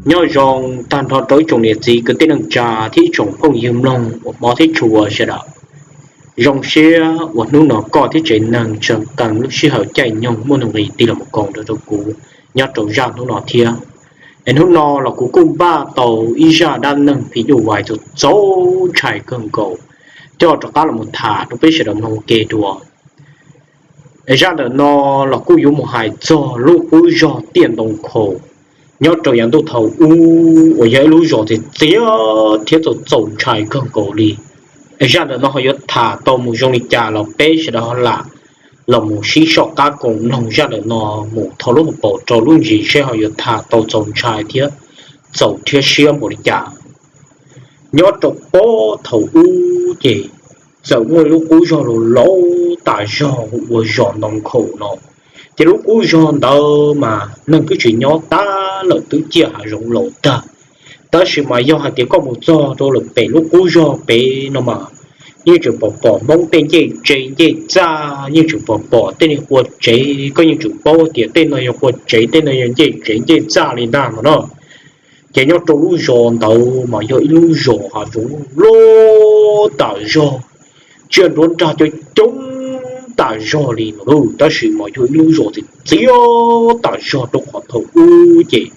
Nyob zoo tag nrho rau ib tsoom niam txiv kwv tij neej tsa thiab ib tsoom phooj ywg mloog uas hmov thiab tshua sawv daws. Zoo siab uas hnub no koj thiab tsev neeg tseem qee lub sij hawm caij nyoog muaj nuj nqis tig los mus koom nrog rau kuv nyob rau zaj hnub no thiab. Es hnub no los kuv kuj npaj tau ib zaj dab neeg phim nyuj vais txaus txaus ntshai kawg nkaus coj rov qab los mus tham rau peb sawv daws mloog ua ke dua. Zaj ntawm no los kuj yuav mus hais txog lub qub zog Tiaj Ntoo Nkhaus nyob rau yav ntuj thaum ub uas yog ib lub zos txias txias thiab txaus txaus ntshai kawg nkaus li. Zaj ntawm no ho yuav tham tau mus zoo li cas los peb sawv daws ho lam los mus sib soj qab koom mloog zaj ntawm no mus thov lub hauv paus rau lub ntsis seb ho yuav tham tau txaus ntshai thiab txaus rhiab siab npaum li cas. Nyob rau puag thaum ub ces txawm muaj lub qub zog laus laus tas zog hu ua zos Ntoo Nkhaus no. Ces lub qub zog ntawd mas neeg twb tsis nyob tab lawm, twb ciaj hav zoov laus tag. Tab sis mas yog hais tias koj mus txog rau lawm pem lub qub zog pem no mas yeej tseem pom pom Hmoob tej ncej tsev ncej txaj, yeej tseem pom pom tej niag qua tsev, koj yeej tseem paub tias tej no yog qua tsev, tej no yog ncej tsev ncej txaj li ntag no na. Ces nyob rau lub zos ntawd mas yog ib lub zos hav zoov loj tas zog, tsiaj nruab nrag coob coob tas zog li no lauj. Tab sis mas yog ib lub zos txias txias tas zog rau qhov thaum ub ces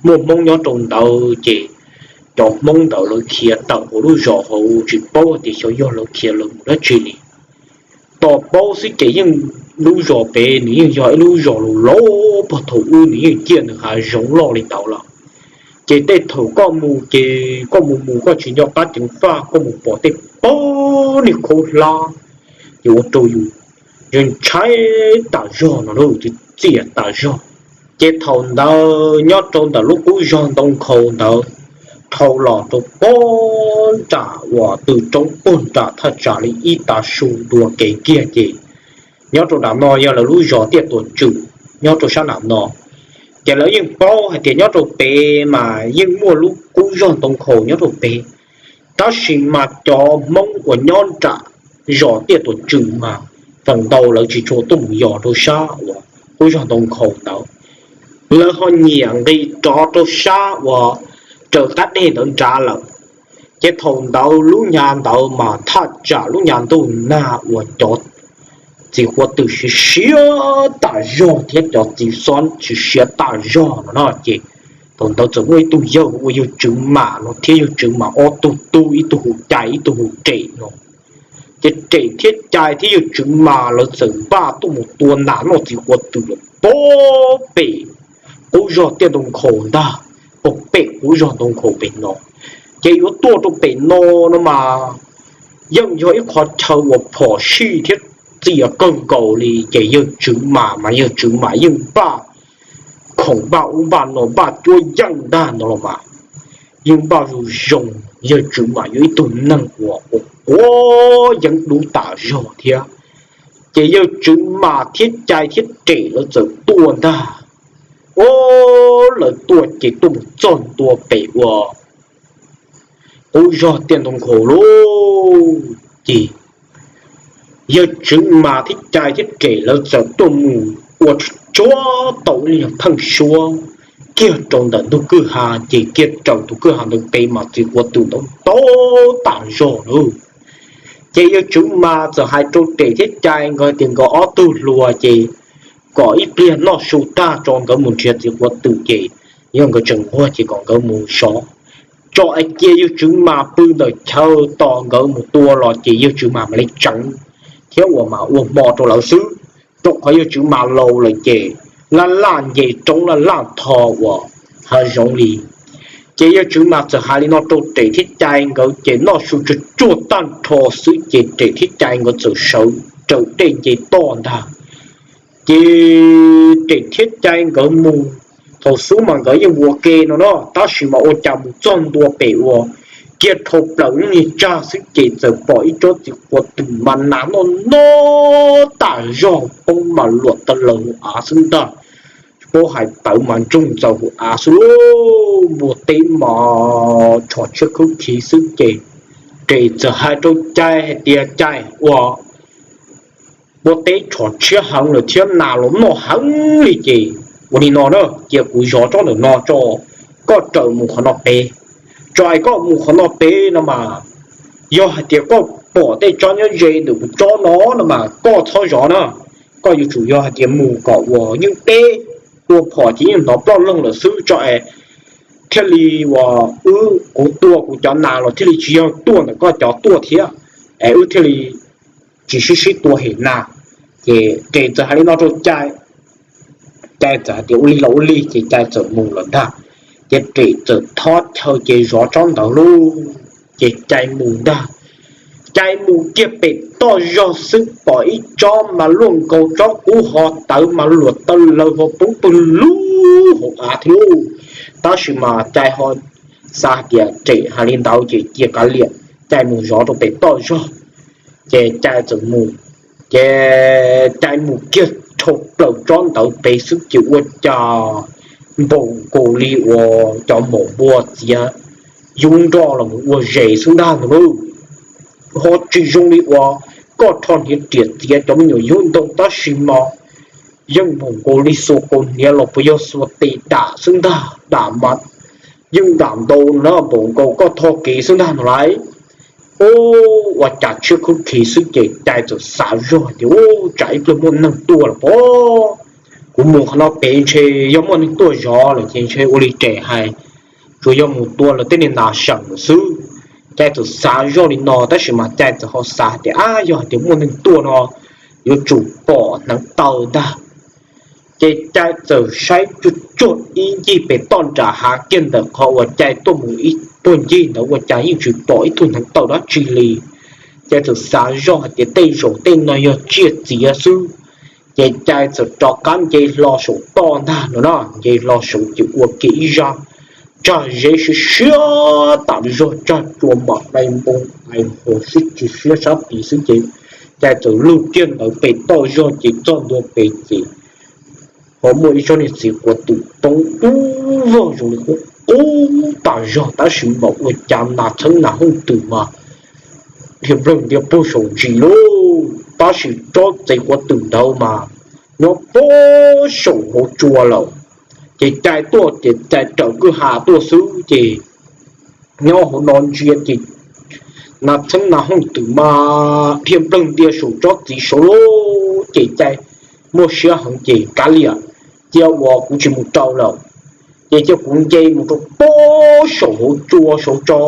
muaj Hmoob nyob rau ntawd ces cov Hmoob ntawd lawv khiav tawm hauv lub zos hauv tsis paub tias xyov yog lawv khiav lawv mus dab tsi li. Tos paub xwb ces yeej lub zos pem nws yeej yog ib lub zos laus laus puag thaum ub, nws yeej ciaj nws hav zoov loj li ntawd lawm. Ces tej thaum koj mus ces koj mus mus koj tsis nco qab ceev faj, koj mus pom tej pob niag khaub hlab ces ua rau yus ntshai tas zog no lauj, txias tas zog. Ces thaum ntawd nyob rau ntawm lub qub zog Ntoo Nkhaus ntawd dhau los rau puag nram uas tw roob puag nram thaj tsam li ib tav su dua kev kiag ces nyob rau nram no yog lawv lub zos Tiaj Tuam Tswm nyob rau sab nram no. Ces lawv yeej paub hais tias nyob rau pem mas yeej muaj lub qub zog Ntoo Nkhaus nyob rau pem. Tab sis mas cov Hmoob uas nyob nram zos Tiaj Tuam Tswm mas feem ntau lawv tsis tshua tuaj mus yos rau sab uas qub zog Ntoo Nkhaus ntawd. Lawv ho nyiam nqis rov rau sab uas raws qab deg ntawd nrad lawm. Ces thaum ntawd lub nyab ntawd mas thaj tsam lub nyab ntuj nag uas cov txiv quav twm siav siav tas zog thiab cov txiv xob siav siav tas zog no na. Ces thaum ntawd txawm muaj ib tug yawg hu ua yawg Tswv Mam no thiab yawg Tswv Mam ob tug tub, ib tug hu Cai ib tug hu Rem no. Ces Rem thiab Cai thiab yawg Tswv Mam lawv txawm npaj tuaj mus tua nas noj txiv quav twm lawm puag pem qub zog Tiaj Ntoo Nkhaus ntag, puag pem qub zog Ntoo Nkhaus pem no. Ces yuav tuaj rau pem no no mas yeej yog ib qho chaw uas phom sij thiab txias kawg nkaus li. Ces yawg Tswv Mam mas yawg Tswv Mam yeej npaj khoom npaj ub npaj no npaj cuab yeej ntag no los mas yeej npaj zoo zoo. Yawg Tswv Mam yog ib tug neeg uas quav yeeb dub tas zog thiab. Ces yawg Tswv Mam thiab Cai thiab Rem lawv txawm tuaj ntag. Ub, lawv tuaj ces tuaj mus txog ntua pem uas qub zog Tiaj Ntoo Nkhaus lauj. Ces yawg Tswv Mas thiab Cai thiab Rem lawv txawm tuaj mus ua tsuag tau ib lub nyuag pheej suab kiag rau ntawm ntug kwj ha, ces kiag raws tus kwj ha ntawd pem mas txiv quav twm ntau ntau tas zog lauj. Ces yawg Tswv Mas txawm hais rau Rem thiab Cai nkawd tias nkawd ob tug hluas ces kom ib pliag noj su tag tso nkawd mus nrhiav txiv quav twm, ces yog nkawd tseem nquag ces kom nkawd mus sov, tso cia yawg Tswv Mas pw ntawm chaw tos nkawd mus tua los ces yawg Tswv Mas mam li tseev thiab uas mas ua hmo rau lawv xwb. Rau qhov yawg Tswv Mas laus lawm ces laj laj nce roob laj laj tho uas hav zoov li. Ces yawg Tswv Mas txawm hais li no rau Rem thiab Cai nkawd ces noj su tsuag tsuag tag nrho xwb ces Rem thiab Cai nkawd txawm sawv raws dej nce toj ntag. Ces Rem thiab Cai nkawd mus, thaum xub mas nkawd yeej ua ke no no, tab sis mas ua cas mus txog ntua pem uas kiag dhau plaws lub niag tsag xwb ces txawm pom ib tsob txiv quav twm mas nas noj noj tas zog poob mas luam taw laws hauv av xwb ntag. Tsis paub hais tawv mas ntsoog ntxaws hauv av xwb lauj. Npua teb mas rho tshiab khawb khiv xwb ces Rem txawm hais rau Cai hais tias, Cai, ua npua teb rho tshiab heev lawm thiab nas los noj heev li ces ua li no na, cia kuv zov tsob ntawm no tso, koj raws mus qhov no pem. Tso es koj mus qhov no pem no mas, yog hais tias koj pom tej tsob nyob ze ntawm kuv tsob no no mas koj txhob zov na. Koj yuav tsum yog hais tias mus kom uas yeej deb, tua phom ces yeej hnov ploj loog lawm xwb tso es thiaj li uas wb kuv tua kuv cov nas los thiaj li tsis yog tuaj ntawm koj cov tuaj thiab, es wb thiaj li tsis sib sib tua hem nas. Ces Res txawm hais li no rau Cai, Cai txawm hais tias ua li los ua li ces Cai txawm mus lawm ntag. Ces Res txawm thob chaw ces zov tsob ntawd lauj, ces Cai mus ntag. Cai mus kiag pem toj zog xwb pom ib tsob mas luaj nkaus tsob qub ho tawv mas luam taw laws ho poob pawg lug hauv av thiab lauj. Tab sis mas Cai ho xav hais tias Res hais li ntawd ces cia kav liam, Cai mus zov rau pem toj zog. Ces Cai txawm mus, ces Cai mus kiag dhau plaws tsob ntawd pem xwb ces ua cas npaum nkaus li uas cov maum npua txiav yub nroj los mus ua zes xwb ntag ntag lauj. Ho tsis zoo li uas koj rho hniav riam txiav cov me nyuam yub ntoo tab sis mas yeej npaum nkaus li xuas kaus hniav los puas yog xuas tes dam xwb ntag, dam mas yeej dam ntau na, npaum nkaus koj tho kev xwb ntag no lauj. Ua cas tshiab khub khi xwb ces Cai txawm xav zog tias, Ub, tsam ib pliag muaj neeg tuaj los pob, kuv mus qhov no pem ntshe yog muaj neeg tuaj zov lawm ces ntshe ua li Res hais, tsuas yog mus tua lawv tej niag nas seem lawm xwb. Cai txawm xav zoj li no tab sis mas Cai txawm ho xav tias, Ab, yog hais tias muaj neeg tuaj no yuav tsum pom hneev taw ntag. Ces Cai txawm saib tsuag tsuag ib ncig pem toj nram hav kiag ntawm qhov uas Cai tuaj mus ib puag ncig ntawd ua cas yeej tsis pom ib tug hneev taw dab tsi li. Cai txawm xav zoj hais tias tej zaum tej no yog tsiaj txiav xwb. Ces Cai txawm rov qab nce hlo saum toj ntag no na, nce hlo saud ces ua kiag ib zaj tsag zeb siab siab tas zog, tsag tsua mam dai npoo ais hos sib tsis siab sab tid xwb ces Cai txawm lug kiag ntawd pem toj zog ces txog ntua pem ces ho muaj ib tsob niag txiv quav twm poob dub vog zoo li qub qub tas zog tab sis mas ua cas nas txheeb nas hooj twm mas dhia nplawg ntia puag saum ntsis lauj, tab sis tsob txiv quav twm ntawd mas nyob puag saum hauv tsua lawm. Ces Cai tuaj ces Cai raws kwj ha tuaj xwb ces nyob hauv no ntsia ces nas txheeb nas hooj twm mas dhia nplawg ntia saum tsob txiv saud lauj. Ces Cai muaj siab heev ces, Kav liam, cia uas kuv tsis mus rau lawm, ces cia kuv nce mus rau puag saum hauv tsua saud tso,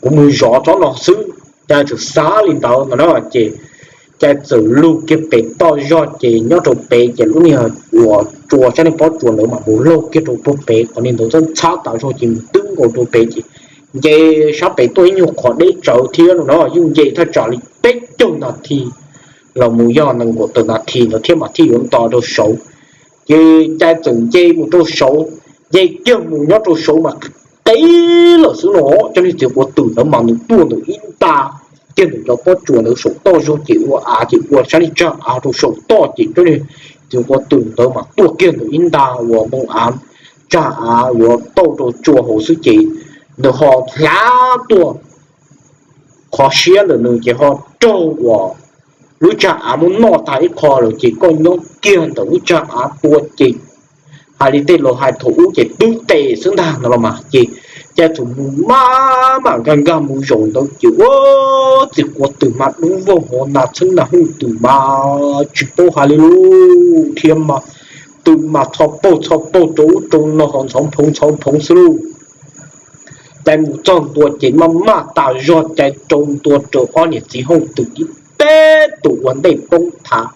kuv mus zov tsob no xwb. Cai txawm xav li ntawd ntag na ces Cai txawm lug kiag pem toj zog ces nyob rau pem ces lub niag uas tsua sab niag pob tsuas ntawd mam mus laug kiag rau puag pem qhov niag ntawd txhob ntxhab tas zog ces mus twb nkaus rau pem ces nce sab pem tuaj ib nyuag qhov deb tsawv thiab no na, yeej nce thaj tsam li peb caug nas this los mus yog nees nkaum tawm nas this ntawd thiab mas thiaj yuav nto rau saud. Ces Cai txawm nce mus rau saud, nce kiag mus nyob rau saud mas qe lawm xwb no, cov niag txiv quav twm ntawd mas nws tuaj ntawm ib nta kiag ntawm cov pob tsuas ntawd saum toj zog ces ua av ces ua sab niag tsag av rau saum toj ces cov niag txiv quav twm ntawd mas tuaj kiag ntawm ib nta uas npoo av, tsag av yuav tauj rau tsua hauv xwb ces nws ho hlav tuaj qhov siab ntawm nws ces ho raug uas lub tsag av muab noj tag ib qho lawm ces koj nyob kiag ntawm lub tsag av tua ces hais li tej laus hais thaum ub ces twb tes xwb ntag no los mas ces Cai txawm mus maj mam nkag nkag mus zaum ntawd ces ua txiv quav twm mas dub vog hos nas txheeb nas hooj twm mas tsis paub hais li lub thiab mas twm mas txho paug txho paug rau ub rau no hos ntxhov nphoov ntxhov nphoov xwb lauj. Cai mus txog ntua ces maj maj tas zog Cai rau ntua rau ob niam txiv hooj twm ib teb tus ua ntej poob thav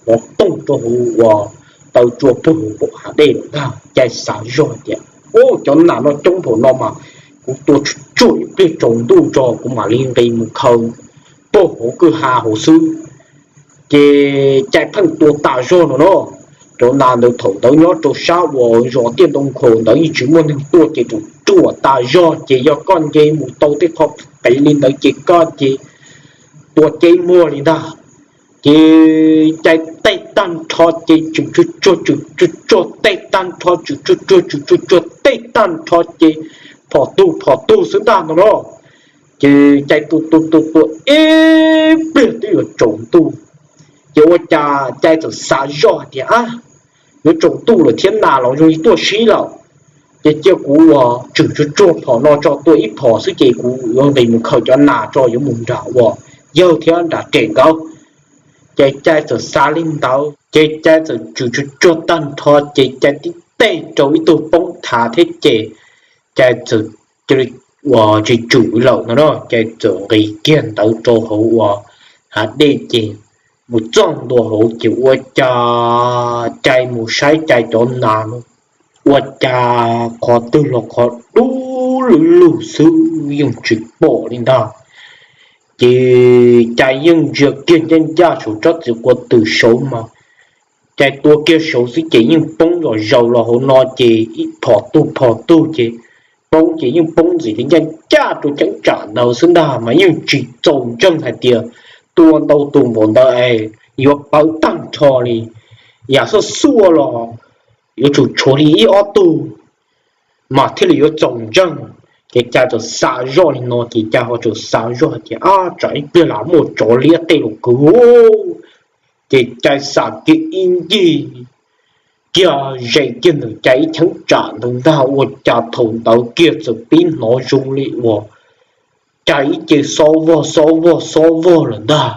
hov tooj rau hauv uas taw tsua puag hauv npaum hav dej lawm ntag. Cai xav zog tias, Ub, cov nas no coob npaum no mas kuv tua tsuag tsuag ib pliag tsaus ntuj tso kuv mam li nqis mus khaws puag hauv kwj ha hauv xwb. Ces Cai pheej tua tas zog no no, cov nas ntawd thaum ntawd nyob rau sab uas zos Tiaj Ntoo Nkhaus ntawd yeej tsis muaj neeg tuaj ces ruam ruam tas zog ces yog koj nce mus tau tej qho qev li ntawd ces koj ces tua ceb muag li ntag. Ces Cai tej tag nrho ces tswm tsuag tsuag tswm tsuag tsuag tej tag nrho tswm tsuag tsuag tswm tsuag tsuag tej tag nrho ces phom tug phom tug xwb ntag no no. Ces Cai tua tua tua tua ib pliag twb yuav tsaus ntuj. Ces ua cas Cai txawm xav zoj hais tias, Ab, yuav tsaus ntuj lawm thiab nas los zoo li tuaj sib lawm. Ces cia kuv uas tswm tsuag tsuag phom no tso tua ib phom xwb ces kuv yuav nqis mus khaws cov nas tso yuav mus nram uas yawg thiab nram kem nkawd. Ces Cai txawm xav li ntawd ces Cai txawm tswm tsuag tsuag tag nrho ces Cai tib teg rau ib tug poob thav thiab ces Cai txawm cia li uas tsis tswm lawm no na, Cai txawm nqis kiag ntawd rau hauv uas hav dej ces mus txog ntua hauv ces ua cas Cai mus saib Cai cov nas no ua cas qhov twg los qhov dub lug lug xwb yeej tsis pom li ntag. Ces Cai yeej ntsia kiag ncaj ncaj saum tsob txiv quav twm saud mas Cai tua kiag saud xwb ces yeej poob zom zaws los hauv no ces ib phom tug phom tug ces poob ces yeej poob ntxim li ncaj ncaj rau cheeb tsam ntawd xwb ntag mas yeej tsis txaus ntseeg hais tias tua ntau tus npaum ntawd es yuav pawv tag nrho li, yam xuaj xuaj los yuav tsum tshuav li ib ob tug mas thiaj li yuav txaus ntseeg. Ces Cai txawm xav zoj li no ces Cai ho txawm xav zoj hais tias ab tsam ib pliag lam muaj tsov liab tej los kwv. Ces Cai xav kiag ib ncig kiag ze kiag ntawm Cai ib cheeb tsam ntawd ntag ua cas thaum ntawd kiag txawm pib hnov zoo li uas Cai ib ce xob vog xob vog xob vog lawm ntag.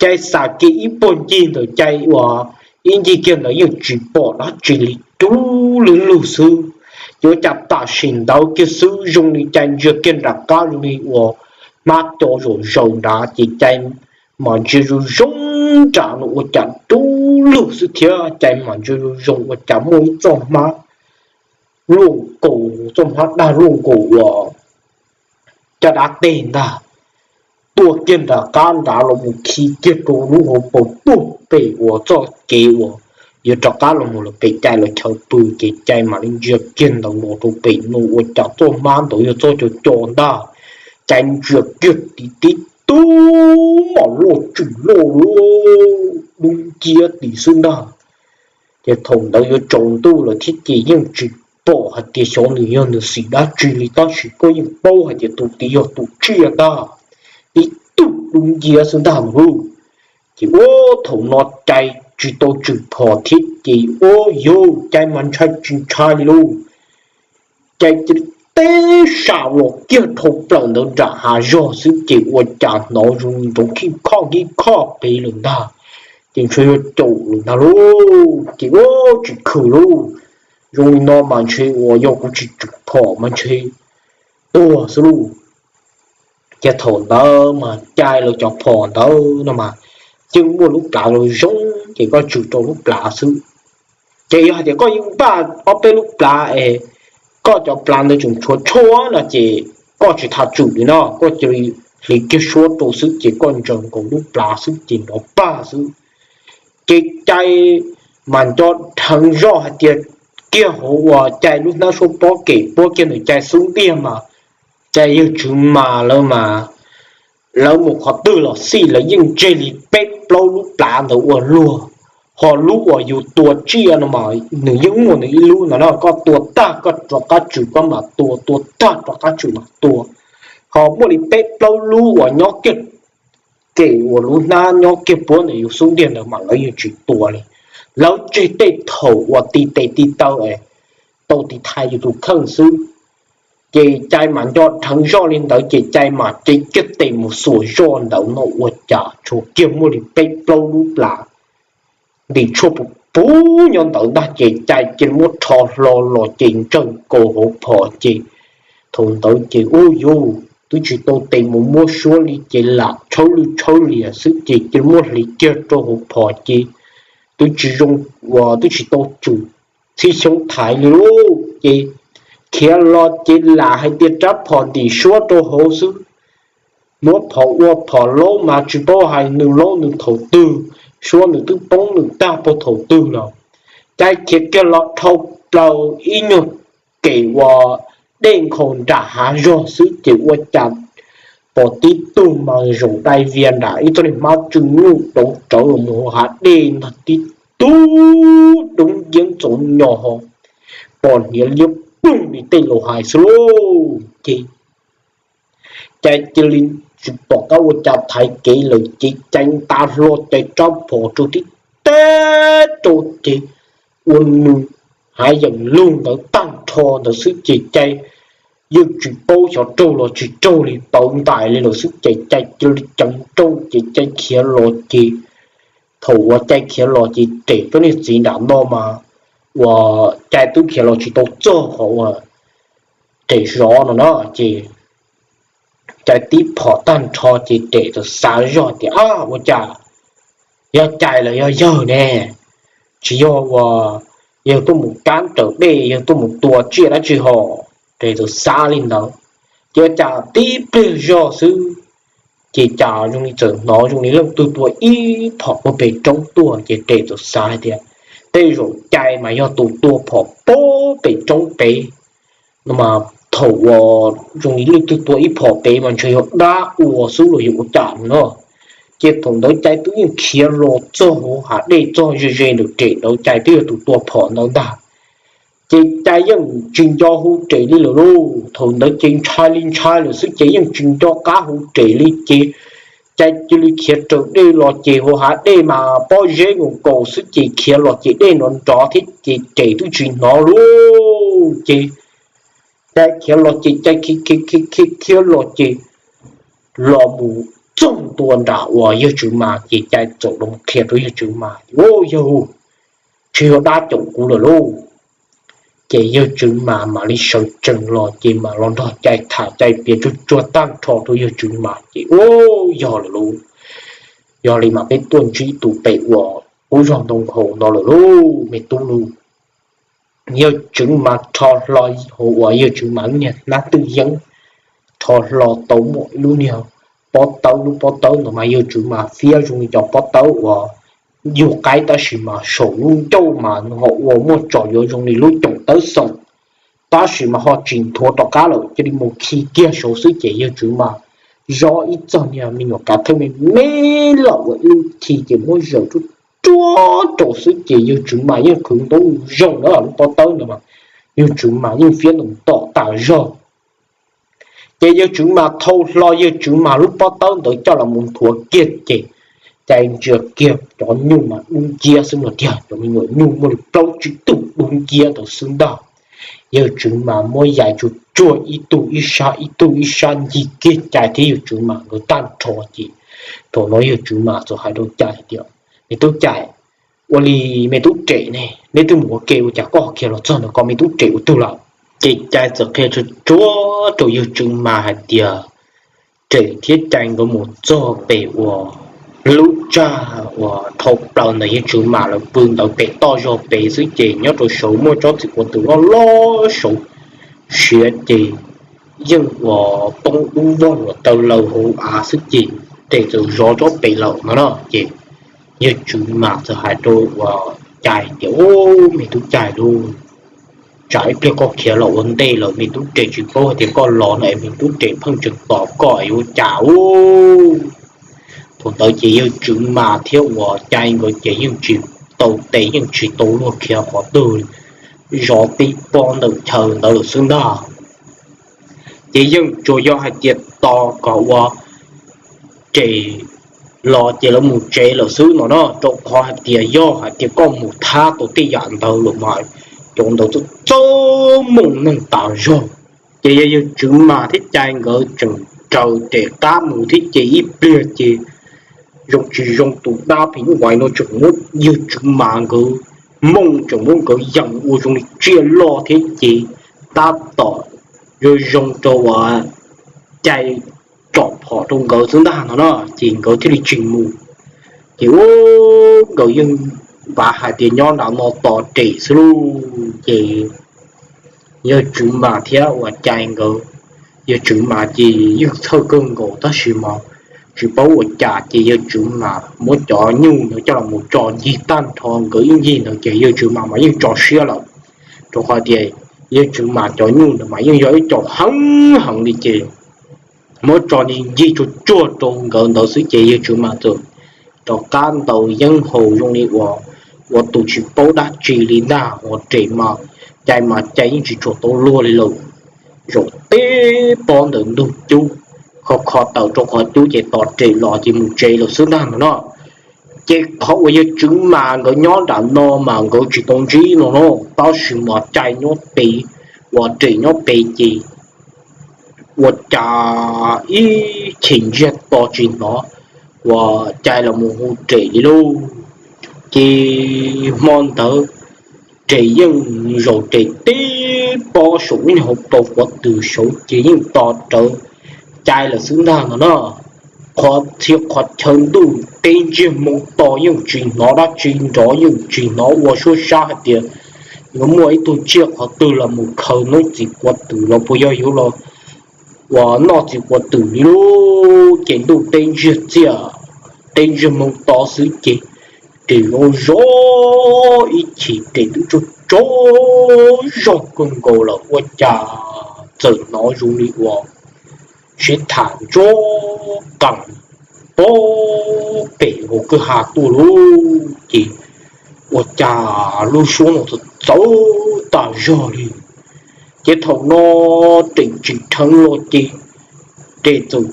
Cai xav kiag ib puag ncig ntawm Cai uas ib ncig kiag ntawd yeej tsis pom dab tsi li, dub lug lug xwb. Ces ua cas tam sim ntawd kiag xwb zoo li Cai ntsia kiag nram qab zoo li uas hmab co zom zaws nrad ces Cai mam ntsia zoo zoo nram no ua cas dub lug xwb thiab Cai mam ntsia zoo zoo ua cas muaj ib txoj hmab luaj nkaus, txoj hmab dag luaj nkaus uas caj dab teg ntag tuaj kiag nram qab nrad los mus khi kiag rau lub hauv paus tuaj pem uas txoj kev uas yuav rov qab los mus lawm pem Cai lawv chaw pw ces Cai mam li ntsia kiag ntawd los rau pem no ua cas txoj hmab ntawd yog txoj co co ntag. Cai ntsia kiag tim tib tug mam loj tswm loj lub nciab tim xwb ntag. Ces thaum ntawd yuav tsaus ntuj lawm thiab ces yeej tsis pom hais tias xyov nws yog nws xim dab tsi li tab sis koj yeej paub hais tias tus tid yog tus tsiaj ntag, tib tug dub nciab xwb ntag lauj. Ces ua thaum no Cai tsis tau tswm phom thiab ces ua yog Cai mas ntshai tsis ntshai li lauj. Cai cia li teb sam los kiag dhau plaws ntawd nram hav zog xwb ces ua cas hnov zoo nrov khib khob khib khob pem lawm ntag. Ces ntshe yuav caum lawm ntag lauj ces ua tsis khwm lauj. Zoo li no mas ntshe uas yog kuv tsis tswm phom mas ntshe tuag xwb lauj. Ces thaum ntawd mas Cai lawv cov phom ntawd no mas yeej muaj lub plhav zoo zoo ces koj tswm rau lub plhav xwb. Ces yog hais tias koj yeej npaj ob peb lub plhav es koj cov plhav ntawd tseem tshuav tshuaj no ces koj tsis tas tswm li no, koj cia li hliv kiag suab rau xwb ces koj ntsaws nkaus lub plhav xwb ces nrov pag xwb. Ces Cai mas nco dheev zoj hais tias kiag hauv uas Cai lub hnab suab pob kem puab kiag ntawm Cai xub ntiag mas Cai yawg Tswv Mas lawv mas lawv mus qhov twg los xij lawv yeej tseg li peb plaub lub plhav ntawd ua luag. Ho lub uas yus tua tsiaj no mas nws yeej muaj nws ib lub ntawd no, koj tua tag koj rov qab tswm koj mam tua, tua tag rov qab tswm mam tua. Ho muaj li peb plaub lub uas nyob kiag kem uas lub hnab nyob kiag puab ntawm yus xub ntiag ntawd mas lawv yeej tsis tua li. Lawv tseg tej thaum uas ti tes ti taw es tau tiv thaiv yus tus kheej xwb. Ces Cai mas nco dheev zoj li ntawd ces Cai mas cev kiag tes mus xuas zoj ntawd no ua cas tshuav kiag muaj li peb plaub lub plhav ntim tshuaj puv puv nyob ntawd ntag ces Cai cia li muab rho hlo los ces ntsaws kaus hauv phom ces thaum ntawd ces ub yus twb tsis tau tes mus muab suab li ces lam tshawb lwj tshawb liam xwb ces cia li muab hliv kiag rau hauv phom ces twb tsis zoo, uas twb tsis tau tswm txhib xyoob thaiv li lauj. Ces khiav los ces lam hais tias rab phom ntim suab rau hauv xwb, muab phom ua phom laub mas tsis paub hais nws laub nws thaum twg, suab nws twb poob nws tag puag thaum twg lawm. Cai khiav kiag los dhau plaws ib nyuag kem uas dej nkhaus nram hav zog xwb ces ua cas pom tib tug mas zaum dai vias nram ib txoj niag hmab tsw nyuj dauv rawv los mus hauv hav dej ntag, tib tug dub nciab ntxoov nyos ho pom hniav liab ploog li tej laus hais xwb lauj. Ces Cai cia li tsis pom qab ua cas thaiv kev lawm ces Cai nta hlo Cai rab phom rau tib teg rau ces ua nws hav yeem lug ntawd tag nrho ntawd xwb ces Cai yeej tsis paub xyov raug los tsis raug li, pauv ntais li lawm xwb ces Cai cia li ceev nrooj ces Cai khiav los ces, thaum uas Cai khiav los ces Rem twb niag txiv nram no mas uas Cai twb khiav los tsis tau txog qhov uas Rem zov no na ces Cai tib phom tag nrho ces Rem txawm xav zog tias, Ab, ua cas yog Cai los yog yawg ne? Tsis yog uas yawg tuaj mus kab raws dej, yawg tuaj mus tua tsiaj dab tsi hos? Rem txawm xav li ntawd, ces ua cas tib pliag zog xwb ces cas zoo li txawm hnov zoo li leej twg tua ib phom puag pem roob tuaj ces Rem txawm xav hais tias, Tej zaum Cai mas yog tus tua phom puag pem roob pem no mas thaum uas zoo li leej twg tua ib phom pem mas ntshe yog dab ua xwb los yog ua cas no. Ces thaum ntawd Cai twb yeej khiav los txog hauv hav dej txog ze ze ntawm Rem ntawd, Cai twb yog tus tua phom ntawd ntag. Ces Cai yeej tsis nco hu Rem li lawm lauj. Thaum ntawd ces ntshai li ntshai lawm xwb ces yeej tsis nco qab hu Rem li ces Cai cia li khiav raws dej los ces hauv hav dej mas pob zeb nkaus nkaus xwb ces khiav los ces dej nrov nrov thiab ces Rem twb tsis hnov lauj. Ces Cai khiav los ces Cai khiav khiav los ces los mus txog ntua nram uas yawg Tswv Mas ces Cai txawm los qhia rau yawg Tswv Mas, Au, yawg, ntshe yog dab caum kuv lawm lauj. Ces yawg Tswv Mas mam li sawv tsees los ces mam los nrog Cai tham, Cai piav tsuag tsuag tag nrho rau yawg Tswv Mas ces, Au, yog lawm lauj, yog li mas peb tuaj ntsib tus pem uas qub zog ntoo haus no lawm lauj me tub lauj. Yawg Tswv Mas rho hlo hauv uas yawg Tswv Mas lub niag hnab twj yeeb, rho hlo tau muaj ib lub niag pob tawb, lub pob tawb ntawd mas yawg Tswv Mas fiab zoo li cov pob tawb uas yug qaib tab sis mas saum lub ncauj mas nws ho ua muaj tsom yuav zoo li lub coom tawb xoo, tab sis mas ho tsis nthuav rov qab lawm, cia li mus khi kiag saud xwb ces yawg Tswv Mas zov ib txog niag me nyuam kav theej me me lawm uas ib lub khi ces muab zaws ruaj ruaj rau xwb ces yawg Tswv Mas yeej qhwv ntaub zoo na, lub pob tawb ntawd mas yawg Tswv Mas yeej fiab ntaus tom tas zog. Ces yawg Tswv Mas thau hlo yawg Tswv Mas lub pob tawb ntawd coj los mus nthuav kiag ces Cai ntsia kiag cov nyuj mas dub nciab xwb no tiag, cov me nyuam nyuj muaj li plaub tsib tug dub nciab ntawd xwb ntag. Yawg Tswv Mas muab yais tsuag tsuag ib tug ib sab ib tug ib sab ncig kiag Cai thiab yawg Tswv Mas nkawd tag nrho ces thaum no yawg Tswv Mas txawm hais rau Cai tias, Me tub Cai, ua li me tub Rem ne, neb twb mus ua ke ua cas koj ho khiav los txog ntawm ko, me tub Rem ua twg lawm? Ces Cai txawm qhia tsuag tsuag rau yawg Tswv Mas hais tias Rem thiab Cai nkawd mus txog pem uas lub tsag uas dhau plaws ntawm yawg Tswv Mas lawv pw ntawd pem toj zog pem xwb ces nyob rau saud muaj tsob txiv quav tws loj loj saud siav ces yeej uas poob dub vog luam taw laws hauv av xwb ces Rem txawm zov tsob pem lawm no na ces yawg Tswv Mas txawm hais rau uas Cai tias, Au, me tub Cai lauj, tsam ib pliag koj khiav los ua ntej lawm me tub Rem tsis paub hais tias koj los no es me tub Rem pheej tseem tos koj es ua cas ub. Thaum ntawd ces yawg Tswv Mas thiab uas Cai nkawd ces yeej tsis tau tes yeej tsis tau luag khiav qhov twg, zov tib pob ntawm chaw ntawd lawm xwb ntag. Ces yeej tsuas yog hais tias tos kom ua Rem los ces lawv mus tsev lawm xwb no na, rau qhov hais tias yog hais tias koj mus thab tau tej yam ntawd lawm mas cov ntawd txawj txawj mooj neeg tas zog. Ces yog yawg Tswv Mas thiab Cai nkawd tseem raws Rem qab mus thiab ces ib pliag ces zoo tsis zoo tus dab phim nyuj vais no tseem muab yawg Tswv Mas nkawd mooj tseem muab nkawd yees ua zoo li tsiaj loj thiab ces tab tom zoo zoo rau uas Cai tsom phom rau nkawd xwb ntag no na ces nkawd thiaj li tsis mus. Ces ub, nkawd yeej npav hais tias nyob nram no tos Rem xwb lauj ces yawg Tswv Mas thiab uas Cai nkawd, yawg Tswv Mas ces yeej txhawj kawg nkaus tab sis mas tsis paub ua cas ces yawg Tswv Mas muab cov nyuj ntawd coj los mus tso ncig tag nrho, nkawd ib ncig ntawd ces yawg Tswv Mas mas yeej tso siab lawm, rau qhov tias yawg Tswv Mas cov nyuj ntawd mas yeej yog ib co heev heev li ces muab tso ncig tsuag tsuag rau nkawd ntawd xwb ces yawg Tswv Mas txawm rov qab ntaus yeeb haus zoo li uas ua tus tsis paub dab tsi li ntag, uas Rem mas Cai mas Cai yeej tsis tshua tau luag li lawm. Zaum tib pob ntawm ntug cub, kho kho taws rau qhov cub ces tos Rem los ces mus tsev lawm xwb ntag no na. Ces qhov uas yawg Tswv Mas nkawd nyob nram no mas nkawd tsis tau ntsib no no, tab sis mas Cai nyob pem, uas Rem nyob pem ces ua cas ib chim ntsiag to tsis hnov uas Cai los mus hu Rem li lauj. Ces hmo ntawd Rem yeej zaum Rem tib pob saum ib hauv paus qhov twg saud ces yeej tos rawv Cai lawm xwb ntag no na. Qhov txhia qhov chaw ntuj teb ntsiag moo to yeej tsis hnov dab tsi nrov, yeej tsis hnov ua suab sab hais tias yuav muaj ib tug tsiaj qhov twg los mus khaws noob txiv quav twm los puas yog yuav los uas noj txiv quav twm li lauj. Ces ntuj teb ntsiag txiaj, teb ntsiag moo to xwb ces Rem zov zov ib chim Rem twb tsaug tsaug zog kawg nkaus lawm ua cas txawm hnov zoo li uas sib tham ntsuab qees pob pem hauv kwj ha tuaj lauj. Ces ua cas lub suab no txawv txawv tas zog li. Ces thaum no Rem tsis dheev los ces Rem txawm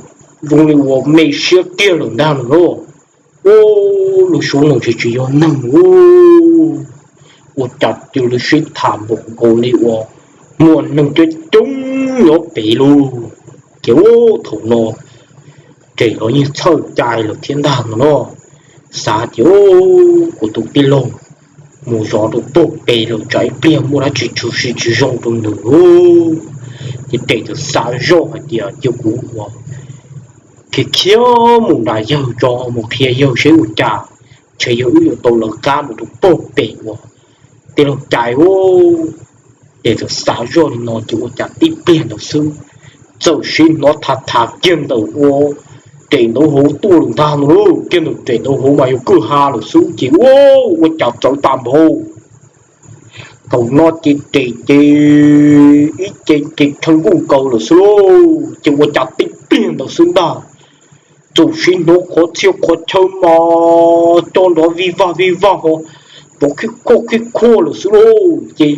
zoo li uas me siab kiag lawm ntag no lauj. Ub, lub suab no tsis tsis yog neeg ub, ua cas cia li sib tham npaum nkaus li uas muaj neeg coob coob nyob pem lauj. Ces ub, thaum no Rem los yeej txhawj Cai lawm thiab ntag no no, xav tias kuv tus tij laug mus zov rau puag pem lawm tsam ib pliag muaj dab tsi tshwm sim tsis zoo rau nws lauj. Ces Rem txawm xav zoj hais tias cia kuv ua khiav khiav mus nram yawg tso, mus qhia yawg seb ua cas, ntshe yog wb yuav tau lawv qab mus rau puag pem uas tij laug Cai ub. Ces txawm xav zoj li no ces ua cas tib pliag ntawd xwb txawm sib hnov tham tham kiag ntawm ua Rem ntaub hauv tuaj lawm ntag no lauj. Kiag ntawm Rem ntaub hauv mas yog kwj ha lawm xwb ces ua, ua cas txawv tas npaum. Thaum no ces Rem ces ib ce ces rheev nkuj nkaus lawm xwb lauj. Ces ua cas tib pliag ntawd xwb ntag txawm sib hnov qhov txhia qhov chaw mas co nrov vij vag vij vag ho rov khib khuaj khib khuaj lawm xwb lauj. Ces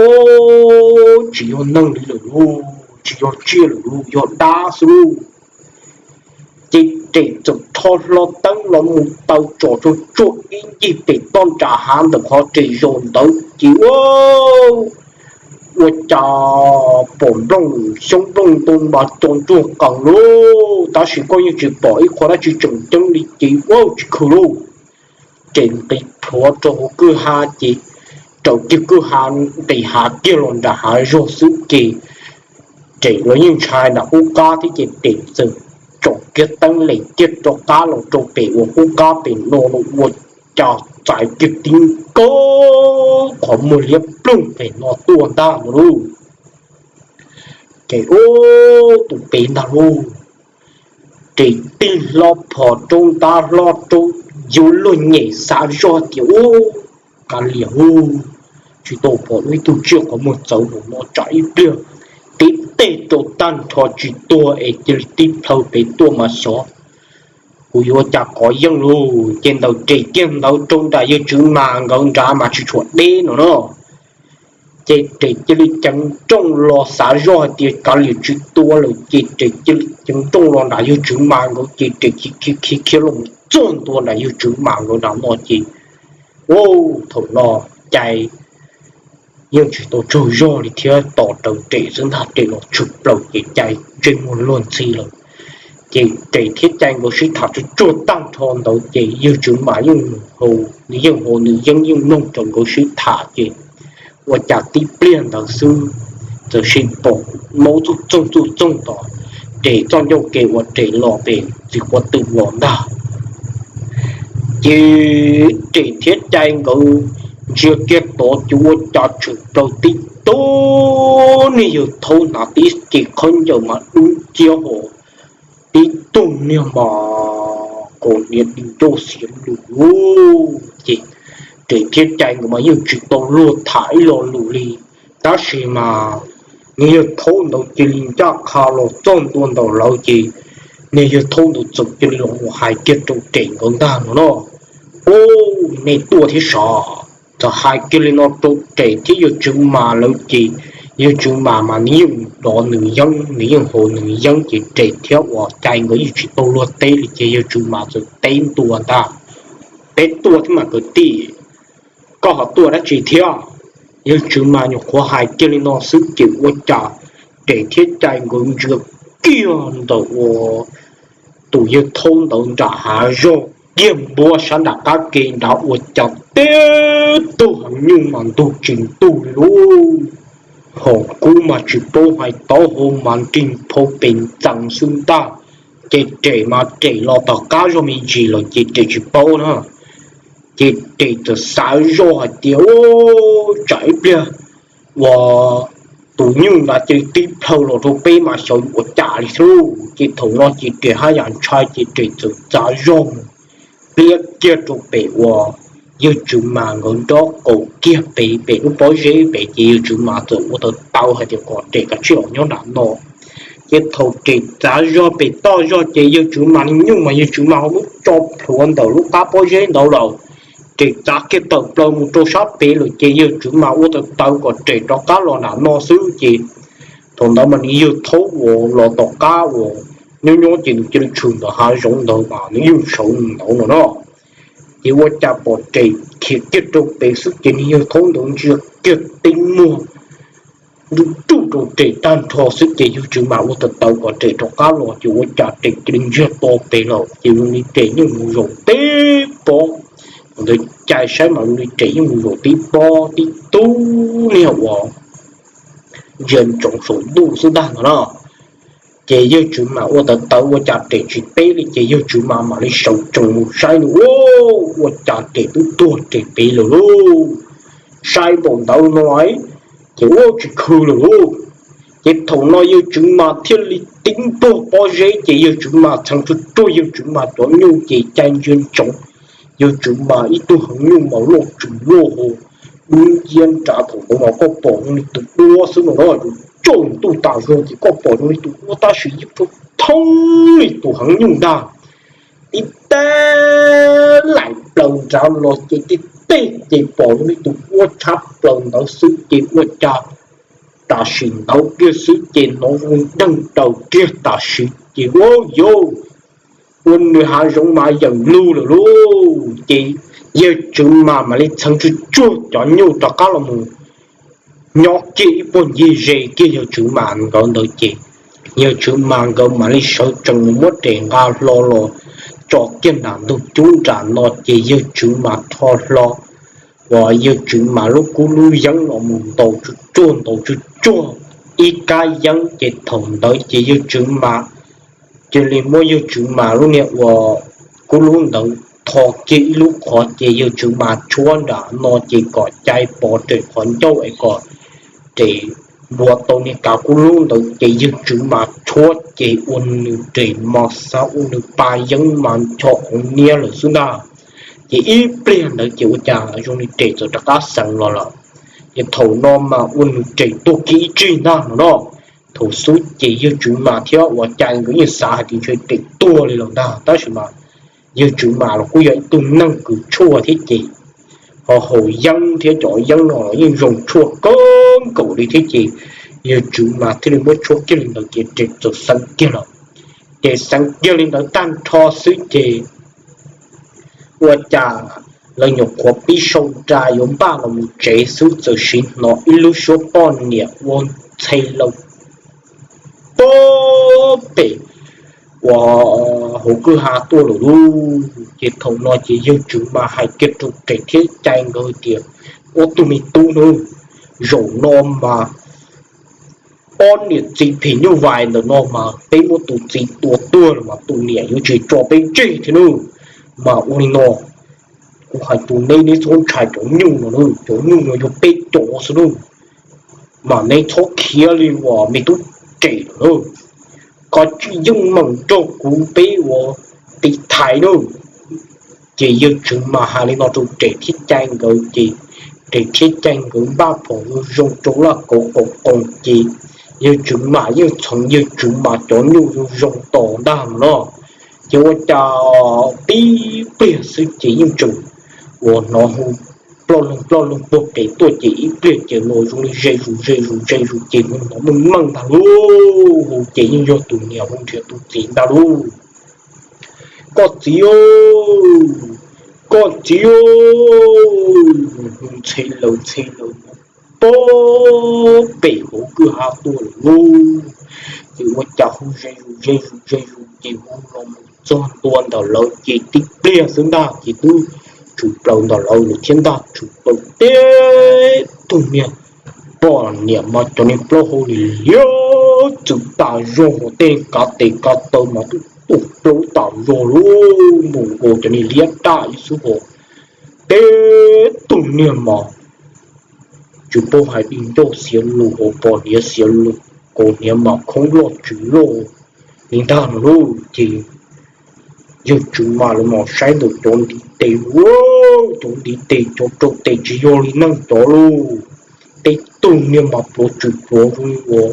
ub, tsis yog neeg li lawm lauj, tsis yog tsiaj lawm lauj, yog dab xwb lauj. Ces Rem txawm rho hlo teeb los mus taw tsom tsuag tsuag ib ncig pem toj nram hav ntawm qhov Rem zaum ntawd ces ua, ua cas pom nplooj xyoob nplooj ntoo mas co ntsuag qees lauj. Tab sis koj yeej tsis pom ib qho dab tsi tseem ceeb li ces ua tsis khw lauj. Ces nqis plhuav rau hauv kwj ha ces raws kiag kwj ha nqis hav kiag los nram hav zog xwb ces Rem los yeej ntshai nram qub qab thiab ces Rem txawm tsom kiag teeb lem kiag rov qab los rau pem uas qub qab pem no los ua cas txais kiag tib nkaug qhov muag liab ploog pem no tuaj ntag no lauj. Ces ub, tus pem ntag lauj. Rem tig hlo phom rau ntav hlo rau, yuav luag nyem xav zoj tias ub, kav liam ub, tsis tau pom ib tug tsiaj qhov muag txawv npaum no tsam ib pliag tib teg rau tag nrho tsis tuag es cia li tib plhaw pem tuaj mas xyov kuv yuav ua cas kov yeej lauj. Ces ntawm Rem kiag ntawd rau nram yawg Tswv Mas nkawd nrad mas tsis tshua deb no na. Ces Rem cia li ceev nrooj los xav zoj hais tias kav liam tsis tua lawm ces Rem cia li ceev nrooj los nram yawg Tswv Mas nkawd ces Rem khiav khiav khiav los txog ntua nram yawg Tswv Mas nkawd nram no ces ub, thaum no Cai yeej tsis tau tsaug zog li thiab tos raws Rem xwb ntag. Rem los tshwm plaws ces Cai ntsej muag luag ntxhi lawm. Ces Rem thiab Cai nkawd sib tham tsuag tsuag tag nrho ntawd ces yawg Tswv Mas yeej, nws yeej haus nws yeeb yeej mloog rau nkawd sib tham ces ua cas tib pliag ntawd xwb txawm sis pom maub txuj txoog txuj txoog tom Rem txoj ncauj ke uas Rem los pem txiv quav twm los ntag. Ces Rem thiab Cai nkawd ntsia kiag tod ces ua cas tshwm plaws tib tug niag yawg thaub hnav tib ce khaub ncaws mas dub nciab ho tib tug niag mas kaus hniav di ncauj xiav lus lauj. Ces Rem thiab Cai nkawd mas yeej tsis tau luag tham ib lo lus li, tab sis mas niag yawg thaub ntawd cia li ncaj qha los txog ntua ntawm lawv ces niag yawg thaub ntawd txawm cia li los mus hais kiag rau Rem nkawd ntag no no. Ub, nej tuaj thiab sav? Txawm hais kiag li no rau Rem thiab yawg Tswv Mas lawv ces yawg Tswv Mas mas nws yeej dov nws yeeb, nws yeej haus nws yeeb ces Rem thiab uas Cai nkawd yeej tsis tau luag teb li ces yawg Tswv Mas txawm teb ntua ntag. peb tuaj thiab mas kwv tij, koj ho tuaj dab tsi thiab? Yawg Tswv Mas nyuam qhuav hais kiag li no xwb ces ua cas Res thiab Cai nkawd ntsia kiag ntawm ua tus yawg thaub ntawd nram hav zoov kiag npuab sab nram qab ke nrad ua cas tib tug heev nyuj mas ntug tsis ntug li lub. Hos kub mas tsis paub hais, taub hau mas nrig phau pes ntxees xwb ntag. Ces Res mas Res los tom qab zog me ntsis lawm ces Res tsis paub na. Ces Res txawm xav zoj hais tias, Ub, tsam ib pliag uas tus nyuj ntawd cia li tib plhaw los rau peb mas xyov yuav ua cas li thiab. Ces thaum no ces Res haj yam ntshai ces Res txawm txav zog mus pliab kiag rau pem uas yawg Tswv Mas nkawd nraub qaum kiag pem, pem lub pob zeb pem ces yawg Tswv Mas txawm ua tau tau hais tias kom Res kav tsij los nyob nram no. Ces thaum Res txav zog pem toj zog ces yawg Tswv Mas li nyuj mas yawg Tswv Mas ho muab tso plhuav ntawm lub qab pob zeb ntawd lawm. Res txav kiag tawm plaws mus rau sab pem lawm ces yawg Tswv Mas ua tau tau kom Res rov qab los nram no xwb ces thaum ntawd mas nws yawg thaub uas los tom qab uas nyob nyob ces nws cia li tshwm ntawm hav zoov ntawd mas nws yawg sawv ntawd no no. Ces ua cas pom Res khiav kiag rau pem xwb ces nws yawg thaub ntawd ntsia kiag tib muag nruj ruj rau Res tag nrho xwb ces yawg Tswv Mas ua tau tau kom Res rov qab los ces ua cas Res cia li ntsiag to pem lawm ces zoo li Res yeej mus zaum tib pob. Ntawd Cai saib mas zoo li Res yeej mus zaum tib pob tib tug niag uas ntsia ntsoov saum ntuj xwb ntag no na. Ces yawg Tswv Mas ua tau tau ua cas Res tsis teb li ces yawg Tswv Mas mam li sawv tsees mus saib nws, ua cas Res twb tuag Res pem lawm lauj. Saib npaum ntawd no ces ua tsis khw lawm lauj. Ces thaum no yawg Tswv Mas thiaj li tib npuag pob zeb ces yawg Tswv Mas txheev tsuag tsuag yawg Tswv Mas cov nyuj ces Cai ntsia ntsoov yawg Tswv Mas ib tug heev nyuj mas loj tsuas loj hau dub nciab nrad thaum ntawd mas koj pom zoo li tus duab xwb no na, yus tsaus ntuj tas zog ces koj pom zoo li tus duab tab sis yeej thoob thoob li tus heev nyuj ntag. Tib teg laim plaws nrad los ces tib teg ces pom zoo li tus duab tshab plaws ntawd xwb ces ua cas tam sim ntawd kiag xwb ces hnov zoo deeg daws kiag tam sim ces ua yau ua nws hav zoov mas yeem lug lawm lauj. Ces yawg Tswv Mas mam li txheev tsuag tsuag cov nyuj rov qab los mus nyob kiag ib puag ncig ze kiag yawg Tswv Mas nkawd ntawd ces yawg Tswv Mas nkawd mam li sawv tsees mus muab Res nqa hlo los tso kiag nram ntug cub nram no ces yawg Tswv Mas rho hlo uas yawg Tswv Mas lub kub lub yeeb los mus ntaus tsuag tsuag ntaus tsuag tsuag ib kab yeeb ces thaum ntawd ces yawg Tswv Mas cia li muab yawg Tswv Mas lub niag uas kub lub ntawd tho kiag ib lub qhov ces yawg Tswv Mas tshuab nram no ces kom Cai pov Res qhov ncauj es kom Res npuav tau niag kav kub lub ntawd ces yawg Tswv Mas tshuab ces ua nws Res mos xav ua nws pa yeeb mas ncho qhov niab lawm xwb ntag. Ces ib pliag ntawd ces ua cas zoo li Res txawm rov qab xeev los lawm. Ces thaum no mas ua nws Res tuag kiag ib tsig ntag no no. Thaum xub ces yawg Tswv Mas thiab uas Cai nkawd yeej xav hais tias ntshe Res tuag li lawm ntag tab sis mas yawg Tswv Mas los kuj yog ib tug neeg kws tshuaj thiab ces ho haus yeeb thiab cov yeeb no los yeej zoo tshuaj kawg nkaus li thiab ces yawg Tswv Mas thiaj li muab tshuab kiag li ntawd ces Res txawm xeev kiag lawm. Ces xeev kiag li ntawd tag nrho xwb ces ua cas lawv nyuam qhuav pib sau nra yuav npaj los mus tsev xwb txawm siv hnov ib lub suab poj niam ua ntxhe lawm pem uas hauv kwj ha tuaj lawm lauj. Ces thaum no ces yawg Tswv Mas hais kiag rau Res thiab Cai nkawd tias, Ob tug me tub nawb, zaum no mas ob niam txiv phim nyuj vais ntawm no mas peb muab tus txiv tua tuag los mas tus niam yuav tsis tso peb tseg thiab nawb. Mas ua li no, kuv hais rau neb, neb txhob ntshai cov nyuj no nawb, cov nyuj no yog peb cov xwb nawb. Mas neb txhob khiav li uas me tub Res lawm nawb, koj cia li yeej meem nrog kuv peb ua tiv thaiv nawb. Ces yawg Tswv Mas hais li no rau Res thiab Cai nkawd ces Res thiab Cai nkawd npaj phom zoo zoo rau laj kauv qaum qoos ces yawg Tswv Mas yeej txhoov yawg Tswv Mas cov nyuj zoo zoo tos ntag no. Ces ua cas tib pliag xwb ces yeej tseem uas hnov hu ploj loog ploj loog puag pem tuaj ces ib pliag ces los zoo li ze zus ze zus ze zus ces hu hnov meej meej ntag lauj. Hu ces yeej yog tus niam hu nrhiav tus txiv ntag lauj. Koj txiv, Koj txiv, ntxhe laws ntxhe laws, pem hauv kwj ha tuaj lawm lauj. Ces ua cas hu ze zus ze zus ze zus ces hu los mus txog ntua ntawm lawv ces tib pliag xwb ntag ces twb tshwm plaws ntawm lawv lawm thiab ntag, tshwm plaws tib tug niag poj niam mas cov niag plaub hau li liab txwm tas zog, tej kav tes kav taw mas twb tuaj plaub tas zog lauj, npaum nkaus cov niag liab raj ib xwb hos. Tib tug niag mas tsis paub hais di ncauj xiav lus hos pos hniav xiav lus, kaus hniav mas khoob loj tswv loj li ntag no lauj. Ces yawg Tswv Mas lawv mam saib ntawm cov ntiv tes, cov ntiv tes cov rau tes tsis yog li neeg cov lauj. Tib tug niag mas pluav tswm pluav zoo ua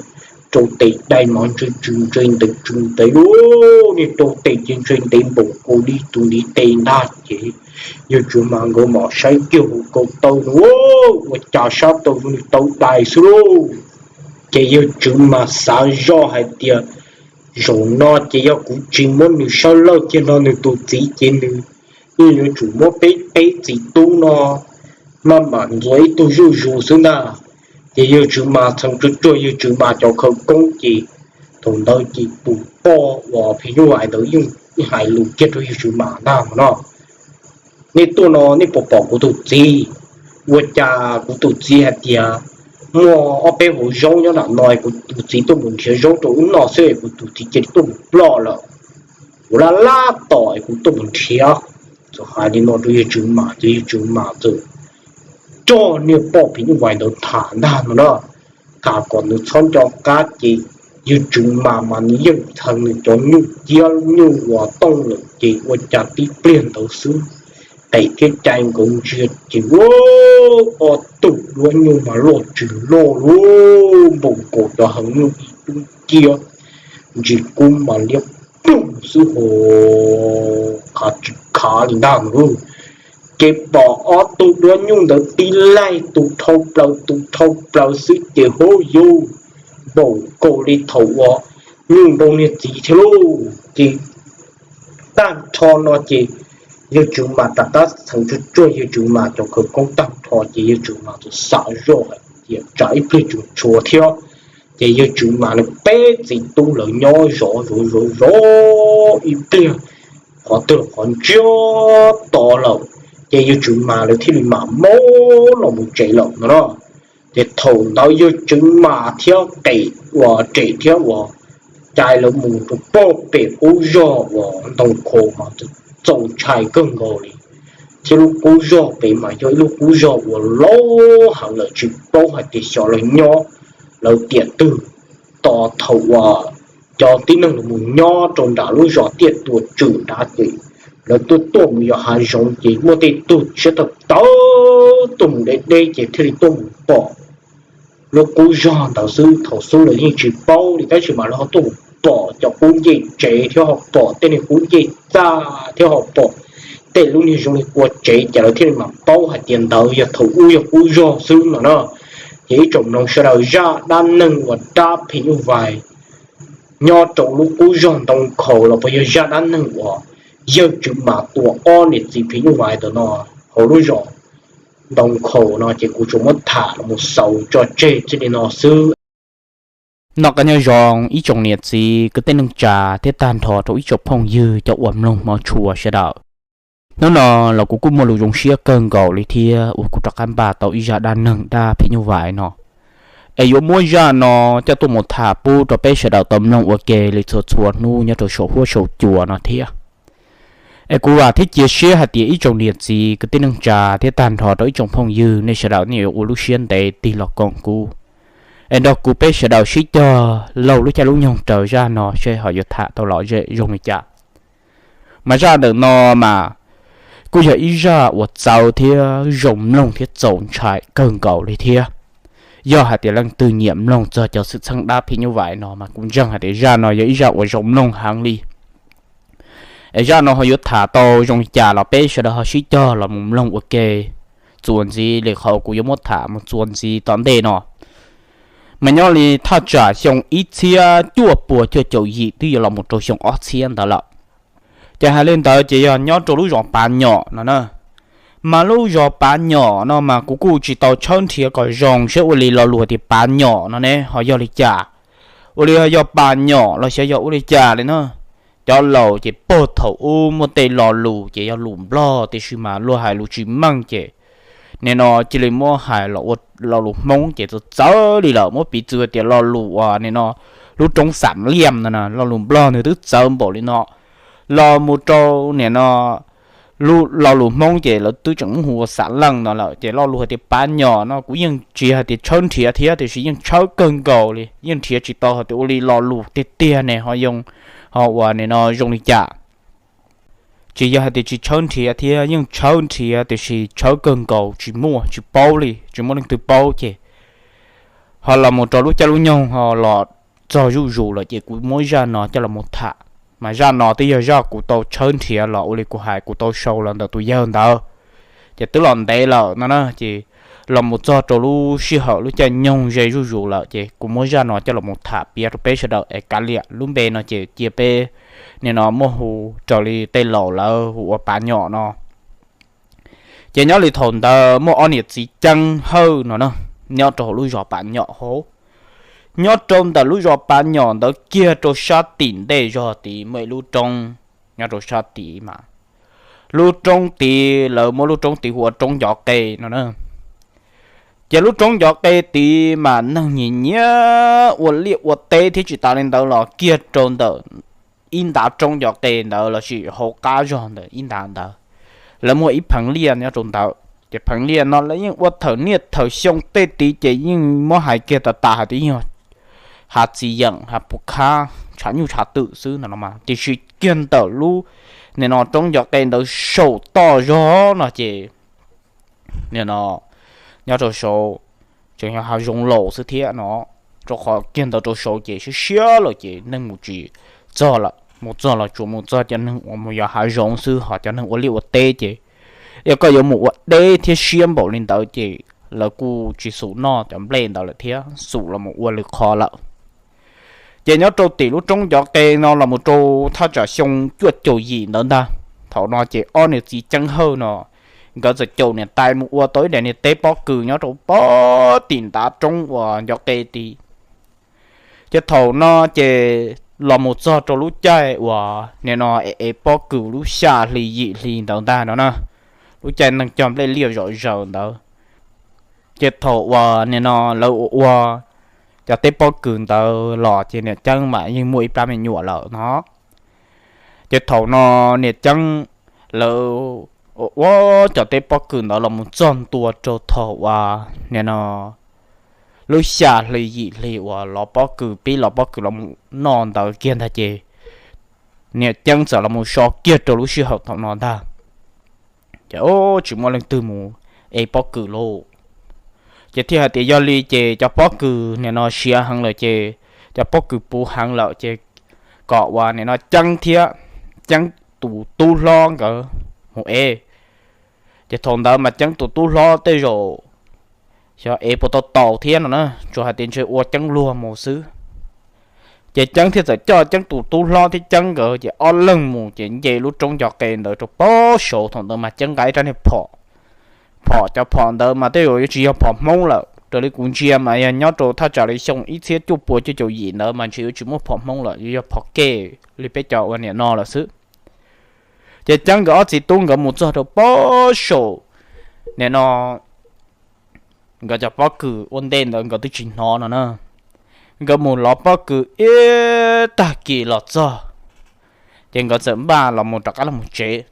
rau tes dai mas ntshe tsw ntshe ntev tsw ntev lauj, niag rau tes ces ntshe ntev npaum nkaus li tus ntiv tes ntag ces yawg Tswv Mas nkawd mam saib kiag hauv ko taw no, ua cas sab taw zoo li tau dais xwb lauj. Ces yawg Tswv Mas xav zoj hais tias zaum no ces yog kuv tsis muab nws sab laj kiag nrog nws tus txiv ces nws yeej yuav tsum muab peb peb txiv tub no maj mam ntxuav ib tug zuj zus xwb ntag. Ces yawg Tswv Mas txheev tsuag tsuag yawg Tswv Mas cov khawv koob ces thaum ntawd ces tus poj uas phim nyuj vais ntawd yeej hais lus kiag rau yawg Tswv Mas ntag no, nej tuaj no nej puas pom kuv tus txiv? Ua cas kuv tus txiv hais tias muaj ob peb hauv zaub nyob nram no, kuv tus txiv tuaj mus nrhiav zaub rau wb noj xwb, kuv tus txiv cia li tuaj mus ploj lawm. Kuv laj laj tos kuv tuaj mus nrhiav. Txawm hais li no rau yawg Tswv Mas ces yawg Tswv Mas txawm coj niag poj phim nyuj vais ntawd tham ntag no na, tham kom nws txhob nco qab ces yawg Tswv Mas mas nws yeej txheev nws cov nyuj ciab nyuj uas tooj lawm ces ua cas tib pliag ntawd xwb qem thiab cai nkawd ntsia ces ua ob tug duab nyuj mas loj tsis loj lauj, npaum nkaus cov heev nyuj ib tub ciab, ntsis kub mas liab ploog xwb hos, khav tsis khav li ntag no lauj. Ces pom ob tug duab nyuj ntawd tib laig tus dhau plaws tus dhau plaws xwb ces hub yus, npaum nkaus li thaum uas nyuj nrau niag txiv thiab lauj. Ces tag nrho no ces yawg Tswv Mas rov qab txheev tsuag tsuag yawg Tswv Mas cov khawv koob tag nrho ces yawg Tswv Mas txawm xav zoj hais tias tsam ib pliag tseem tshuav thiab. Ces yawg Tswv Mas nws peb txiv tub lawv nyob zov zov zov zov ib pliag qhov twg qhov ntsiag to lawm, ces yawg Tswv Mas lawv thiaj li mam maub los mus tsev lawm no na. Ces thaum ntawd yawg Tswv Mas thiab qem uas rem thiab uas cai lawv mus rau pog pem qub zog uas ntoo khaus mas txaus ntshai kawg nkaus li, thiab lub qub zog pem mas yog ib lub qub zog uas laub heev lawm tsis paub hais tias xyov lawv nyob lawv tiam twg. Tos thaum uas cov tib neeg los mus nyob rau nram lub zos Tiaj Tua Tswm nrad ces lawv tuaj tuaj mus yos hav zoov ces muaj tej tug siab tawv tawv tuaj mus deb deb ces thiaj li tuaj mus pom lub qub zog ntawd xwb. Thaum xub lawv yeej tsis paub li tab sis mas lawv ho tuaj mus pom cov qub ncej tsev thiab ho pom tej niag qub ncej txaj thiab ho pom tej lub niag zoo li qua tsev ces lawv thiaj li mam paub hais tias ntawd yog thaum ub yog qub zog xwb no na. Ces ib tsoom mloog sawv daws, zaj dab neeg uas dab phim nyuj vais nyob rau lub qub zog Ntoo Khaus los puas yog zaj dab neeg uas yawg Tswv Mas tua ob niam txiv phim nyuj vais ntawm no hauv lub zos Ntoo Khaus no ces kuv tsuas muab tham los mus xaus tso tseg txij li no xwb. Noj qab nyob zoo ib tsoom niam txiv kwv tij neej tsa thiab tag nrho rau ib tsoom phooj ywg cov uas mloog hmov tshua sawv daws. Hnub no los kuv kuj muaj lus zoo siab kawg nkaus li thiab uas kuv rov qab npaj tau ib zaj dab neeg dab phim nyuj vais no, es yuav muab zaj no coj tuaj mus tham pub rau peb sawv daws tau mloog ua ke li txhua txhua hnub nyob rau saum huab saum cua no thiab. Es kuv vam thiab cia siab hais tias ib tsoom niam txiv kwv tij neej tsa thiab tag nrho rau ib tsoom phooj ywg nej sawv daws nej yuav ua lub siab ntev tig los koom kuv, es nrog kuv peb sawv daws sib cog laug lub caij lub nyoog raws zaj no seb ho yuav tham tau lom zem zoo li cas. Mas zaj ntawm no mas kuj yog ib zaj uas txawv thiab zoo mloog thiab txaus ntshai kawg nkaus li thiab. Yog hais tias leej twg nyiam mloog txog cov xwm txheej dab phim nyuj vais no mas kuv ntseeg hais tias zaj no yog ib zaj uas zoo mloog heev li. Es zaj no ho yuav tham tau zoo li cas los peb sawv daws ho sib cog los mus mloog ua ke txuas ntxiv li qhov kuv yuav muab tham mus txuas ntxiv tom ntej no. Mas nyob li thaj tsam xyoo ib txhiab cuaj puas cuaj caum yim twb yuav los mus rau xyoo ob txhiab ntawd lawm. Ces hais li ntawd ces yog nyob rau lub zos Pav Nyom no na. Mas lub zos Pav Nyom no mas kuv kuj tsis tau tshawb nrhiav kom zoo seb ua li lo lus tias Pav Nyom no ne ho yog li cas, ua li ho yog Pas Nyom los xyov yog ua li cas li na. Cov laus ces puag thaum ub muaj tej lo lus ces yog lus Nplog tiam sis mas luag hais lus tsis meej ces nim no cia li muab hais los ua lo lus Hmoob ces txawv txawv li lawm. Muab piv txwv tias lo lus uas nim no lub roob Xam Liam no na, lo lus Nplog nws twb txawv npaum li no los mus rau nim no lo lus Hmoob ces lawv twb tseem muab hu ua Xam Leej no lawm. Ces lo lus hais tias Pav Nyom no kuv yeej tsis hais tias tshawb nrhiav thiab tiam sis yeej tshawb kawg nkaus li, yeej nrhiav tsis tau hais tias ua li lo lus tiag tiag ne ho yoo ho uas nim no zoo li cas. Tsis yog hais tias tsis tshawb nrhiav thiab, yeej tshawb nrhiav tiam sis tshawb kawg nkaus tsis muaj, tsis paub li, tsis muaj leej twg paub ces ho los mus rau lub caij lub nyoog ho los txog zuj zus lawm ces kuv muab zaj no coj los mus tham. Mas zaj no twb yog zaj kuv tau tshawb nrhiav los ua li kuv hais kuv tau sau los ntawm tus yawg ntawd, ces twb los ntev lawm no na. Ces los mus txog rau lub sij hawm lub caij nyoog ze zuj zus lawm ces kuv muab zaj no coj los mus tham piav rau peb sawv daws es kav liam lub npe no ces cia peb nim no muaj hu raws li tej laus lawv hu ua Pav Nyom no. Ces nyob li thaum ntawd muaj ob niam txiv Ceeb Hawj no na, nyob rau hauv lub zos Pav Nyom hauv. Nyob rau ntawm lub zos Pav Nyom ntawd kiag rau sab tim ntej zog tid muaj ib lub roob, nyob rau sab tid mas lub roob tid lawv muab lub roob tid hu ua roob Ncov Qe no na. Ces lub roob Ncov Qe tid mas neeg nyiam nyiam ua liaj ua teb thiab tsis tas li ntawd los kiag rau ntawm ib ntav roob Ncov Qe ntawd lossis hauv qab zog ntawm ib ntav ntawd, lawv muaj ib pheev liaj nyob rau ntawd. Ces pheev liaj no lawv yeej ua thawm niaj thawm xyoo tej tid ces yeej muab hais kiag tas tas hais tias yog hav txiv yeem hav pus khab tshav nyuj tshav twm xwb no no mas. Tiam sis kiag ntawm lub nim no roob Ncov Qe ntawd saum toj zog no ces nim no nyob rau saud tseem yog hav zoov laus xwb thiab no, rau qhov kiag ntawd rau saud ces siab siab lawm ces neeg mus tsis txog lawm, mus txog los tsuas mus txog cov neeg uas mus yos hav zoov xwb, ho cov neeg ua liaj ua teb ces yog koj yuav mus ua deb thiab siab npaum li ntawd ces lawv kuj tsis xum noj cov nplej ntawd lawm thiab xum los mus ua lwm qhov lawm. Ces nyob rau tim lub roob Ncov Qe no los mus rau thaj tsam xyoo cuaj caum yim ntawd ntag, thaum no ces ob niam txiv Ceeb Hawj no nkawd txawm caum niam tais mus ua tau ib daim niag teb pob kws nyob rau pem tim ntav roob uas Ncov Qe tid. Ces thaum no ces los mus txog rau lub caij uas nim no ev pob kws lub xya hli yim hli ntawd ntag no na, lub caij neeg cog nplej liaj zom zaws ntawd. Ces thaum uas nim no lawv ua ua cov teb pob kws ntawd los ces niam Ceeb mas yeej muaj ib plab me nyuam lawm no. Ces thaum no niam Ceeb lawv ua ua cov teb pob kws ntawd los mus txog ntua rau thaum uas nim no lub xya hli yim hli uas lov pob kws pib lov pob kws los mus noj ntawd kiag ntag ces niam Ceeb txawm los mus so kiag rau lub sij hawm thaum no ntag. Ces tsis muaj leej twg mus ev pob kws lauj. Ces thiaj hais tias yog li ces cov pob kws nim no siav heev lawm ces cov pob kws puv heev lawm ces kom uas nim no Ceeb thiab Ceeb tus tub hlob nkawd mus ev. Ces thaum ntawd mas Ceeb tus tub hlob tej zaum xyov ev puas tau taus thiab no na, tsuas hais tias ntshe ua Ceeb luag mus xwb. Ces Ceeb thiaj txawm coj Ceeb tus tub hlob thiab Ceeb nkawd ces ob leeg mus ces nce lub roob Ncov Qe ntawd rau pem saud. Thaum ntawd mas Ceeb nqa ib rab niag phom, phom cov phom ntawd mas tej zaum yuav tsis yog phom Hmoob lawm, raws li kuv ntsia mas yog nyob rau thaj tsam li xyoo ib txhiab cuaj puas cuaj caum yim ntawd mas ntshe yuav tsis muaj phom Hmoob lawm, yuav yog phom kej li peb cov uas nim no lawm xwb. Ces Ceeb nkawd ob txiv tub nkawd mus txog rau pem saum nim no nkawd cov pob kws ua ntej ntawd nkawd twb tsis hnov no na. Nkawd mus lov pob kws ib tag kis los txog, ces nkawd txawm npaj los mus rov qab los mus tsev.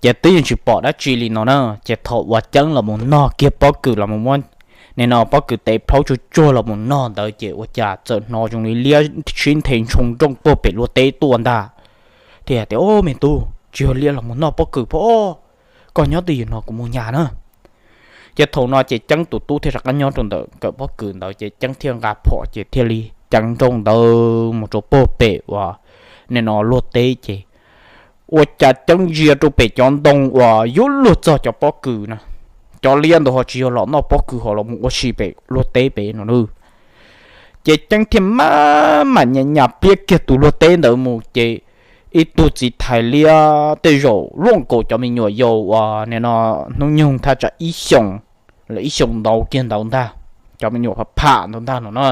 Ces twb yeej tsis pom dab tsi li no na. Ces thaum uas Ceeb los mus nog kiag pob kws los mus muab nim no pob kws tes plhaub tsuag tsuag los mus nog ntawd ces ua cas txawm hnov zoo li liab sib nthe ntshoo nrooj puag pem luag teb tuaj ntag. Thiaj tias, Au me tub, tsis yog liab los mus noj pob kws pob, koj nyob twj ywm no kuv mus nyas na. Ces thaum no ces Ceeb tus tub thiaj rov qab nyob rau ntawm kawm pob kws ntawd ces Ceeb thiaj nqa phom ces thiaj li ceev nrooj ntawd mus rau puag pem uas nim no luag teb ces ua cas Ceeb ntsia rau pem cov ntoo uas yuav luag txog cov pob kws na, cov liab ntawd ho tsis yog los noj pob kws ho los mus ua si pem luag teb pem no na. Ces Ceeb thiaj maj mam nyas nyas pliab kiag tus luag teb ntawd mus ces ib tug txiv thais liab tej zaum luaj nkaus cov me nyuam yaus uas nim no hnub nyoog thaj tsam ib xyoos, lawv ib xyoos ntau kiag ntawd ntag, cov me nyuam pham pham ntawd ntag no na.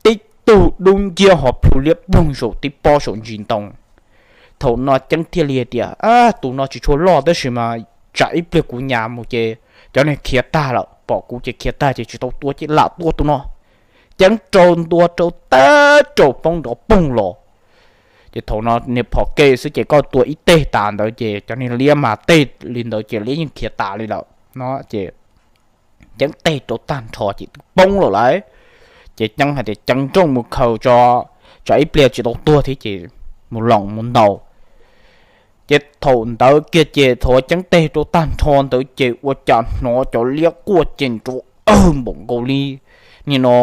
Tib tug dub nciab ho plhu liab ploog saum tib pob saum ntsis ntoo. Thaum no Ceeb thiaj li hais tias, Ab, tus no tsis tshua loj tab sis mas tsam ib pliag kuv nyas mus ces cov niag khiav tag lawm, pom kuv ces khiav tag ces tsis tau tua ces lam tua tus no. Ceeb rau ntua rau tag rau poob nrov poog los. Ces thaum no niag phom ke xwb ces koj tua ib teg tas ntawd ces cov niag liab mas teg li ntawd ces liab yeej khiav tas li lawm no ces Ceeb teg rau tag nrho ces twb poob lawm lauj. Ces Ceeb hais tias, Ceeb nrooj mus khaws tso, tsam ib pliag tsis tau tuag thiab ces mus loos mus ntaus. Ces thaum ntawd kiag ces thaum Ceeb teg rau tag nrho ntawd ces ua cas hnov cov liab quaj ces nrov awg npaum nkaus li nim no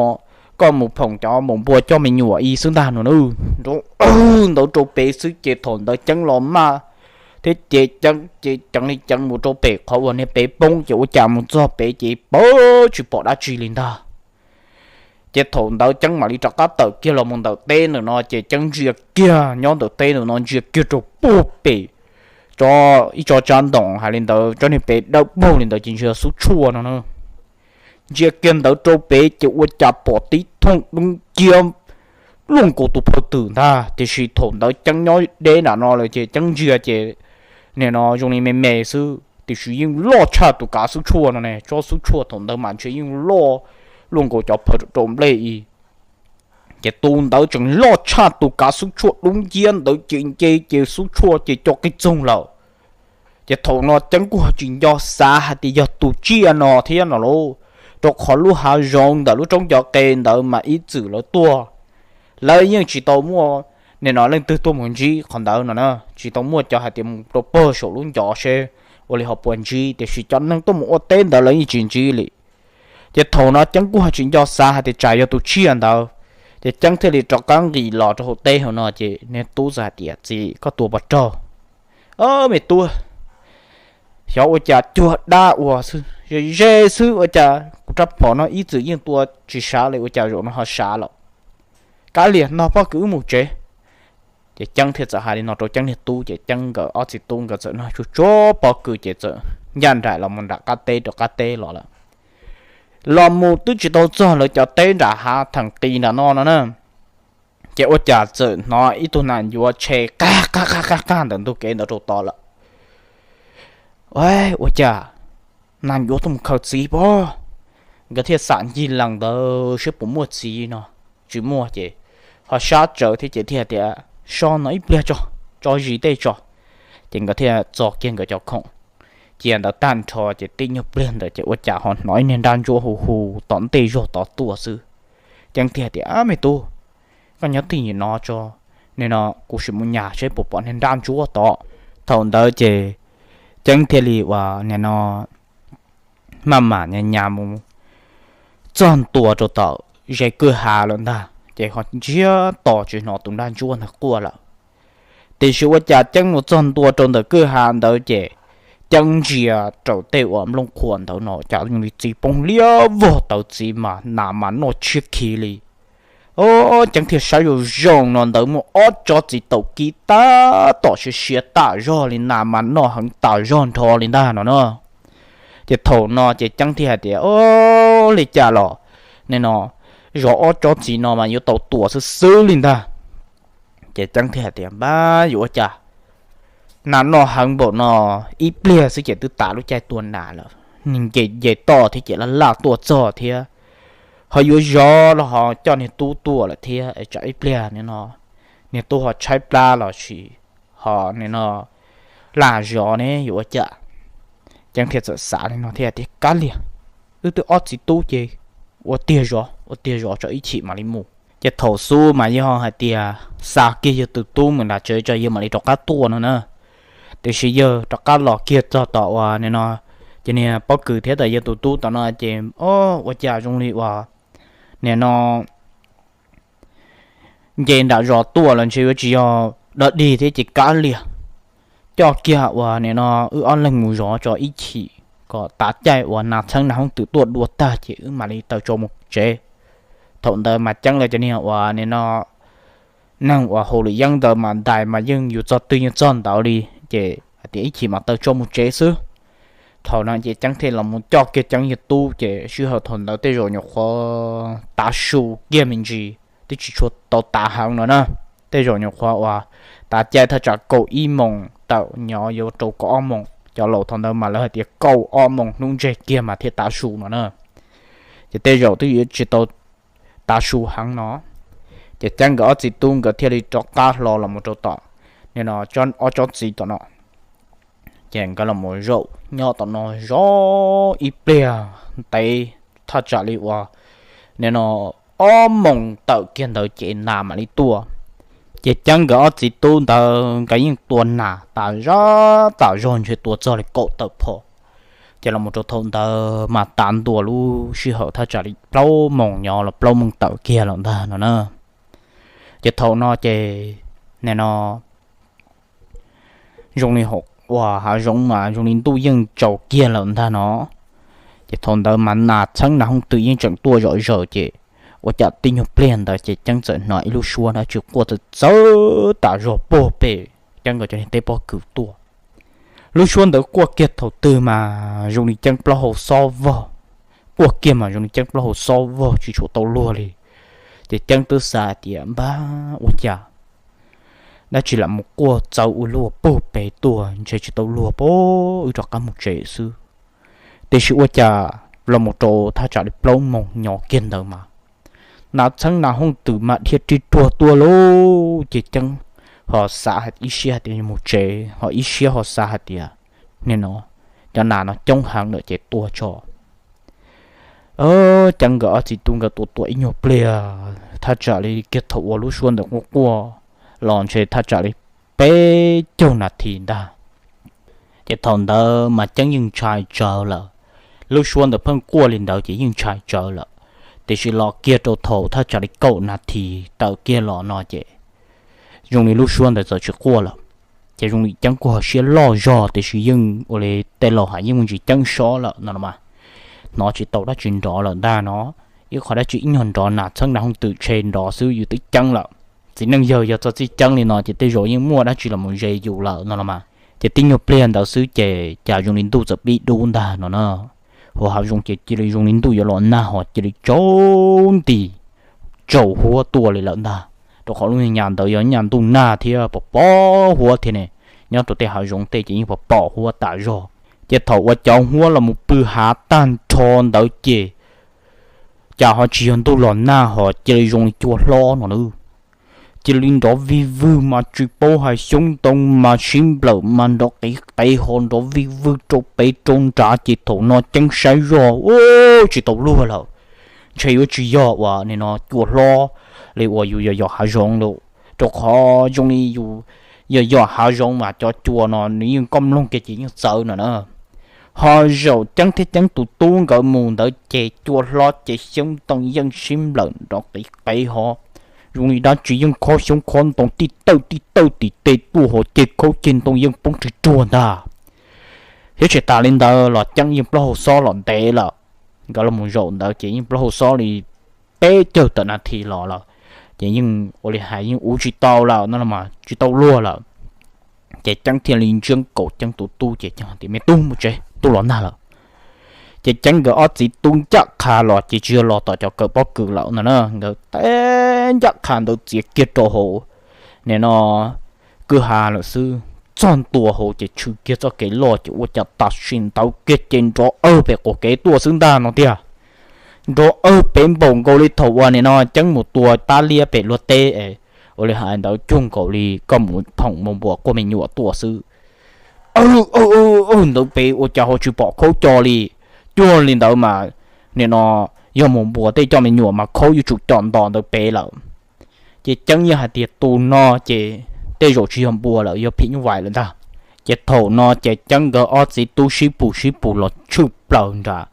koj mus phoom cov npaum npua coj me nyuam ib xwb ntag no na. Nrov awg ntawd rau pem xwb ces thaum ntawd Ceeb los maj thiab ces Ceeb ces ceev li ceev mus rau pem qhov uas niag pem poob ces ua cas mus txog pem ces pab tsis pom dab tsi li ntag. Ces thaum ntawd Ceeb mam li rov qab tawm kiag los mus ntawm teb ntawm no ces Ceeb ntsia kiag nyob ntawm teb ntawm no ntsia kiag rau puag pem tso ib tso tsav ntoos hais li ntawd tsob niag pem dawb paug li ntawd ces ntsia xub tshuaj no na. Ntsia kiag ntawd rau pem ces ua cas pom tib thooj dub nciab luaj nkaus tus phawj twm ntag, tiam sis thaum ntawd Ceeb nyob deb nram no lawm ces Ceeb ntsia ces nim no zoo li me me xwb tiam sis yeej loj tshaj tus kav xub tshuaj no ne, tsob xub tshuaj thaum ntawd mas ntshe yeej loj luaj nkaus cov phawj rau nplej i. Ces tus ntawd tseem loj tshaj tus kav xub tshuaj dub nciab ntawd ces nce ces xub tshuaj ces co qig txoog lawm. Ces thaum no Ceeb kuj tsis nco xav hais tias yog tus tsiaj no thiab no lauj, rau qhov lub hav zoov ntawm lub roob cov qe ntawd mas ib txwm lawv tuaj, lawv yeej tsis tau muaj nim no leej twg tuaj mus ntsib qhov ntawd no na, tsis tau muaj cov hais tias mus rau pog saum lub ncov seb ua li ho puas ntsib, tiam sis cov neeg tuaj mus ua teb ntawd lawv yeej tsis ntsib li. Ces thaum no Ceeb kuj tsis nco xav hais tias tsam yog tus tsiaj ntawd, ces Ceeb thiaj li rov qab nqis los rau hauv teb hauv no ces niag tub txawm hais tias, Txiv, koj tua puas raug? Ob, me tub, xyov ua cas cuag dab ua xwb, ze ze xwb, ua cas kuv rab phom no ib txwm yeej tua tsis sav li ua cas zaum no ho sav lawm. Kav liam, nrog pob kws wb mus tsev. Ces Ceeb thiaj txawm hais li no rau Ceeb niag tub ces Ceeb nkawd ob txiv tub nkawd txawm nrog tsuag tsuag pob kws ces txawm ncaj nraim los mus nram qab teb rau qab teb los lawm. Los mus twb tsis tau txog lawv cov teb nram hav theem qis nram no no na, ces ua cas txawm hnov ib tug nas ncuav tshe qaj qaj qaj qaj ntawm ntug kev ntawd rau tod lawm. Ua cas nas ncuav tuaj mus khaws txiv pob? Nkawd thiaj xam ncig lees ntawd saib puas muaj txiv no, tsis muaj ces ho sab tsawv thiab ces thiaj tias, So no ib pliag tso, tso zis tej tso. Ces nkawd thiaj txo kiag nkawd cov khoom cia ntawd tag nrho ces tib nyuag pliag ntawd ces ua cas ho hnov ib niag nrab ntsuab hu hu tom ntej zog tod tuaj xwb. Ceeb thiaj tias, Ab, me tub, koj nyob twj ywm no tso, nim no kuv sim mus nyas seb puas pom niag nrab ntsuab tod. Thaum ntawd ces Ceeb thiaj li uas nim no maj mam nyas nyas mus txog ntua rau tom ze kwj ha lawm ntag ces ho ntsiag to tsis hnov tus nrab ntsuab ntawd quaj lawm. Tiam sis ua cas Ceeb mus txog ntua rau ntawm kwj ha ntawd ces Ceeb ntsia rau tej uas nplooj qhuav ntawd no cas zoo li txiv poob liab vog tawv txiv mas nas mas noj tshiab khiv li. Ceeb thiaj saib zoo zoo no ntawd muaj ob tsob txiv taum kib tab tom siav siav tam zog li, nas mas noj heev tam zog nrho li ntag no na. Ces thaum no ces Ceeb thiaj hais tias, Ob, li cas los nim no zov ob tsob txiv no mas yuav tau tua xwb xwb li ntag. Ces Ceeb thiaj hais tias, Npab, yuav ua cas, nas noj heev npaum no, ib pliag xwb ces twb tas lub caij tua nas lawm, nws nce nce toj thiab ces laj laj tuaj txog thiab, ho yuav zov los ho coj niag tub tuaj lawm thiab, tsam ib pliag nim no niag tub ho tshaib plab los sis ho nim no laj zov ne yuav ua cas. Ceeb thiaj txawm xav li no thiab tias, Kav liam, wb twb ob txiv tub ces ua tiag zov, ua tiag zov tso ib chim mam li mus. Ces thaum xub mas yog hais tias xa kiag yawg tus tub mus nram tsev tso yawg mam li rov qab tuaj no na. Tiam sis yawg rov qab los kiag txog tom uas nim no ces niag pob kws thiab tom yawg tus tub tom no ces, Ob, ua cas zoo li uas nim no nce nram zos tuaj los ntshe yuav tsis yog dog dig thiab ces kav liam, coj kiag uas nim no wb ob leeg mus zov tso ib chim kom tav caij uas nas txheeb nas hoob twm tuaj dua tag ces wb mam li taws tso mus tsev. Thaum ntawd mas Ceeb lawv cov niag uas nim no neeg uas haus lwm yeeb ntawd mas ntais mas yeej yus txog twg yeej txog ntawd li, ces hais tias ib chim mas taw tso mus tsev xwb. Thaum no ces Ceeb thiaj los mus coj kiag Ceeb yawg tub, ces sij hawm thaum ntawd tej zaum nyuam qhuav tav su kiag me ntsis, twb tsis tshua tau tav heev no na. Tej zaum nyuam qhuav uas tav caij thaj tsam kaum ib moos tawm nyob yuav rau kaum ob moos, cov laus thaum ntawd mas lawv hais tias kaum ob moos hnub ntseg kiag mas thiaj tav su no na. Ces tej zaum twb yuav tsis tau tav su heev no. Ces Ceeb nkawd ob txiv tub nkawd thiaj li rov qab hlo los mus rau tom nim no ob tsob txiv tom no. Ces nkawd los mus zaum nyob tom no zov ib pliag ntev, thaj tsam li uas nim no ob moos tawm kiag ntawd ces nas mam li tuaj. Ces Ceeb nkawd ob txiv tub ntawd nkawd yeej tua nas tas zog tas zog ntshe tua txog li kaum tawm phom. Ces los mus rau thaum ntawd mas tav ntua lub sij hawm thaj tsam li plaub moos nyob los plaub moos tawm kiag lawm ntag no na. Ces thaum no ces nim no zoo li hauv uas hav zoov mas zoo li ntuj yeej tsaus kiag lawm ntag no. Ces thaum ntawd mas nas txheeb nas hooj twm yeej tseem tuaj zom zaws, ces ua cas tib nyuag pliag ntawd ces Ceeb txawm hnov ib lub suab dab tsi quaj txawv txawv tas zog puag pem Ceeb nkawd cov niag teb pob kws tuaj. Lub suab ntawd quaj kiag thaum twg mas zoo li Ceeb plaub hau xob vog, quaj kiag mas zoo li Ceeb plaub hau xob vog tsis tshua tau luag li. Ces Ceeb twb xav hais tias npab ua cas dab tsi lam mus quaj txawv ua luaj puag pem tuaj, ntshe tsis tau luag pab, wb rov qab mus tsev xwb. Tiam sis ua cas los mus rau thaj tsam li plaub moos nyob kiag ntawd mas nas txheeb nas hooj twm mas dhia ri ruag tuaj lauj. Ces Ceeb ho xav ib siab hais tias mus tsev, ho ib siab ho xav hais tias nim no cov nas no coob heev lawm ces tua tso. Ceeb nkawd ob txiv tub nkawd tua tua ib nyuag pliag, thaj tsam li kiag thaum uas lub suab ntawd quaj quaj los ntshe thaj tsam li peb caug nas this ntag. Ces thaum ntawd mas Ceeb yeej ntshai tsawv lawm. Lub suab ntawd pheej quaj li ntawd ces yeej ntshai tsawv lawm. Tiam sis los kiag rau thaum thaj tsam li kaum nas this tawm kiag los no ces zoo li lub suab ntawd txawm tsis quaj lawm. Ces zoo li Ceeb kuj ho siab loj zog tiam sis yeej ua li tej laus hais yeej muaj ntsis ceeb sob lawm no los mas, hnov tsis tau dab tsi nrov lawm ntag no. Ib qho dab tsi ib nyuag nrov nas txheeb nas hooj twm tshe nrov xwb yus twb ceeb lawm. Txiv neej yawg yog txog txij ceeb li no ces tej zaum yeej muaj dab tsi los mus ze yus lawm no los mas. Ces tib nyuag pliag ntawd xwb ces cas zoo li ntuj txawm pib dub ntag no na. Hauv hav zoov ces cia li zoo li ntuj yuav los nag ho cia li tsaus nti tsaus huab tuaj li lawm ntag. Rau qhov lub nyam ntawd yog nyam ntuj nag thiab pos pos huab thiab ne, nyob rau tej hav zoov tej ces yeej pos pos huab tas zog. Ces thaum uas cov huab los mus pw hav tag nrho ntawd ces cas ho tsis yog ntuj los nag ho cia li zoo li cua hlob no na. Cia li nrov vij vwg mas tsis paub hais xyoob ntoo mas sib nplawm mas nrov qiv qev ho nrov vij vwg rau pem rau nrad ces thaum no Ceeb saib zoj tsis tau luag lawm. Ntshe yuav tsis yog uas nim no cua hlob li uas yus yos yos hav zoov lawm, rau qhov zoo li yus yos yos hav zoov mas cov cua no nws yeej koj mloog kiag ces yeej txawv no na. Ho zaum Ceeb thiab Ceeb tus tub nkawd mus ntawd ces cua hlob ces xyoob ntoo yeej sib nplawm nrov qiv qev ho zoo li dab tsi yeej khob xyoob khob ntoo tij tawj tij tawj tim tej tuaj ho ceg khaub ceg ntoo yeej poob rwg ruag ntag. Thiab tsis tas li ntawd los Ceeb yeej plaub hau xob los ntev lawm. Nkawd los mus zaum ntawd ces yeej plaub hau xob li peb caug tawm nas this los lawm, ces yeej ua li hais yeej ua tsis tau lawm no los mas tsis tau luag lawm. Ces Ceeb thiaj li ntsia nkaus Ceeb tus tub ces Ceeb hais tias me tub mus tsev, ntuj los nag lawm. Ces Ceeb nkawd ob txiv tub ncaj qha los ces tsis yog los tom cov kawm pob kws lawm no na, nkawd teb ncaj qha ntawd txiav kiag rau hauv nim no kwj ha lawm xwb. Txog ntua hauv ces tshwm kiag txoj kev loj ces ua cas tam sim ntawd kiag ces nrov awg pem qaum kev tuaj xwb ntag no tiag. Nrov awg pem npaum nkaus li thaum uas nim no Ceeb mus tua tab liab pem luag teb, ua li hais ntawd cuag nkaus li koj mus phoom mus npuas quaj me nyuam tuaj xwb. Awg, ntawd pem ua cas ho tsis pom khaub co li. Cuag li ntawd mas nim no yog mus npuas tej coj me nyuam mas khaub yuav tsum com ntos ntawd pem lawm. Ces Ceeb yeej hais tias tus no ces tej zaum tsis yog npua lawm, yog phim nyuj vais lawm ntag. Ces thaum no ces Ceeb nkawd ob txiv tub sib pus sib pus los tshwj plaws nram,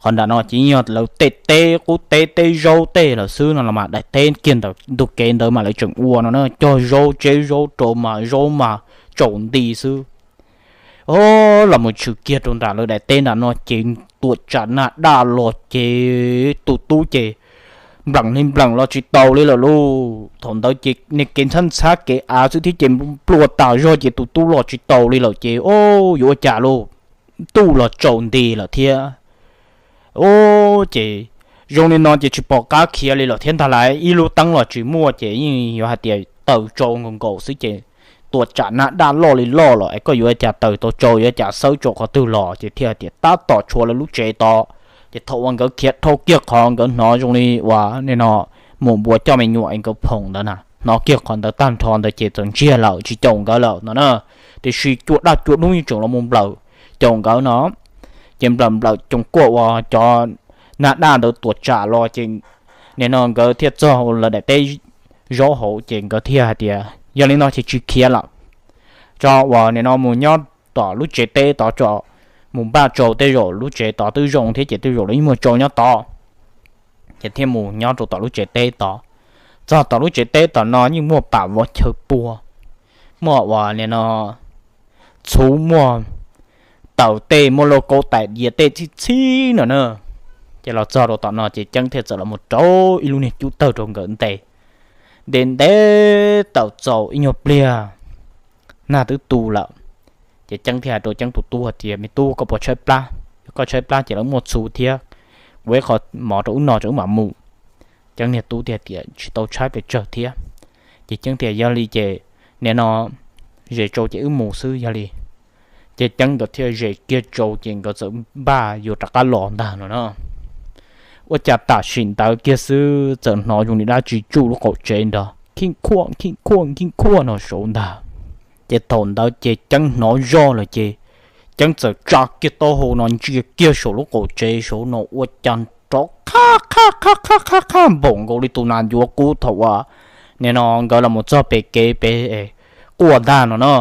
qhov nram no ces yeej yog lawv tej teb qub teb teb zaub tej lawm xwb no los mas, daim teb kiag ntawm ntug kev ntawd mas lawv tseem ua no na, cog zaub tseb zaub rau mas zaub mas tsaus nti xwb. Los mus tshwm kiag rau nram lawv daim teb nram no ces tuam tsam nag daj los ces tus tub ces npleem li npleem los tsis taus li lawm lauj. Thaum ntawd ces niag kev ntxhab ntxhab kev av xwb thiab ces nplua tas zog ces tus tub los tsis taus li lawm ces o, yuav ua cas lauj, ntuj los tsaus nti lawm thiab. Ces zoo li no ces tsis pom qab khiav li lawm thiab ntag lauj, ib lub teeb los tsis muaj ces yeej yuav hais tias taws tsau nkaus nkaus xwb ces tua tsam nag daj loj li loj los es koj yuav cas taws tau tsau, yuav cas xawb tsau qhov twg los ces thiaj hais tias tab tom tshuav lawv lub tsev tod. Ces thaum uas nkawd khiav dhau kiag qhov nkawd hnov zoo li uas nim no mus npuav coj me nyuam es nkawd phoom ntawd na, hnov kiag qhov ntawd tag nrho ntawd ces txawm ntsiag lawm tsis caum nkawd lawm no na. Tiam sis cua daj cua dub yeej tseem los mus nplawm caum nkawd no. Ces nplawm nplawm coos kuaj uas cov nag daj ntawd tua tsam los ces nim no nkawd thiaj txog lawv daim teb zaub hauv ces nkawd thiaj hais tias yog li no ces tsis khiav lawm, tso uas nim no mus nyob tom lub tsev teb tod tso, mus npaj tsau tej zaum lub tsev tod twb zoo thiab ces tej zaum lawv yeej muaj tsau nyob tod. Ces thiaj mus nyob rau tom lub tsev teb tod. Txog tom lub tsev teb tom no yeej muaj pam vov chaw pua, muaj uas nim no txhuv, muaj taws tej, muaj lauj kaub tais diav tej txhib txhib no na. Ces los txog rau tom no ces Ceeb thiaj txawm los mus rau ib lub niag cub tawg rau nkawd nte. Nte nte tawm txaus ib nyuag pliag, nag twb tu lawm. Ces Ceeb thiaj hais rau Ceeb tus tub hais tias me tub, koj puas tshaib plab? Yog koj tshaib plab ces lawv muaj txhuv thiab, ua ib qho mov rau wb no rau wb mam mus. Ceeb niag tub thiaj tias tsis tau tshaib pes tsawg thiab. Ces Ceeb tias yog li ces nim no zes tsau ces wb mus xwb yog li. Ces Ceeb nkawd thiaj zes kiag tsau ces nkawd txawm npaj yuav rov qab los ntag no na. Ua cas tam sim ntawd kiag xwb txawm hnov zoo li dab tsi tsuj lub qaum tsev nrog khib khuaj khib khuaj khib khuaj no saud ntag. Ces thaum ntawd ces Ceeb hnov zoj lawm ces Ceeb txawm tsa kiag taub hau no ntsia kiag saum lub qaum tsev saud no ua cas nrov qhab qhab qhab qhab qhab qhab npaum nkaus li tus nas ncuav kub thaum uas nim no nkawd los mus txog pem kev pem quaj ntag no na.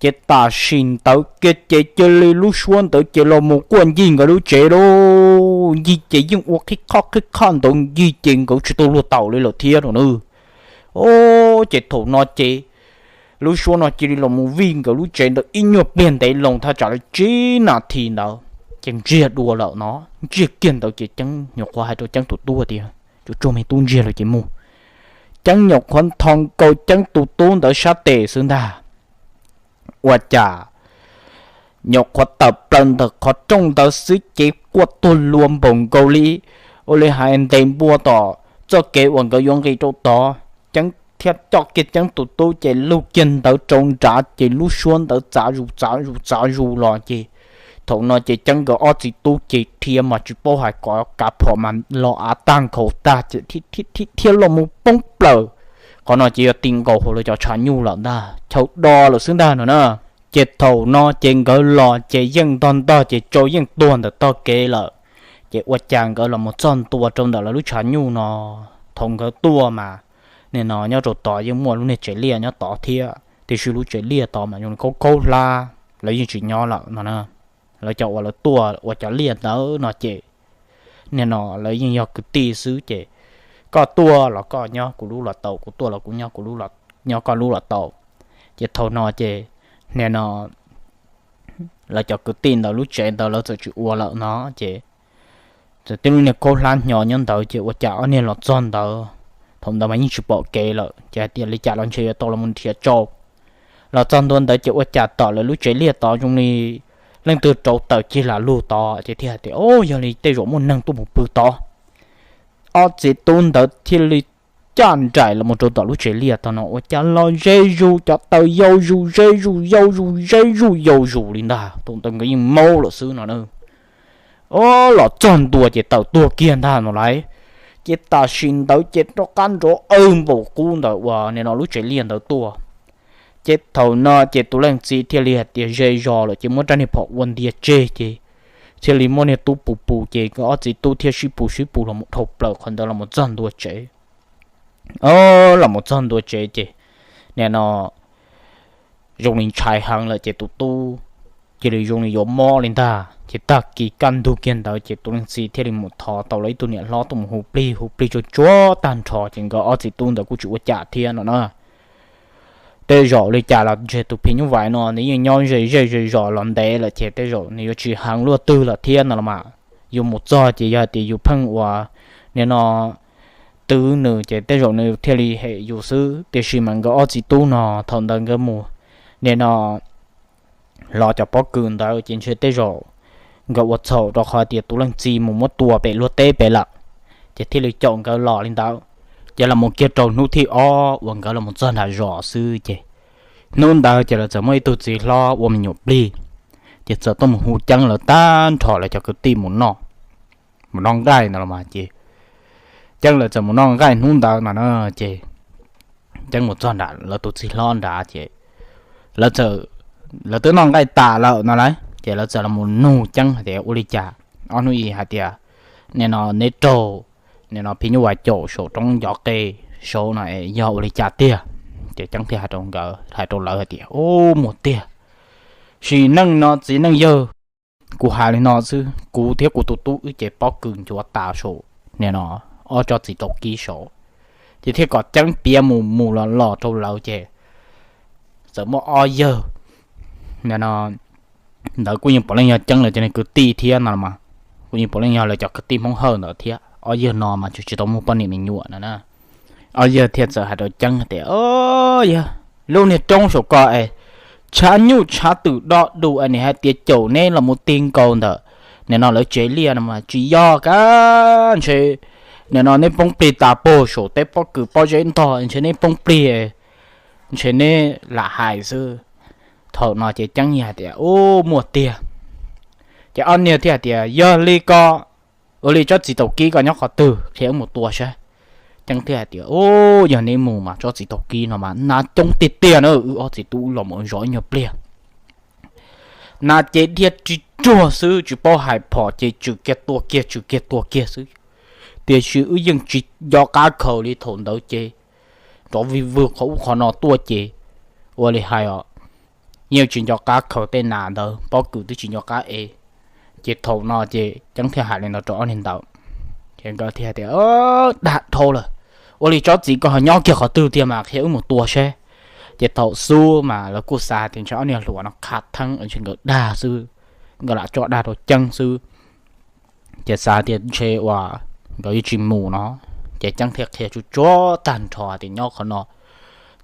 Ces tam sim ntawd kiag ces cia li lub suab ntawd ces los mus quaj ncig nkawd lub tsev lauj. Ncig ces yeej ua qhib qhoj qhib qhoj ntawd ncig ces nkawd tsis tau luag taus li lawm thiab no na. Ces thaum no ces lub suab no cia li los mus vij nkawd lub tsev ntawd ib nyuag pliag ntev loo thaj tsam li tsib nas this ntawd ces ntsiag dua lawm no. Ntsiag kiag ntawd ces Ceeb nyuam qhuav hais rau Ceeb tus tub tias tsuas tsuag me tub ntsiag lawm ces mus. Ceeb nyuam qhuav nthos nkaus Ceeb tus tub ntawd sab tes xwb ntag, ua cas nyuam qhuav tawm plaws ntawm qhov rooj ntawd xwb ces quaj tuag lua npaum nkaus li, ua li hais ntes npua tom txoj kev uas nkawd yuav nqis rau tod. Ceeb thiaj coj kiag Ceeb tus tub ces lug kiag ntawd rau nrad ces lub suab ntawd txav zus txav zus txav zus los ces thaum no ces Ceeb nkawd ob txiv tub ces dhia mas tsis paub hais kov kav phom mas los av tag nkhaus tag ces dhia los mus poob plaws. Qhov no ces yog ti nkaus hauv lawv cov tshav nyuj lawm ntag, chaw do lawm xwb ntag no na. Ces thaum no ces nkawd los ces yeej ntog ntog ces tsau yeej tuag ntawm tog kev lawm. Ces ua cas nkawd los mus txog ntua rau ntawm lawv lub tshav nyuj no, thaum nkawd tuaj mas nim no nyob rau tod yeej muaj lub niag tsev liaj nyob tod thiab tiam sis lub tsev liaj tod mas zoo li khaub khaub hlab lawv yeej tsis nyob lawm no na. Lawv cov uas lawv tuaj ua cov liaj ntawd no ces nim no lawv yeej yog kwv tij xwb ces koj tuaj los koj nyob kuv lub los tau, kuv tuaj los kuv nyob kuv lub, nyob koj lub los tau. Ces thaum no ces nim no lawv cov kwv tij ntawd lub tsev ntawd lawv txawm tsis ua lawm no ces txawm tib lub niag khaub hlab hnyo nyob ntawd ces ua cas ob niag los txog ntawd, thaum ntawd mas yeej tsis pom kev lawm ces hais tias li cas los ntshe yuav tau los nrhiav tsau. Los txog ntua ntawd ces ua cas tom lawv lub tsev liaj tod zoo li leej twg rauv taws cig lam lug tod ces thiaj hais tias o, yog li tej zaum muaj neeg tuaj mus pw tod. Ob txiv tub ntawd thiaj li caj nraim los mus rau tom lub tsev liaj tod no ua cas los ze zus cov taws yau zus ze zus yau zus ze zus yau zus li ntag, thaum ntawd nkawd yeej maub lawm xwb no na. O, los txog ntua ces tawm tuag kiag ntag no lauj. Ces tam sim ntawd ces rov qab nrov aw npaum qub ntawm uas nim no lub tsev liaj ntawd tuaj. Ces thaum no ces tus leej txiv thiaj li hais tias ze zos lawm ces muab rab niag phom ua ntiag tseg ces thiaj li muab niag tub pus pus ces nkawd ob txiv tub thiaj sib pus sib pus los mus dhau plaws qhov ntawd los mus txog ntua tsev. O, los mus txog ntua tsev ces nim no zoo li ntshai heev lawm ces tus tub cia li zoo li yuav mob li ntag ces tag kis kaj ntug kiag ntawd ces tus leej txiv thiaj li mus thov tau lawv ib tug niam hlob tuaj mus hu plig, hu plig tsuag tsuag tag nrho ces nkawd ob txiv tub ntawd kuj tsis ua cas thiab no na. Tej zaum li cas los ntshe tus phim nyuj vais no nws yeej nyob ze zej ze zos los ntev lawm ces tej zaum nws yuav tsis heev luaj twg lawm thiab no los mas. Yus mus txog ces yog hais tias yus pheej uas nim no twv nws ces tej zaum nws thiaj li hem yus xwb, tiam sis mas nkawd ob txiv tub no thaum ntawd nkawd mus nim no los cov pob kws ntawd ces ntshe tej zaum nkawd ua txhaum rau qhov tias tus leej txiv mus muab tua pem luag teb pem lawm, ces thiaj li caum nkawd los li ntawd. Ces los mus kiag rau hnub thib ob uas nkawd los txog nram zos xwb ces hnub ntawd ces lawv txawm muaj ib tug txiv hlob ua me nyuam plig, ces txawm tuaj mus hu Ceeb lawv tag nrho lawv cov kwv tij mus noj, mus noj nqaij ntawd los mas ces Ceeb lawv txawm mus noj nqaij hnub ntawd no na. Ces Ceeb mus txog nram lawv tus txiv hlob nrad ces lawv twb noj nqaij tas lawm no lawm ces lawv txawm los mus nug Ceeb hais tias ua li cas, ob hnub ib hais tias nim no neb raug nim no phim nyuj vais caum saum roob ncov qe saud no es yog ua li cas tiag. Ces Ceeb thiaj hais rau nkawd, hais rau lawv hais tias, Ub, muaj tiag, sim neej no txiv neej yawg, kuv hais li no xwb, kuv thiab kuv tus tub wb ces pob kws ncuav tas saum nim no ob tsob txiv taus kib saud. Ces thiaj kom Ceeb piav mus mus los los rau lawv ces txawm muaj ob yawg nim no ntawd kuj yeej puav leej yog Ceeb lawv cov niag kwv tij thiab no los mas, kuj yeej puav leej yog lawv cov kwv tij Hmoob Hawj ntawd thiab. Ob yawg no mas tsis tau muaj poj niam me nyuam no na. Ob yawg thiaj txawm hais rau Ceeb tias, Yog lub niag roob saum ko es tshav nyuj tshav twm do du es nws hais tias caum neb los mus ti nkaus ntawm nim no lawv tsev liaj no mas tsis yog kab ntshe nim no neb poob plig tas puag saum tej pob kws pob zeb ntog ntshe neb poob plig, ntshe neb lam hais xwb. Thaum no ces Ceeb yeej hais tias, Ub, muaj tiag. Ces ob niag thiaj hais tias, Yog li ko, ua li tsob txiv taus kib ko nyob qhov twg, qhia wb mus tua saib. Ceeb thiaj hais tias, Ub, yog neb mus mas tsob txiv taus kib no mas nas coob tiag tiag na, wb ob txiv tub los mus zov ib nyuag pliag nas ces dhia ris ruag xwb, tsis paub hais phom ces tswm kiag tua kiag tswm kiag tua kiag xwb. Tiam sis wb yeej tsis nco qab khaws li thaum ntawd ces nrov vij vwg qhov ub qhov no tuaj ces ua li hais os, yeej tsis nco qab khaws tej nas ntawd, pob kws twb tsis nco qab ev. Ces thaum no ces Ceeb thiaj hais li no rau ob niag ntawd, ces nkawd thiaj tias, Dag dhau lawm, ua li tsob txiv ko ho nyob kiag qhov twg tiag mas qhia wb mus tua seb. Ces thaum xub mas lawv kuj xav tias ntshe ob niag hluas no khav theeb ntshe nkawd dag xwb, nkawd lam tso dag rau Ceeb xwb. Ces xav tias ntshe uas nkawd yuav tsis mus no, ces Ceeb thiaj qhia tsuj tsuav tag nrho tias nyob qhov no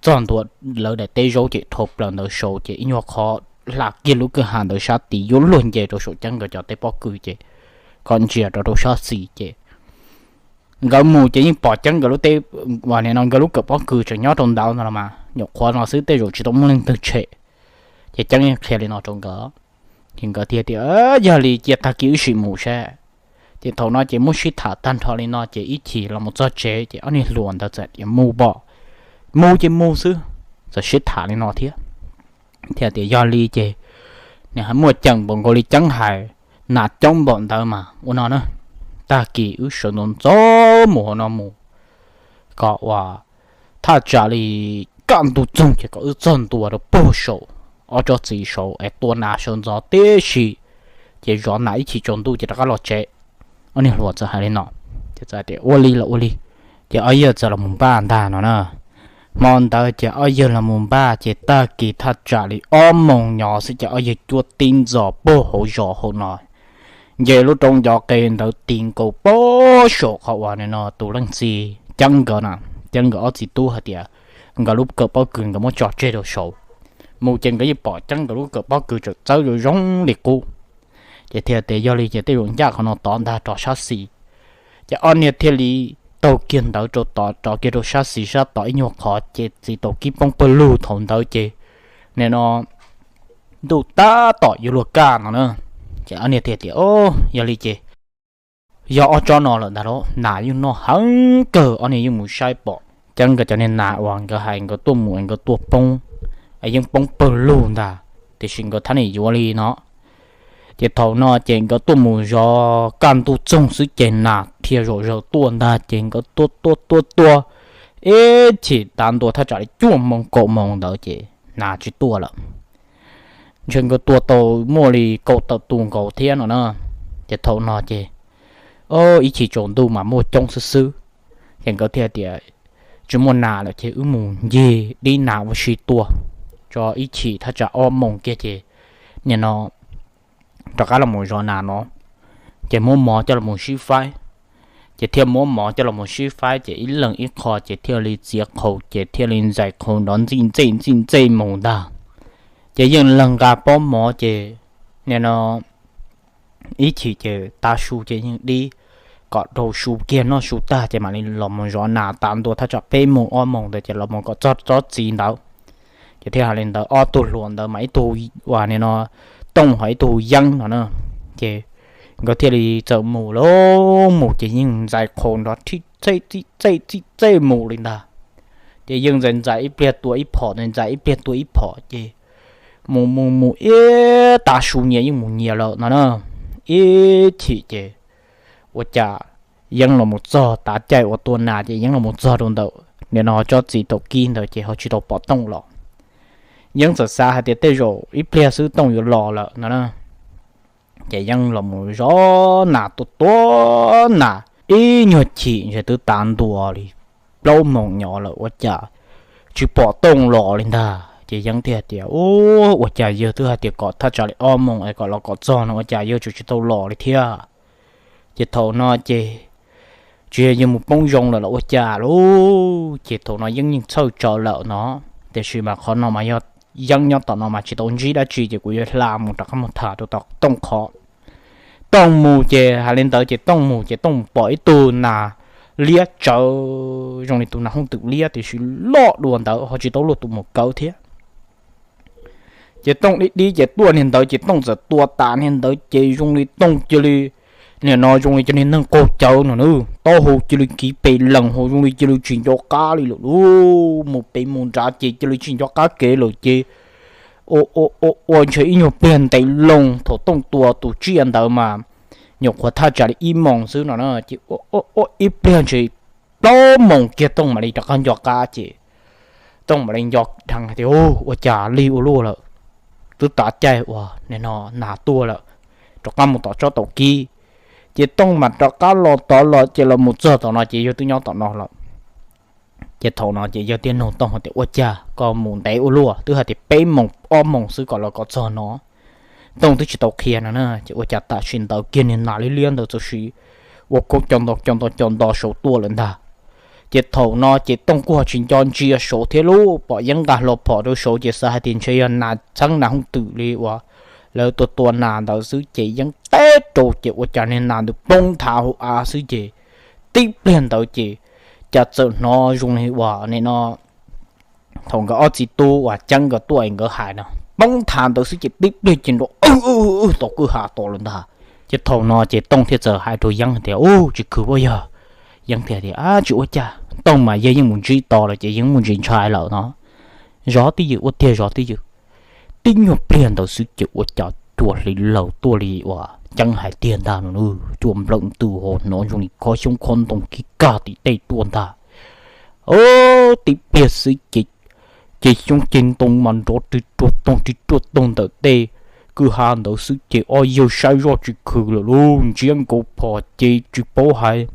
txog ntua lawv daim teb zaub ces dhau plaws ntawd saud ces ib nyuag qhov hla kiag lub kwj ha ntawd sab tid yuav luag nce rau saum Ceeb nkawd cov teb pob kws ces kom ntsia rau rau sab xis ces nkawd mus ces yeej pom Ceeb nkawd lub teb, uas nim no nkawd lub kawm pob kws tseem nyob rau ntawd no los mas nyuam qhuav no xwb tej zaum tsis tau muaj leej twg tshem. Ces Ceeb yeej qhia li no rau nkawd, ces nkawd thiaj tias, Yog li cia tag kis wb sim mus seb. Ces thaum no ces muab sib tham tag nrho li no ces ib chim los mus txog tsev ces ob niag hluas ntawd txawm tias, Mus pom, mus ces mus xwb. Txawm sib tham li no thiab, thiaj tias, Yog li ces nws muaj ceem npaum nkaus li Ceeb hais, nas coob npaum ntawd mas ua no na, tag kis wb sawv ntxov ntxov mus hauv no mus, kom uas thaj tsam li kaj ntug txoog ces kom wb txog ntua rau puag saum ob tsob txiv saud es tua nas sawv ntxov tib si, ces zov nas ib chim tsaus ntuj ces rov qab los tsev. Ob niag hluas txawm hais li no, ces txawm tias, Ua li los ua li. Ces ob yawg txawm los mus npaj ntag no na. Hmo ntawd ces ob yawg los mus npaj ces tag kis thaj tsam li ob moos nyo xwb ces ob yawg cuab tib ntxov puag hauv zos hauv no. Nce lub roob ncov qe ntawd ti nkaus puag saum qhov uas nim no tus leej txiv Ceeb nkawd na, Ceeb nkawd ob txiv tub hais tias nkawd lub kawm pob kws nkawd muab tso tseg rau saud. Mus ces nkawd yeej pom Ceeb nkawd lub kawm pob kws tseem txawb zoo zoo li qub. Ces thiaj tias, Yog li ces tej zaum ncaj qhov no tod ntag rov sab xis. Ces ob niag thiaj li taug kiag ntawd rau tod, rov kiag rau sab xis sab tod ib nyuag qhov ces txiv taus kib poob pawg lug thaum ntawd ces nim no ntuj tab tom yuav luag kaj no na. Ces ob niag thiaj tias, Yog li ces yog ob tsob no lawm ntag lauj, nas yeej noj heev kawg. Ob niag yeej mus saib pom Ceeb nkawd cov niag nas uas nkawd hais nkawd tuaj mus es nkawd tua poob, es yeej poob pawg lug ntag, tiam sis nkawd thab niam yuav li no. Ces thaum no ces nkawd tuaj mus zov kaj ntug txoog xwb ces nas dhia zom zaws tuaj ntag ces nkawd tua tua tua tua ib chim tav ntua thaj tsam li cuaj moos kaum moos ntawd ces nas tsis tuaj lawm. Ntshe nkawd tua tau muaj li kaum tawm tus nkaus thiab no na. Ces thaum no ces ib chim tsaus ntuj mas muaj coob xwb xwb, ces nkawd thiaj tias, Tsis muaj nas lawm ces wb mus ncig dib nas ua si tua tso ib chim thaj tsam ob moos kiag ces nim no rov qab los mus zov nas no, ces muab mov coj los sib faib. Ces thiaj muab mov coj los sib faib ces ib leeg ib qho ces thiaj li txiav qhaus ces thiaj li ntxais qhaus nrov ntxij ntxej ntxij ntxej mus ntag. Ces yeej leeg nqa pob mov ces nim no ib chim ces tav su ces yeej dib, kom rau su kiag noj su tag ces mam li los mus zov nas tas ntua thaj tsam peb moos ob moos ntawd ces los mus kom txog tsob txiv ntawd. Ces thiaj hais li ntawd, ob tug hluas ntawd mas ib tug uas nim no Tooj ho ib tug Yeeb no na. Ces nkawd thiaj li txawm mus lauj, mus ces yeej ntxais qhaus nrov txij txej txij txej mus li ntag. Ces yeej ntxais ntxais ib pliag tua ib phom, ntxais ib pliag tua ib phom ces mus mus mus ib tav su nyias yeej mus nyias lawm no na. Ib chim ces ua cas Yeeb los mus txog tav caij uas tua nas ces Yeeb los mus txog rau ntawm nim no tsob txiv taum kib ntawd ces ho tsis tau pom Tooj los. Yeeb txawm xav hais tias tej zaum ib pliag xwb Tooj yuav los lawm no na. Ces Yeeb los mus zov nas tua tua nas ib nyuag chim ntshe twb tav ntua li plaub moos nyob lawm ua cas tsis pom Tooj los li ntag. Ces Yeeb thiaj tias, Ua cas yawg twb hais tias kom thaj tsam li ob moos es kom los kom txog no ua cas yawg tseem tsis tau los li thiab? Ces thaum no ces tsis yog yawg mus poob zoo lawm los ua cas lauj? Ces thaum no Yeeb yeej txhawj tsawv lawm no, tiam sis mas qhov no mas yog Yeeb nyob tom no mas tsis tau ntsib dab tsi ces kuv yuav hla mus rov qab mus tham rau tom Tooj qhov. Tooj mus ces hais li ntawd ces Tooj mus ces Tooj mus pom ib tug nas liab tsawv zoo li tus nas hooj twm liab tiam sis loj dua ntawd ho tsis tau luaj tus mus kawv thiab. Ces Tooj dib dib ces tuaj niag ntawd ces Tooj txawm tua tas niag ntawd ces zoo li Tooj cia li, nim no zoo li cov niag neeg qaug cawv no na, taub hau cia li kiv pes lees hauv zoo li cia li tsis nco qab li lawm lauj. Mus pem mus nrad ces cia li tsis nco qab kev lawm ces ua ua ua ntshe ib nyuag pliag ntev loo thaum Tooj tua tus tsiaj ntawd mas nyuam qhuav thaj tsam li ib moos xwb no na ces ua ua ib pliag ntshe plaub moos kiag Tooj mam li rov qab nco qab ces Tooj mam li nco dheev hais tias, Ua cas lig ua luaj lawm, twb tav caij uas nim no nas tuaj lawm, rov qab mus tom tsob taum kib. Ces Tooj mam rov qab los tod los ces los mus txog tom no ces yawg twb nyob tom no lawm. Ces thaum no ces yawg thiaj nug Tooj hais tias, Ua cas koj mus ntev ua luaj, twb hais tias peb moos ob moos xwb kom los kom txog no? Tooj twb tsis tau qhia no na, ces ua cas tam sim ntawd kiag niag nas liab liab ntawd txawm sim ua khaub co nto co nto co nto saud tuaj lawm ntag. Ces thaum no ces Tooj kuj ho tsis nco ntsia saud thiab lauj, pom Yeeb nqa hlo phom rau saud ces xav hais tias ntshe yog nas txheeb nas hooj twm li uas lawv tua tua nas ntawd xwb ces Yeeb teb rau ces ua cas niag nas ntawd poob nthav hauv av xwb ces tib pliag ntawd ces cas txawm hnov zoo li uas nim no thaum nkawd ob txiv tub uas Ceeb nkawd tuaj es nkawd hais no, poob nthav ntawd xwb ces tib pliag ces nrov wb wb tom kwj ha tos lawm ntag. Ces thaum no ces Tooj thiaj txawm hais rau Yeeb tias, Ub, tsis khwv pob yog. Yeeb thiaj tias, Ab, tsis ua cas. Tooj mas yawg yeej mus ntsib to lawm ces yeej mus ntsis ntshai lawm no. Zov twj ywm ua tiag, zov twj ywm. Tib nyuag pliag ntawd xwb ces ua cas cua hliv laws tuaj li uas Ceeb hais tiag ntag no, cua nplawm ntws hauv hnov zoo li khob xyoob khob ntoo kiv kag tim tej tuaj ntag. Tib pliag xwb ces, ces xyoob ceg ntoo mas nrov ris ruaj toog ris ruaj toog ntawm tej kwj ha ntawd xwb ces ob yawg saib zoj tsis khwv lawm lauj, ntsiab nkaus phom ces tsis paub hais,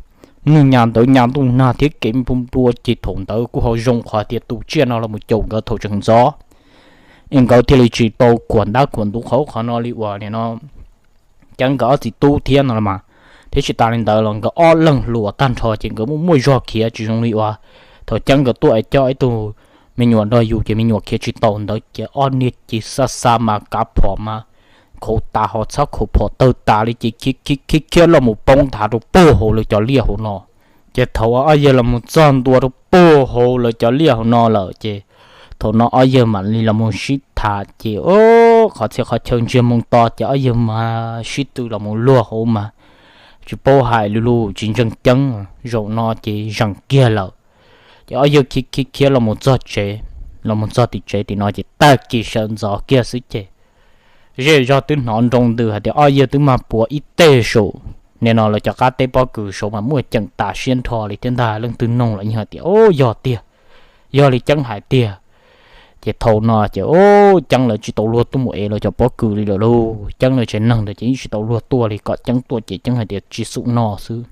nyuag nyas ntawd nyas ntuj nag thiab kev nplua nplua ces thaum ntawd kuj ho zoo qhov tias tus tsiaj no los mus caum nkawd thaum tseem ntxov es nkawd thiaj li tsis tau khuam ntab khuam ntuv qhov ub qhov no li uas nim no Ceeb nkawd ob txiv tub thiab no los mas. Thiab tsis tas li ntawd los nkawd ob leeg hluas tag nrho ces nkawd muaj muaj zog khiav tsis zoo li uas thaum Ceeb nkawd tuaj es coj ib tug me nyuam nrog yus ces me nyuam khiav tsis tau ntawd ces ob niag ces xa xa mas kav phom mas khaus tas ho txhob khaus phom tawg tas li ces khiav khiav khiav los mus poob nthav rau puag hauv lawv cov liaj hauv no. Ces thaum ob yawg los mus txog ntua rau puag hauv lawv cov liaj hauv no lawm ces thaum no ob yawg mam li los mus sib tham ces qhov txhia qhov chaw ntsiag moo to ces ob yawg mas sib tw los mus luag hauv mas tsis paub hais li lus tsis ntseeg Ceeb, zaum no ces zeem kiag lawm. Ces ob yawg khiav khiav khiav los mus txog tsev, los mus txog tim tsev tim no ces tag kis sawv ntxov kiag xwb ces zej zog twb hnov nroo ntws hais tias ob yawg twb mag puav ib teg saum nim no lawv cov qab teb pob kws saud mas muaj ceem tas siab nrho li thiab ntag. Leej twg noog los yeej hais tias, Ub, yog tiag, yog li Ceeb hais tiag. Ces thaum no ces, ub, Ceeb lawv tsis tau luag tuaj mus ev lawv cov pob kws li lawm lauj. Ceeb lawv tsev neeg ntawd ces yeej tsis tau luag tuaj li, kom Ceeb tuaj ces Ceeb hais tias tsis xum no xwb.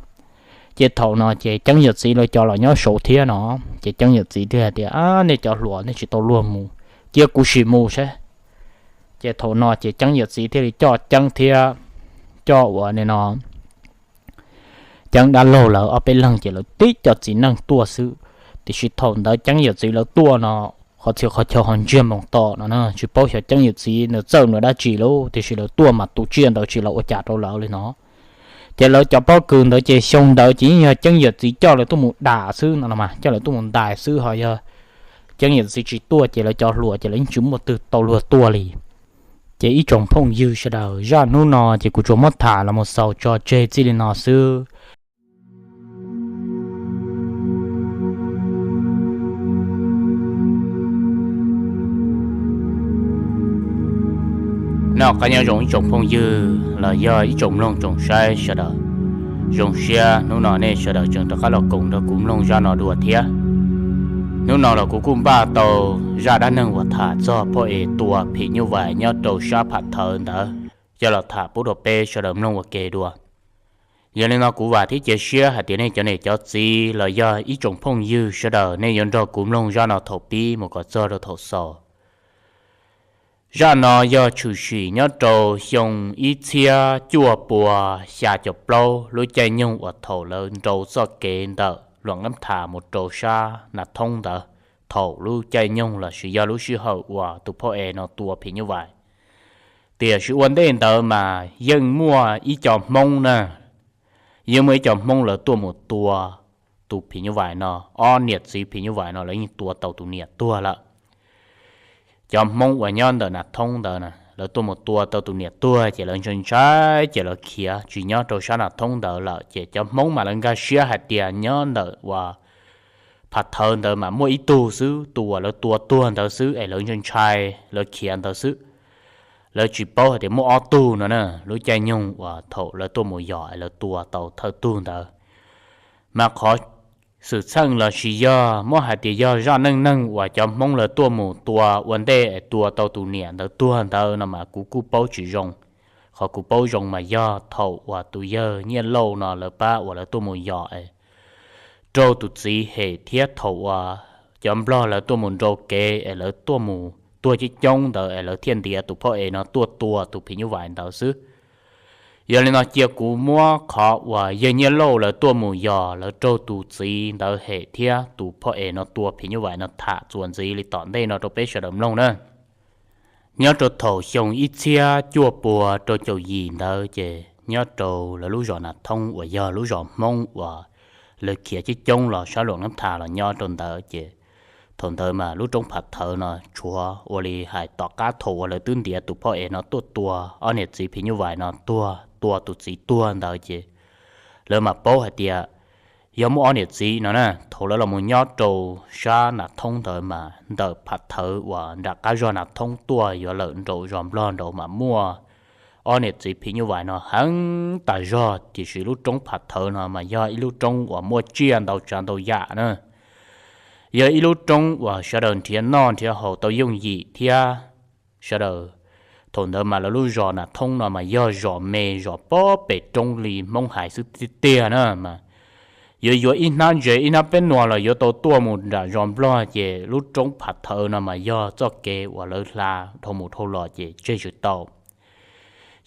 Ces thaum no ces Ceeb yawm txiv lawv cov los nyob saud thiab no, ces Ceeb yawm txiv thiaj hais tias, Nej cov hluas, nej tsis tau luag mus, cia kuv sim mus saib. Ces thaum no ces Ceeb yawm txiv thiaj li coj Ceeb thiab coj uas nim no Ceeb dab laug lawv ob peb leeg ces lawv tib co txiv neej tuaj xwb. Tiam sis thaum ntawd Ceeb yawm txiv lawv tuaj no, qhov txhia qhov chaw ho ntsiag moos to no na, tsis paub xyov Ceeb yawm txiv nws txawj nws dab tsi lauj, tiam sis lawv tuaj mas tus tsiaj ntawd tsis los ua cas rau lawv li no. Ces lawv cov pob kws ntawd ces xyoo ntawd ces yeej yog Ceeb yawm txiv coj lawv tuaj mus dam xwb no, coj lawv tuaj mus ntais xwb, ho yog Ceeb yawm txiv tsis tuaj ces lawv cov hluas ces lawv yeej tsis muaj twg tau luag tuaj li. Ces ib tsoom phooj ywg sawv daws, zaj hnub no ces kuv tsuas muab tham los mus xaus tso tseg txij li no xwb. Noj qab nyob zoo ib tsoom phooj ywg los yog ib tsoom mloog tsoom saib sawv daws. Zoo siab hnub no nej sawv daws tseem rov qab los koom nrog kuv mloog zaj no dua thiab. Hnub no los kuv kuj npaj tau zaj dab neeg uas tham txog phoj es tua phim nyuj vais nyob rau sab Pham Thawv ntawd coj los tham pub rau peb sawv daws mloog ua ke dua. Yog li no kuv vam thiab cia siab hais tias nej cov niam cov txiv los yog ib tsoom phooj ywg sawv daws nej yuav nrog kuv mloog zaj no thaum pib mus kom txog rau thaum xaus. Zaj no yog tshwm sim nyob rau xyoo ib txhiab cuaj pua xya caum plaub lub caij nyoog uas thaum lawv nrau txoj kev ntawm Luam Nqeeb Thas mus rau sab Nas Thoob ntawd, thaum lub caij nyoog los sis yog lub sij hawm uas tus phoj es no tua phim nyuj vais. Tiam sis ua ntej ntawd mas yeej muaj ib co Hmoob na, yeej muaj ib co Hmoob lawv tuaj mus tua tus phim nyuj vais no, ob niam txiv phim nyuj vais no lawv yeej tua tau tus niam tuag lawm. Cov Hmoob uas nyob ntawm Nas Thoob ntawd na, lawv tuaj mus tua tau tus niam tuag ces lawv ntshai ntshai ces lawv khiav tsis nyob rau sab Nas Thoob ntawd lawm. Ces cov Hmoob mas lawv nkag siab hais tias nyob ntawm uas Pham Thawv ntawd mas muaj ib tug xwb, tus uas lawv tua tuag ntawd xwb es lawv ntshai ntshai lawv khiav ntawd xwb. Lawv tsis paub hais tias muaj ob tug no na. Lub caij nyoog uas thaum lawv tuaj mus yos es lawv tua tau thawj tug ntawd, mas qhov xwm txheej los sis yog muab hais tias yog zaj neej neeg uas cov Hmoob lawv tuaj mus tua ua ntej es tua tau tus niam ntawd tuag ntawd no mas kuv kuj paub tsis zoo. Qhov kuv paub zoo mas yog thaum uas tus yawg Nyiaj Lauj no lawv pab uas lawv tuaj mus yos es raug tus txiv hem thiab thaum uas cov Nplog lawv tuaj mus nrau kev es lawv tuaj mus tuag coob coob ntawd es lawv thiaj ntiav tus phoj es no tuaj tua tus phim nyuj vais ntawd xwb. Yog li no cia kuv muab qhov uas yawg Nyiaj Lauj lawv tuaj mus yos lawv raug tus txiv ntawd hem thiab tus phoj es no tua phim nyuj vais no tham txuas ntxiv li tom ntej no rau peb sawv daws mloog na. Nyob rau thaum xyoo ib txhiab cuaj pua rau caum yim ntawd ces nyob rau lawv lub zos Nas Thoob uas yog lub zos Hmoob uas lawv khiav coob coob los sab Luam Nqeeb Thas los nyob rau ntawd ces thaum ntawd mas lub roob Pham Thawv no tshuav ua li hais tom qab thaum uas lawv twb ntiav tus phoj es no tuaj tua ob niam txiv phim nyuj vais no tuag, tua tus txiv tuag ntawd ces lawv mam paub hais tias yog muaj ob niam txiv no na. Thaum lawv los mus nyob rau sab Nas Thoob ntawd mas ntawm Pham Thawv uas nram qab zos Nas Thoob tuaj yuav lawm nraum zos Nplog nraud mas muaj ob niam txiv phim nyuj vais no heev tas zog, tiam sis lub roob Pham Thawv no mas yog ib lub roob uas muaj tsiaj ntau tsav ntau yam na. Yog ib lub roob uas sawv daws nrhiav noj nrhiav haus tau yooj yim thiab sawv daws. Thaum ntawd mas lawv lub zos Nas Thoob no mas yog zos me zos pob pem roob li Hmoob hais xwb tiag tiag na mas yuav yuav ib hnab ntses ib hnab peb nua los yuav tau tuaj mus nram zos Nplog ces lub roob Pham Thawv no mas yog txoj kev uas lawv hla dhau mus dhau los ces tseg tsis tau.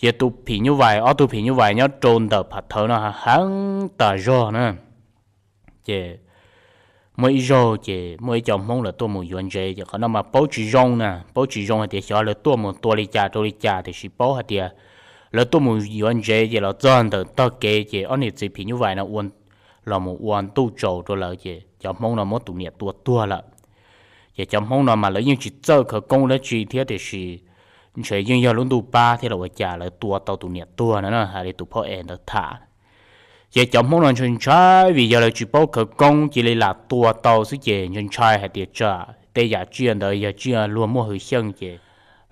Ces tus phim nyuj vais, ob tug phim nyuj vais nyob rau ntawm Pham Thawv no heev tas zog na. Ces muaj ib zaug ces muaj ib co Hmoob lawv tuaj mus yuav ntses ces qhov no mas paub tsis zoo na, paub tsis zoo hais tias xyov lawv tuaj mus tua li cas rau li cas, tiam sis paub hais tias lawv tuaj mus yuav ntses ces los txog ntawm tog kev ces ob niam txiv phim nyuj vais no ua, los mus ua ntuj tsaus rau lawv ces cov Hmoob no muab tus niam tua tuag lawm. Ces cov Hmoob no mas lawv yeej tsis txawj khawv koob dab tsi thiab, tiam sis ntshe yeej yog lub ntuj pab thiab los ua cas lawv tua tau tus niam tuag no na, hais li tus phauj es ntawd tham. Ces cov Hmoob no ntshai ntshai vim yog lawv tsis paub khawv koob, cia li lam tua tau xwb ces ntshai ntshai hais tias tsam tej yam tsiaj ntawd yog tsiaj luag muaj hwj xyeej ces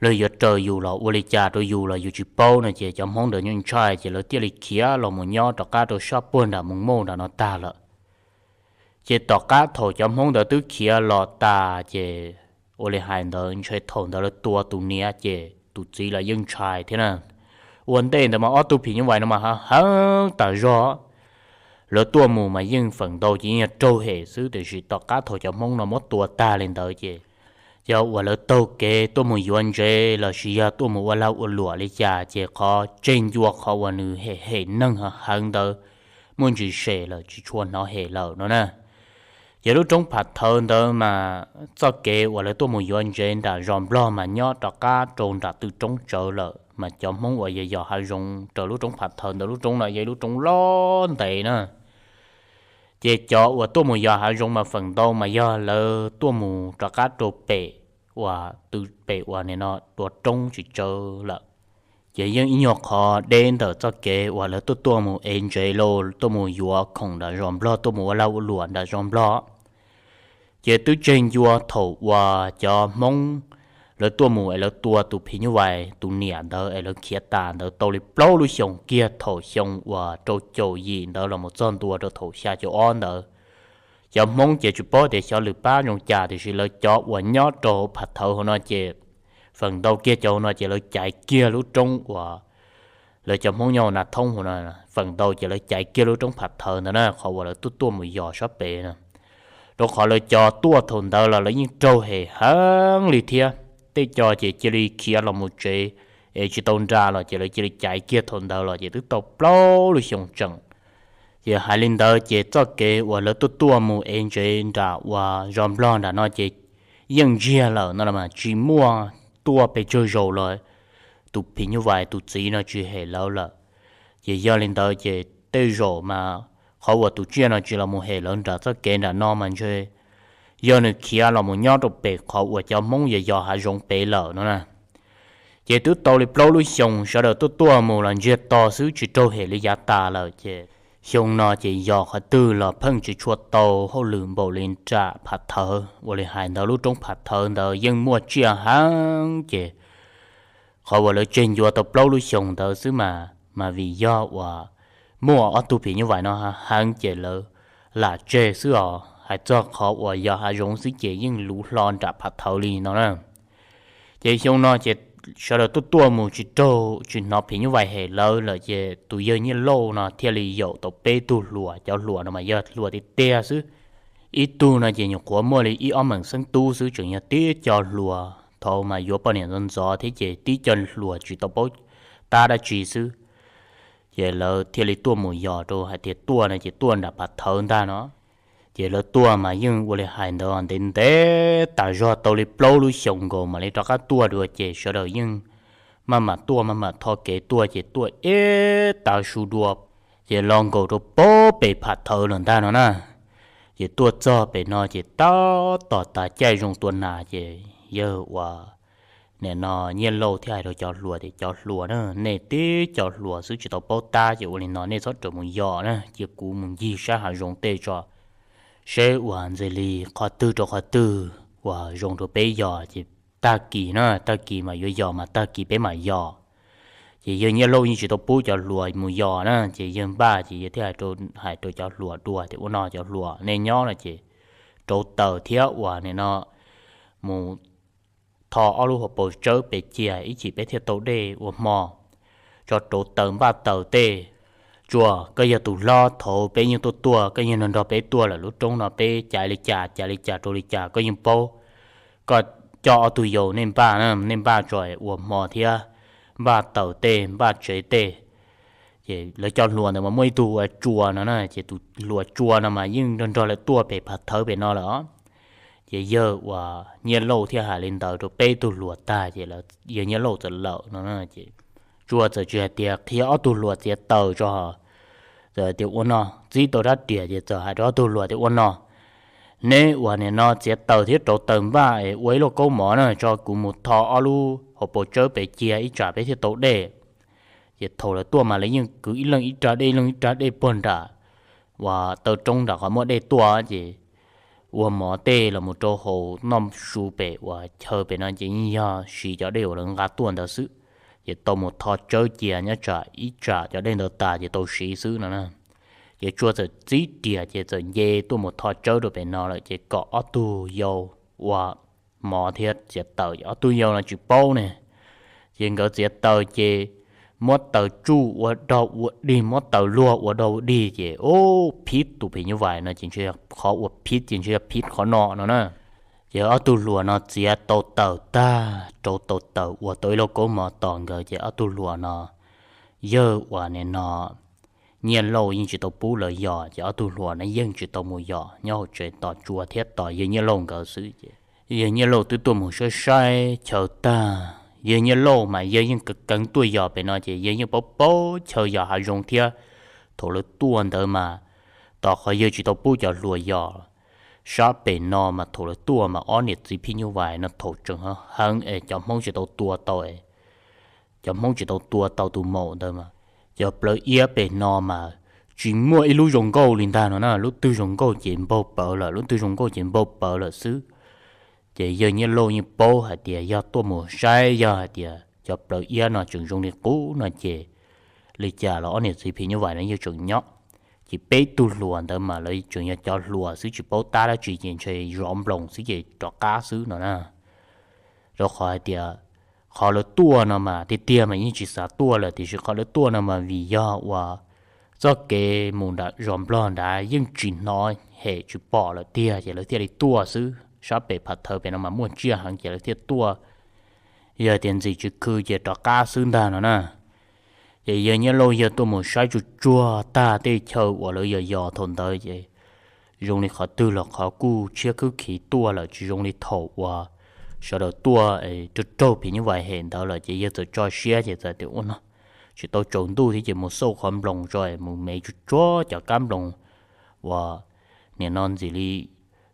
luag yuav raws yus los ua li cas rau yus los yus tsis paub no, ces cov Hmoob ntawd ntshai ntshai ces lawv thiaj li khiav los mus nyob rov qab rau sab puag nram Moos Mauj nram no tag lawm. Ces tom qab thaum cov Hmoob ntawd twb khiav los tas ces ua li hais ntawd ntshe thaum ntawd lawv tua tus niam ces tus txiv los yeej ntshai thiab na. Ua ntej ntawd mas ob tug phim nyuj vais no mas heev tas zog. Lawv tuaj mus mas yeej feem ntau ces yeej yog raug hem xwb, tiam sis tom qab thaum cov Hmoob no muab tua tag li ntawd ces yog uas lawv taug kev tuaj mus yuav ntsev los sis yog tuaj mus ua lag ua luam li cas ces qhov tseg ncua qhov uas nws hem hem neeg heev ntawd muaj ntsis sem lawm tsis tshua hnov hem lawm no na. Ces lub roob Phav Thawv ntawd mas txoj kev uas lawv tuaj mus yuav ntsev nram zos Nplog mas nyob rov qab rau nram tw roob tsawv lawm, mas cov Hmoob uas yog yos hav zoov raws lub roob Phav Thawv ntawd, lub roob no yog ib lub roob loj ntev na. Ces cov uas tuaj mus yos hav zoov mas feem ntau mas yog lawv tuaj mus rov qab rau pem uas tw pem uas nim no dua roob tsis tsawv lawm. Ces yeej ib nyuag qhov deb ntawm txoj kev uas lawv tuaj tuaj mus ev ntsev los tuaj mus yuav khoom nram zos Nplog, tuaj mus ua lag ua luam nram zos Nplog. Ces twb tseg ncua thaum uas cov Hmoob lawv tuaj mus es lawv tua tus phim nyuj vais tus niam ntawd es lawv khiav tas ntawd tau li plaub lub xyoos kiag, thaum xyoo uas rau caum yim ntawd los mus txog ntua rau thaum xya caum ob ntawd. Cov Hmoob ces tsis paub tias xyov lwm pab zoo cas, tiam sis lawv cov uas nyob rau hauv Phav Thawv hauv no ces feem ntau kiag cov hauv no ces lawv caiv kiag lub roob uas lawv cov Hmoob nyob hauv Nas Thoob hauv no, feem ntau ces lawv caiv kiag lub roob Phav Thawv ntawd na, qhov uas lawv tuaj tuaj mus yos sab pem no. Rau qhov lawv cov tuaj thaum ntawd los lawv yeej raug hem heev li thiab. Tej co ces cia li khiav los mus tsev es tsis tau nra los ces lawv cia li caiv kiag thaum ntawd los ces twb tau plaub lub xyoos tseem. Ces hais li ntawd ces txoj kev uas lawv tuaj tuaj mus ev ntsev nram uas zos Nplog nram no ces yeej ntsiag lawm no los mas tsis muaj tuaj pes tsawg zaus los tus phim nyuj vais tus txiv no tsis hem lawv lawm. Ces yog li ntawd ces tej zaum mas qhov uas tus tsiaj no tsis los mus hem lawv nram txoj kev nram no mas ntshe yog nws khiav los mus nyob rau pem qhov uas cov Hmoob yos yos hav zoov pem lawm no na. Ces twb tau li plaub lub xyoos sawv daws tuaj tuaj mus los ntsiag to xwb tsis raug hem li yav tas lawm ces xyoo no ces yos qhov twg los pheej tsis tshua tau hauj lwm npaum li nram Phav Thawv. Ua li hais ntawd lub roob Phav Thawv ntawd yeej muaj tsiaj heev ces qhov uas lawv tseg ncua tau plaub lub xyoos ntawd xwb mas, mas vim yog uas muaj ob tug phim nyuj vais no heev ces lawv lam tseg xwb os. Hais txog qhov uas yos hav zoov xwb ces yeej luv hlo nram Phav Thawv li no na. Ces xyoo no ces sawv daws tuaj tuaj mus tsis raug tsis hnov phim nyuj vais hem lawv lawm ces tus yawg Nyiaj Lauj no thiaj li yaum tau peb tug hluas. Cov hluas no mas yog hluas tiag tiag xwb. Ib tug no ces nyuam qhuav muaj li ib ob meem xeeb tub xwb, tseem yog tib co hluas thaum mas yuav poj niam ntxov ntxov thiab ces tib co hluas tsis tau paub tab dab tsi xwb. Ces lawv thiaj li tuaj mus yos rau hais tias tuaj no ces tuaj nram Phav Thawv ntag no. Ces lawv tuaj mas yeej ua li hais ntawd ntev ntev tas zog tau li plaub lub xyoos nkaus mam li rov qab tuaj dua ces sawv daws yeej maj mam tuaj maj mam tho kev tuaj ces tuaj ib tav su dua ces los nkaum rau pem Phav Thawv lawm ntag no na. Ces tuaj txog pem no ces tab tom tas caij zoo tua nas ces yawg uas nim no Nyiaj Lauj thiaj hais rau cov hluas tias cov hluas na, nej tib co hluas xwb tsis tau paub tab ces ua li no nej txhob rawm mus yos na, cia kuv mus ncig sab hav zoov tej tso seb uas ntxim li qhov twg rau qhov twg uas zoo rau peb yos ces tag kis na, tag kis mas yuav yos mas tag kis peb mam yos. Ces yawg Nyiaj Lauj yeej tsis tau pub cov hluas mus yos na ces yawg npaj ces yawg thiaj hais rau cov hluas dua tias ua no cov hluas nej nyob no ces rauv taws thiab uas nim no mus tho ob lub hauv paus tsawb pem cia ib chim peb thiaj tau dej ua hmo. Tso rauv taws npaj taws tej. Tsuas koj yog tus hlob thaum peb yeej tuaj tuaj, koj yeej nrog nrog peb tuaj lawm, lub roob no peb caiv li cas caiv li cas rau li cas koj yeej paub. Koj coj ob tug yau nej npaj na, nej npaj tso ua hmo thiab npaj taws tej npaj tsev tej. Ces lawv cov hluas ntawd mas muaj ib tug ua Tsua no na ces tus hluas Tsua no mas yeej nrog nrog lawv tuaj pem Phav Thawv pem no lawm. Ces yawg uas Nyiaj Lauj thiaj hais li ntawd rau peb tug hluas tag ces yawg Nyiaj Lauj txawm lawm no ces Tsua txawm tsis hais tias qhia ob tug hluas txiav taws tso, txawm tias ua no, txib tau rab riam ces txawm hais rau ob tug hluas tias ua no, neb uas nim no txiav taws thiab rauv taws npaj es ua ib lauj kaub mov na tso kuv mus tho ob lub hauv paus tsawb pem cia ib tsam peb thiaj tau dej. Ces thaum lawv tuaj mas lawv yeej kwv ib leeg ib rab dej ib leeg ib rab dej puag nram uas taw roob nram qhov muaj dej tuaj ces ua mov tej los mus rau hauv noj su pem uas chaw pem no ces yeej yog siv cov dej uas lawv nqa tuaj ntawd xwb. Ces tau mus tho tsawb cia nyob tsam ib tsam cov dej ntawd tas ces tau siv xwb no na. Ces Tsua txawm txib riam ces txawm nce tuaj mus tho tsawb rau pem no lawm ces kom ob tug yau ua mov thiab txiav taws, ob tug yau no tsis paub ne. Ces nkawd txiav taws ces muab taws tsuj ua dog ua dig, muab taws luag ua dog ua dig ces ub, phiv tus phim nyuj vais no ces ntshe qhov uas phiv ces ntshe yog phiv qhov no no na. Ces ob tug hluas no txiav tau taws tag, rauv tau taws ua tau ib lauj kaub mov tos nkawd ces ob tug hluas no, yawg uas nim no Nyiaj Lauj yeej tsis tau pub lawv yos, ces ob tug hluas no yeej tsis tau mus yos, nyob hauv tsev tos Tsua thiab tos yawg Nyiaj Lauj nkawd xwb. Ces yawg Nyiaj Lauj twb tuaj mus saib saib chaw tag, yawg Nyiaj Lauj mas yawg yeej keev keev tuaj yos pem no, ces yawg yeej paub paub chaw yos hav zoov thiab. Thaum lawv tuaj ntawd mas, tos qhov yawg tsis tau pub cov hluas yos, sab pem no mas thaum lawv tuaj mas ob niam txiv phim nyuj vais no thaum tseem heev es cov Hmoob tsis tau tua tau, cov Hmoob tsis tau tua tau tus maum ntawd mas, cov plawv iab pem no mas tsis muaj ib lub zoo nkauj li ntag no na. Lub twg zoo nkauj ces npaug pawv lawm, lub twg zoo nkauj ces npaug pawv lawm xwb. Ces yawg Nyiaj Lauj yeej paub hais tias yog tuaj mus saib, yog hais tias cov plawv iab no tseem zoo li qub no ces li cas los ob niam txiv phim nyuj vais no yeej tseem nyob. Ces peb tug hluas ntawd mas lawv tseem yog cov hluas xwb, tsis paub tab dab tsi, ces ntshe zov nploos xwb ces rov qab xwb no na. Rau qhov hais tias qhov lawv tuaj no mas tiag tiag mas yeej tsis xav tuaj lawm, tiam sis qhov lawv tuaj no mas vim yog uas txoj kev mus nram zos Nplog nrad yeej tsis hnov hem tsis pom lawm tiag, ces lawv thiaj li tuaj xwb. Sab pem Phav Thawv pem no mas muaj tsiaj heev ces lawv thiaj tuaj. Yog tias ntxim tsis khw ces rov qab xwb ntag no na. Ces yawg Nyiaj Lauj yawg tuaj mus saib tsuag tsuag tag tej chaw uas lawv yos yos thaum ntawd ces zoo li qhov twg los qhov kuj tshiab khwb khiv tuaj lawm, tsis zoo li thaum uas sawv daws tuaj raug raug phim nyuj vais hem ntawd lawm. Ces yawg txawm tso siab ces txawm tias ua no tsis tau tsaus ntuj thiab ces mus xauj qhov nploos tso, mus me tsuag tsuag cov kab nploos uas nim no ntxim li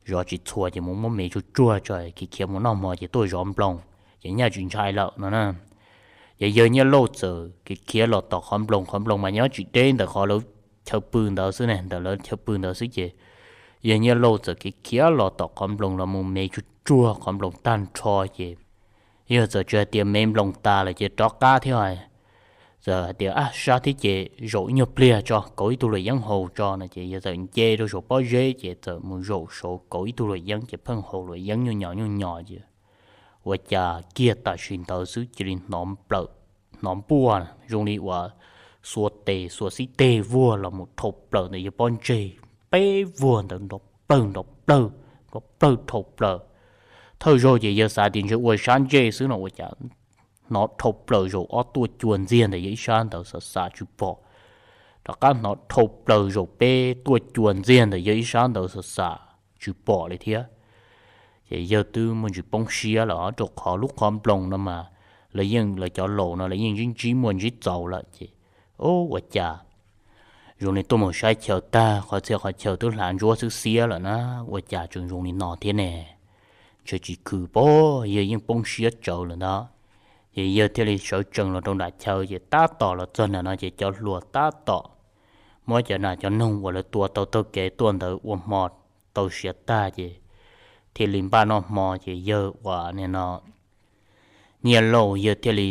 zov tsis txhua ces mus muab me tsuag tsuag tso, khiav khiav mus noj hmo ces tuaj zov nploos ces nyaj tsis ntshai lawm no na. Ces yawg Nyiaj Lauj txawm khiav khiav los tom qhov nploos, qhov nploos mas nyob tsis deb ntawm qhov lawv chaw pw ntawd xwb ne, ntawm lawv chaw pw ntawd xwb ces yawg Nyiaj Lauj txawm khiav khiav los tom qhov nploos los mus me tsuag tsuag qhov nploos tag nrho ces yawg txawm tsis hais tias me nploos tas lawm ces rov qab thiab, txawm hais tias ab sab thiab ces zaum ib nyuag pliag tso, kauv ib tug luam yeeb haus tso no ces yawg txawm nce rau saum pob zeb ces txawm mus zaum saud kauv ib tug luam yeeb ces pheej haus luam yeeb nyuj nyos nyuj nyos ces ua cas kiag tam sim ntawd xwb cia li hnov npuaj zoo li uas xuas tes xuas xib teg vuag los mus dhau plaws ntawm yawg pob ntseg, peb vuag ntawd nrov plawg nrov plawg nrov plawg dhau plaws. Thawj zaug ces yawg xav tias ntshe ua sab ntsej xwb no ua cas hnov dhau plaws zaum ob tuaj cua ntxiag ntawm yawg ib sab ntawd xav xav tsis pom, rov qab hnov dhau plaws zaum peb tuaj cua ntxiag ntawm yawg ib sab ntawd xav xav tsis pom li thiab. Ces yawg twb muaj ntsis poob siab lawm rau qhov lub qhov nploos no mas lawv yeej lawv cov laus no lawv yeej ntsib ntsib muaj ntsib txaus lawm ces ua cas zoo li tuaj mus saib chaw tag qhov txhia qhov chaw twb hlav ntsuab xwb xiab lawm na, ua cas tseem zoo li no thiab ne? Ntshe tsis khw pob, yawg yeej poob siab tsawv lawm ntag. Ces yawg thiaj li sawv tsees los rau nram chaw ces tab tom los txog nram no ces cov hluas tab tom muab cov nas cov noog uas lawv tua tau taug kev tuaj ntawd ua hmo tau siav tag ces thiaj li npaj noj hmo ces yawg uas nim no Nyiaj Lauj yawg thiaj li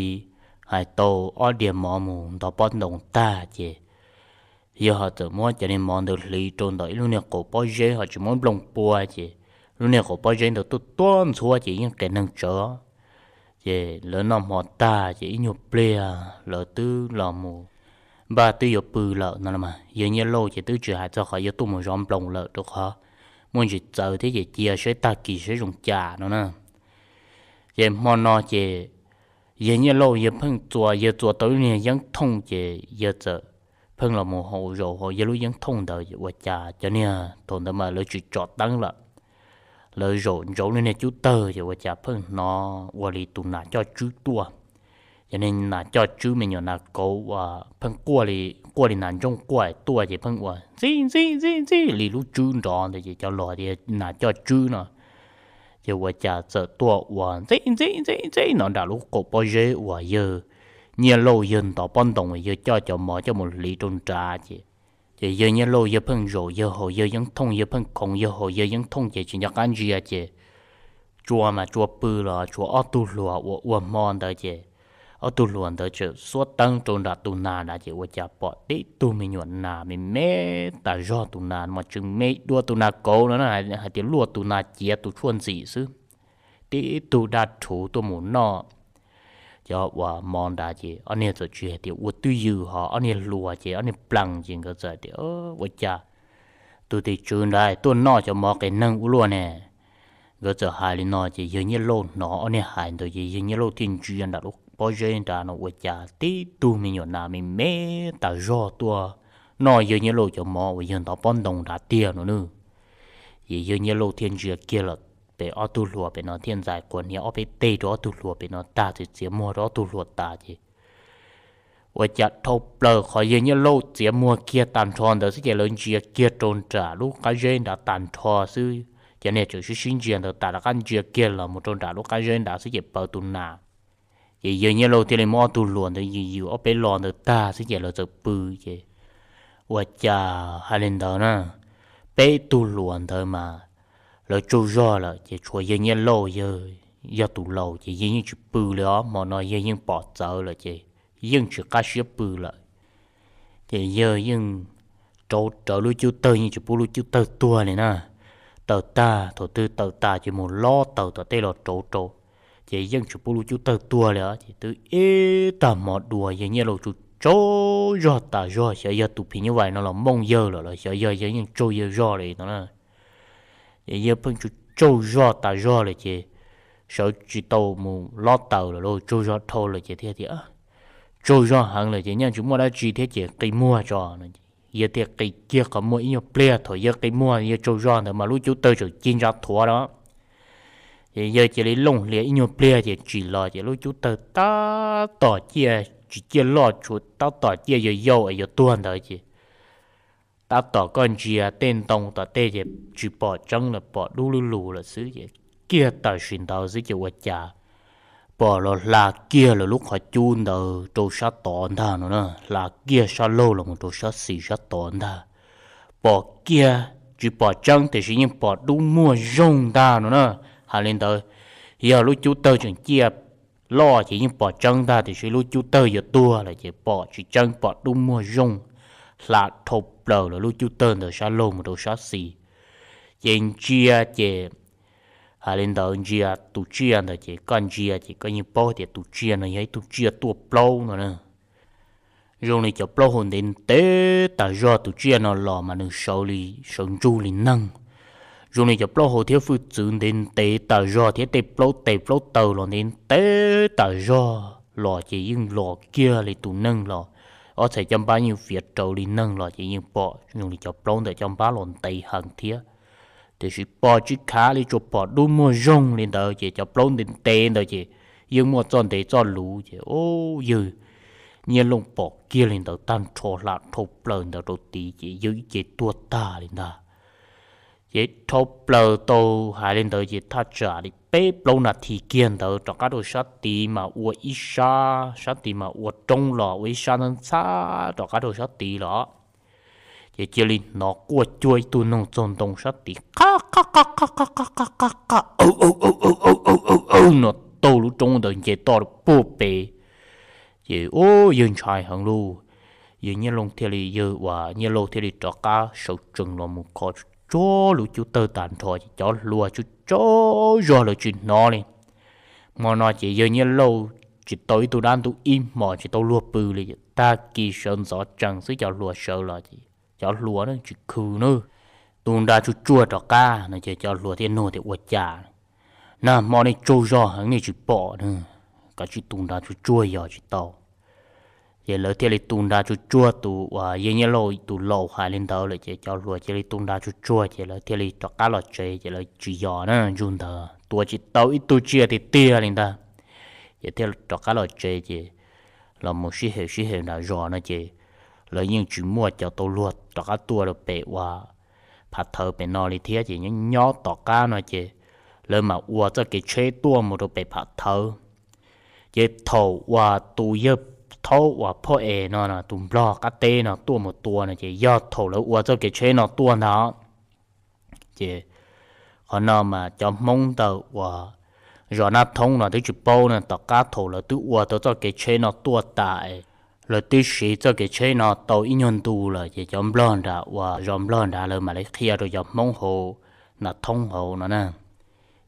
hais tau ob diav mov mus ntov pob ntoos tag ces yawg ho txawm muab cov niag mov ntawd hliv rau ntawm ib lub niag qaum pob zeb ho tsis muab nplooj pua ces lub niag qaum pob zeb ntawd tuaj tuab ntxhuab ces yeej qias neeg tsawv. Ces lawv noj hmo tag ces ib nyuag pliag lawv twb los mus npaj twb yuav pw lawm no los mas yawg Nyiaj Lauj ces twb tsis hais txog qhov yawg tuaj mus zov nploos lawm rau qhov muaj ntsis txawv thiab ces cia seb tag kis seb zoo cas no na. Ces hmo no ces yawg Nyiaj Lauj yawg pheej txua, yawg txua tau lub niag yeeb thooj ces yawg txawm pheej los mus haus zaum hauv yawg lub yeeb thooj ntawd ua cas cov niag thaum ntawd mas lawv tsis tso teeb lawm, lawv zaum ntsoov lub niag cub tawg ces ua cas pheej hnov ua li tus nas coj tswb tuaj. Cov niag nas coj tswb me nyuam nas kauv uas pheej quaj li nas ntsooj quaj tuaj ces pheej ua ntxij ntxij ntxij ntxij li lub tswb nrov ntawd ces cov laus tias nas coj tswb no. Ces ua cas txawm tuaj ua ntxij ntxij ntxij ntxij no nram lub qaum pob zeb uas yawg Nyiaj Lauj yawg ntov pob ntoos yawg coj cov mov coj mus hliv rau nrad ces, ces yawg Nyiaj Lauj yawg pheej zaum yawg haus yawg yeeb thooj, yawg pheej khoov yawg haus yawg yeeb thooj ces tsis nco qab ntsia ces Tsua mas Tsua pw los tshuav ob tug hluas uas ua hmo ntawd ces ob tug hluas ntawd txawm xuab teeb rau nram tus nas nrad ces ua cas pom tib tug me nyuam nas me me tas zog, tus nas mas tseem me dua tus nas kauv no na, hais tias luaj tus nas ciav tus tshuaj ntxim xwb. Tib tug daj rhuv tuaj mus noj cov uas mov nrad ces ob niag txawm tsis hais tias ua twj ywm, ho ob niag hluas ces ob niag plees ces nkawd txawm hais tias ua cas tus tim tswv nrad tuaj noj cov mov qias neeg ua luaj ne. Nkawd txawm hais li no ces yawg Nyiaj Lauj hnov ob niag hais ntawd ces yawg Nyiaj Lauj thiaj ntsia nram lub pob zeb nrad no ua cas tib tug me nyuam nas me me tas zog tuaj noj yawg Nyiaj Lauj cov mov uas yawg ntov pob ntoo nrad tiag no nawb. Ces yawg Nyiaj Lauj thiaj ntsia kiag los pem ob tug hluas pem no thiaj ntxais quas hniav ob peb teg rau ob tug hluas pem no tag txiav muag rau ob tug hluas tas ces ua cas dhau plaws qhov yawg Nyiaj Lauj txiav muag kiag tag nrho ntawd xwb ces lawv ntsia kiag rau nram lub qab zeb nrad tag nrho xwb. Cov niag tseem sib sib ntsia ntawd tas rov qab ntsia kiag los mus rau nram lub qab zeb nrad xwb ces paws tus nas. Ces yawg Nyiaj Lauj thiaj li muab ob tug hluas ntawd yws yws ob peb lo ntawd tag xwb ces lawv txawm pw ces ua cas hais li ntawd na, peb tug hluas ntawd mas lawv tsaug zog lawm ces tshuav yawg Nyiaj Lauj yawg yog tus laus ces yawg yeej tsis pw li os, hmo no yawg yeej pom txawv lawm ces yeej tsis qab siab pw lawm. Ces yawg yeej rauv rawv lub cub tawg yeej tsis pub lub cub tawg tuag li na. Tawm tag thaum twg tawm tas ces mus lob taws tom tej los rauv rau, ces yeej tsis pub lub cub tawg tuag li os. Ces twb ib tag hmo dua yawg Nyiaj Lauj tsaug tsaug zog tas zog, xyov yog tus phim nyuj vais no los mooj yawg lawm los xyov yog yawg yeej tsaug yawg zog li no na. Ces yawg pheej tsaug tsaug zog tas zog lawm ces sawv tsis tau mus lob taws lawm lauj, tsaug zog dhau lawm ces thiaj tias, tsaug zog heev lawm ces nyaj tsis muaj dab tsi thiab ces qi muag tso no. Yawg thiaj qi kiag qhov muag ib nyuag pliag, thaum yawg qi muag yawg tsaug zog ntawd mas lub cub tawg tseem ci ntsa thuav no. Ces yawg cia li looj hlias ib nyuag pliag ces tsim los ces lub cub tawg tab tom ciaj, tsis ciaj loj, tshuav tab tom ciaj yau yau es yuav tuag ntawd ces tab tom koj ntsia tej ntoo tom tej ces tsis pom tseeb lawm, pom dub lub lus lawm xwb ces kiag tam sim ntawd xwb ces ua cas pom los hla kiag lawv lub qhov cub ntawd rau sab tod ntag no na, hla kiag sab laug los mus rau sab xis sab tod ntag. Pom kiag tsis pom tseeb tiam sis yeej pom dub muag zoog ntag no na. Hais li ntawd, yog lub cub tawg tseem ciaj loj ces yeej pom tseeb ntag tiam sis lub cub tawg yuav tuag lawm ces pom tsis tseeb, pom dub muag zoog hla dhau plaws lawv lub cub tawg ntawd sab laug mus rau sab xis. Ces ntsia ces hais li ntawd, ntsia tus tsiaj ntawd ces koj ntsia ces koj yeej paub tias tus tsiaj no yog ib tug tsiaj tuaj plaub no na. Zoo li cov plaub hau ntev ntev tas zog, tus tsiaj no los mas nws sawv li, sawv ntsug li neeg. Zoo li cov plaub hau thiab hwj txwv ntev ntev tas zog thiab tej plaub tes plaub taw los ntev ntev tas zog los ces yeej los kiag li tus neeg los, ob txhais caj npab yeej fiav rawv li neeg los ces yeej pom zoo li cov plaub ntawm caj npab los ntev heev thiab. Tiam sis pom tsis khav li, tsuas pom dub muag zoog li ntawd ces cov plaub ntev ntev ntawd ces yeej muaj txoj ntev txoj luv ces o, yawg Nyiaj Lauj pom kiag li ntawd tag nrho hla dhau plaws ntawd rau tid ces yawg ib ce tuag tag li ntag. Ces dhau plaws tau hais li ntawd ces thaj tsam li peb plaub nas this kiag ntawd rov qab rau sab tid mas ua ib sab, sab tid mas ua roob los ua ib sab ntxhab ntxhab rov qab rau sab tid los. Ces cia li hnov quaj cuag ib tug noog txaug ntoo sab tid qa qa qa qa qa qa qa qa qa, no taug lub roob ntawd nce toj puag pem. Ces ub, yawg ntshai heev lauj. Yawg Nyiaj Lauj thiaj li, yawg uas Nyiaj Lauj thiaj li rov qab sawv tsees los mus kho tsuag lub cub tawg tag nrho ces cov hluas tsaug tsaug zog lawv tsis hnov li. Hmo no ces yawg Nyiaj Lauj tsis tau ib tug dab ntub ib hmos tsis tau luag pw li, tag kis sawv ntxov tsees xwb cov hluas sawv los ces cov hluas ne tsis khw na. Tu nra tsuag tsuag rov qab no ces cov hluas thiaj nug tias ua cas nag hmo nej tsaug zog heev nej tsis pom na, kav tsij tu nra tsuag tsuag yog tsis tau. Ces lawv thiaj li tu nra tsuag tsuag, tus uas yawg Nyiaj Lauj tus laus hais li ntawd lawm ces cov hluas cia li tu nra tsuag tsuag ces lawv thiaj li rov qab los tsev ces lawv tsis yos na, ntsug ntawd tua tsis tau ib tug tsiaj tiag tiag li ntag. Ces thiaj rov qab los tsev ces los mus sib hem sib hem nram zos no ces lawv yeej tsis muaj cov tau luag rov qab tuaj rau pem uas Phav Thawv pem no li thiab ces nyob nyob tom qab no ces lawv mam ua txoj kev tsheb tuaj mus rau pem Phav Thawv. Ces thaum uas tus yawg Thaub uas phoj es no tus nplog qab teb no tuaj mus tua no ces yog thaum lawv ua txoj kev tsheb no tuaj ntag. Ces qhov no mas cov Hmoob ntawm uas zos Naj Thoob no twb tsis paub no, tom qab thaum lawv twb ua tau txoj kev tsheb no tuaj tas, lawv twb siv txoj kev tsheb no tau ib nyuag ntu lawm ces cov nplog nram uas zos nplog nrad lawv mam li qhia rau cov Hmoob hauv Naj Thoob hauv no na.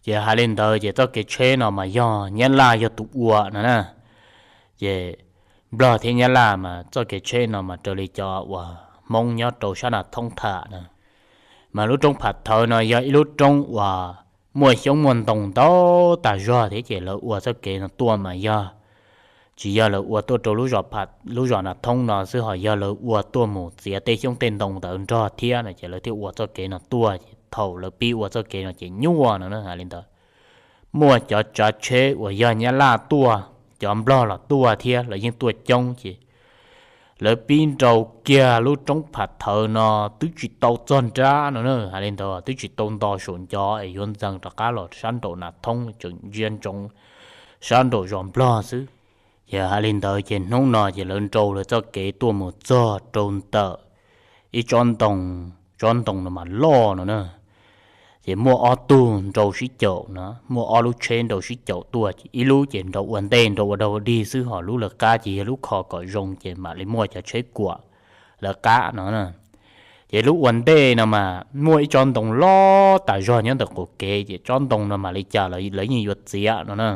Ces hais li ntawd ces txoj kev tsheb no mas yog Nyab Laj yog tus ua no na. Ces nplog thiab Nyab Laj mas txoj kev tsheb no mas raws li cov uas Hmoob nyob rau sab Naj Thoob tham na, mas lub roob Phav Thawv no yog ib lub roob uas muaj xyoob muaj ntoo ntau tas zog thiab ces lawv ua txoj kev no tuaj mas yog tsis yog lawv ua tuaj rau lub zos Nav Thoob no xwb, ho yog lawv ua tuaj mus txiav tej xyoob tej ntoo ntawd nrog thiab no ces lawv thiaj ua txoj kev no tuaj. Ces thaum lawv pib ua txoj kev no ces nyuaj no na, hais li ntawd. Muaj cov tsav tsheb uas yog Nyab Laj tuaj, cov Nplog los tuaj thiab, lawv yeej tuaj coob ces lawv pib nrau kiag lub roob Phav Thawv no twb tsis tau txog nrab no na, hais li ntawd, twb tsis tau nto saum ncov es yuav ntxees rov qab los sab nraum Nav Thoob, tseem ntsia ntsoov sab nraum zos Nplog xwb. Ces hais li ntawd ces hnub no ces lawv nrau lawv txoj kev tuaj mus txog rau ntawm ib tsob ntoo, tsob ntoo no mas loj no na. Ces muaj ob tug nrau sib caum no, muaj ob lub tsheb nrau sib caum tuaj, ib lub ces nrau ua ntej nrau ua dog ua dig xwb, ho lub lawv qab ces yog lub kho kom zoo ces mam li muaj cov tsheb kuam lawv qab no. Ces lub ua ntej no mas muaj ib tsob ntoo loj tas zog nyob ntawm qaum kev, ces tsob ntoo no mam li cas los lawv yeej yuav txiav no na.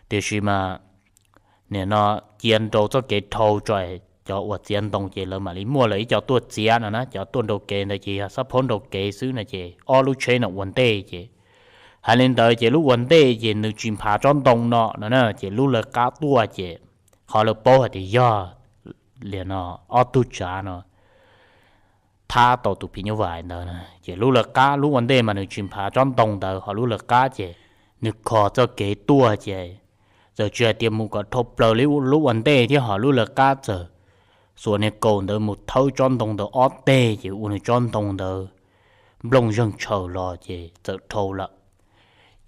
Tiam sis mas nim no cia nrau txoj kev dhau tso, cov uas txiav ntoo ces lawv mam li muaj lawv ib co tuaj txiav no na. Cov tuaj nrau kev ntawd ces yog xab phaub nrau kev xwb no ces ob lub tsheb no ua ntej ces, hais li ntawd ces lub ua ntej ces nws tsis nphav tsob ntoo no no na, ces lub lawv qab tuaj ces qhov lawv paub hais tias yog li no ob tug tsav no thab tau tus phim nyuj vais ntawd na. Ces lub lawv qab lub ua ntej mas nws tsis nphav tsob ntoo ntawd, ho lub lawv qab ces nws kho txoj kev tuaj ces txawm tsis hais tias mus kom dhau plaws li lub ua ntej thiab, ho lub lawv qab txawm xuas niag kaus ntawd mus thawb tsob ntoo ntawd ob teg ces ua nws tsob ntoo ntawd nplooj zeeg tshaws los ces txawm dhau lawm.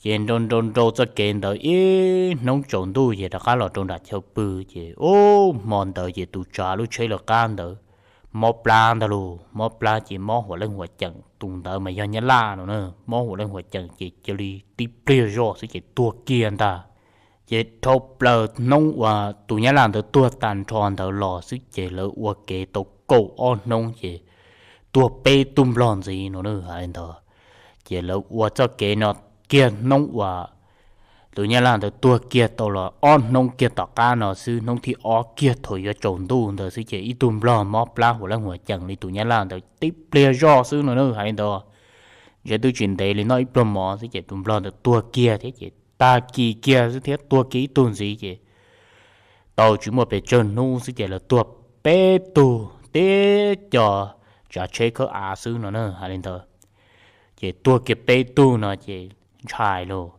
Ces nrau nrau nrau txoj kev ntawd ib hnub tsaus ntuj ces rov qab los rau nram chaw pw. Ces ub hmo ntawd ces tus tsav lub tsheb lawv qab ntawd mob plab ntag lauj, mob plab ces mob huam leej huam ceem. Tus ntawd mas yog Nyab Laj no na, mob huam leej huam ceem ces cia li tib pliag zoj xwb ces tuag kiag ntag. Ces dhau plaws hnub uas tus Nyab Laj ntawd tuag tag nrho ntawd los xwb ces lawv ua kev tau kaum ob hnub ces tuag peb tug Nplog ntxiv no na, hais li ntawd. Ces lawv ua txoj kev no kiag hnub uas tus Nyab Laj ntawd tuag kiag tau los ob hnub kiag tom qab no xwb, hnub thib ob kiag thaum yuav tsaus ntuj ntawd xwb ces ib tug Nplog mob plab huam leej huam ceem li tus Nyab Laj ntawd tib pliag zoj xwb no na, hais li ntawd. Ntshe twb tsis ntev li noj ib pluag mov xwb ces tus Nplog ntawd tuag kiag thiab ces tag kis kiag xwb thiab tuag kiag ib tug ntxiv ces tau tsis muaj pes tsawg hnub xwb ces lawv tuag peb tug tib co tsav tsheb khawb av xwb no na, hais li ntawd. Ces tuag kiag peb tug no ces ntshai lauj.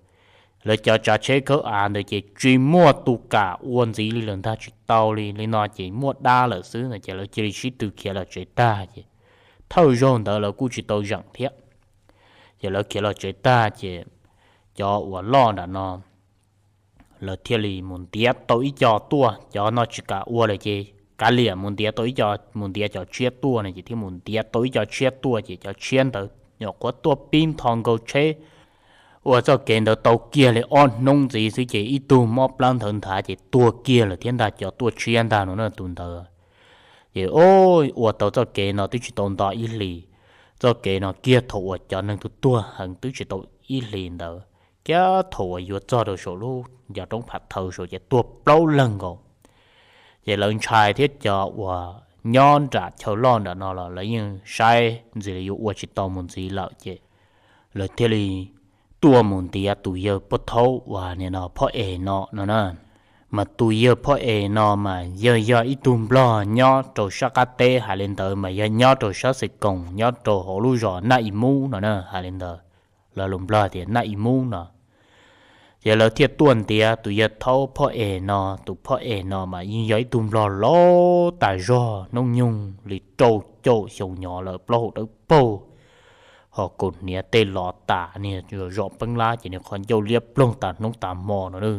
Lawv cov tsav tsheb khawb av ntawd ces tsis muaj tus kam ua ntxiv li lawm ntag, tsis tau li, li no ces muaj dab lawm xwb no ces lawv cia li sib tw khiav los tsev tag ces thawj zaug ntawd lawv kuj tsis tau zeem thiab. Ces lawv khiav los tsev tag ces cov uas loj nram no lawv thiaj li mus ntiav tau ib co tuaj, cov no tsis kam ua lawm ces kav liam mus ntiav tau ib co, mus ntiav cov tshiab tuaj no ces thiaj mus ntiav tau ib co tshiab tuaj ces cov tshiab ntawd nyuam qhuav tuaj pib nthos nkaus tsheb ua txoj kev ntawd tau kiag li ob hnub ntxiv xwb ces ib tug mob plab nthawv nthav ces tuag kiag lawm thiab ntag, cov tuaj tshiab ntag no na tus ntawd. Ces ua tau txoj kev no twb tsis tau nto ib hlis, txoj kev no kiag thaum uas cov neeg tuag tuag heev twb tsis tau ib hlis ntawd, kiag thaum uas yuav txog rau saum lub ncov roob Phav Thawv saud ces tuag plaub leeg nkaus. Ces lawv ntshai thiab cov uas nyob nram chaw loj nram no los lawv yeej saib ntxim li yuav ua tsis tau mus ntxiv lawm ces lawv thiaj li tuaj mus ntiav tus yawg poj thaub uas nim no Phoj Es no no na. Mas tus yawg Phoj Es no mas yawg yog ib tug nplog nyob rau sab qab teb, hais li ntawd mas yog nyob rau sab Xes Koos, nyob rau hauv lub zos Naj I Mub no na, hais li ntawd, lawv lus nplog tias Naj I Mub no. Ces lawv thiaj tuaj ntiav tus yawg thaub Phoj Es no. Tus Phoj Es no mas yeej yog ib tug nplog laus tas zog, hnub nyoog li rau caum xyoo nyob lawm, plaub hau dawb paug, ho kaus hniav tej los tas niag zom peeb lab ces niag qhov ncauj liab ploog tas hnub tas hmo no na.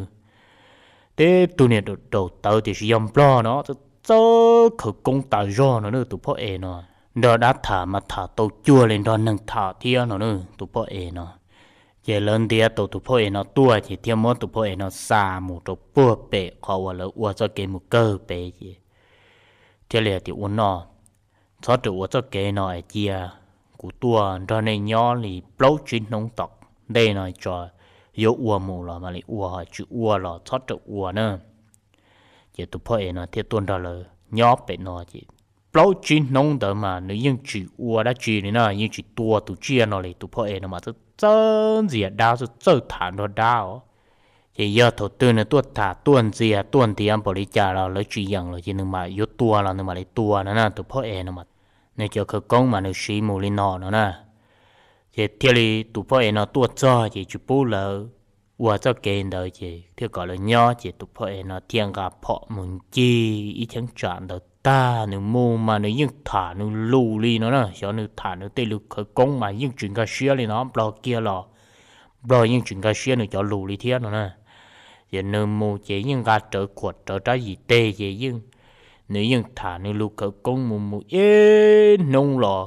Tib tug niag daum tawv tiam sis yog nplog no txawj khawv koob tas zog no na tus Phoj Es no. Nrog dab tham mas tham tau cuag li nrog neeg tham thiab no na tus Phoj Es no. Ces lawv ntiav tau tus Phoj Es no tuaj ces thiaj muab tus Phoj Es no xa mus rau puag pem qhov uas lawv ua txoj kev mus kawg pem ces thiaj li hais tias ua no, txhob rawm ua txoj kev no es cia kuv tuaj nrog nej nyob li plaub tsib hnub tom ntej no tso, yuav ua mus los mam li ua, ho tsis ua los txhob rawm ua na. Ces tus Phoj Es no thiaj tuaj nrog lawv nyob pem no ces plaub tsib hnub ntawd mas nws yeej tsis ua dab tsi li na, yeej tsis tua tus tsiaj no li. Tus Phoj Es no mas txawj txawj ntxias dab, txawj txawj tham nrog dab os. Ces yog thaum twg nws tuaj tham tuaj ntxias tuaj ntiav npaum li cas los lawv tsis yeem los ces nws mam yuav tua los nws mam li tua no na. Tus phauj es no, nws cov khawv koob mas nws siv mus li no no na. Ces thiaj li tus phauj es no tuaj txog ces tsis pub lawv ua txoj kev ntawd ces thiaj kom lawv nyob, ces tus phauj es no thiaj nqa phom mus ncig ib cheeb tsam ntawd tag. Nws mus mas nws yeej tham nws lus li no na, xyov nws tham nws tej lus khawv koob mas yeej tsis nkag siab li no, nplog kiag los nplog yeej tsis nkag siab nws cov lus li thiab no na. Ces nws mus ces yeej nqa rawv khuam rawv rab yim teg ces yeej, nws yeej tham nws lus khawv koob mus mus ib hnub los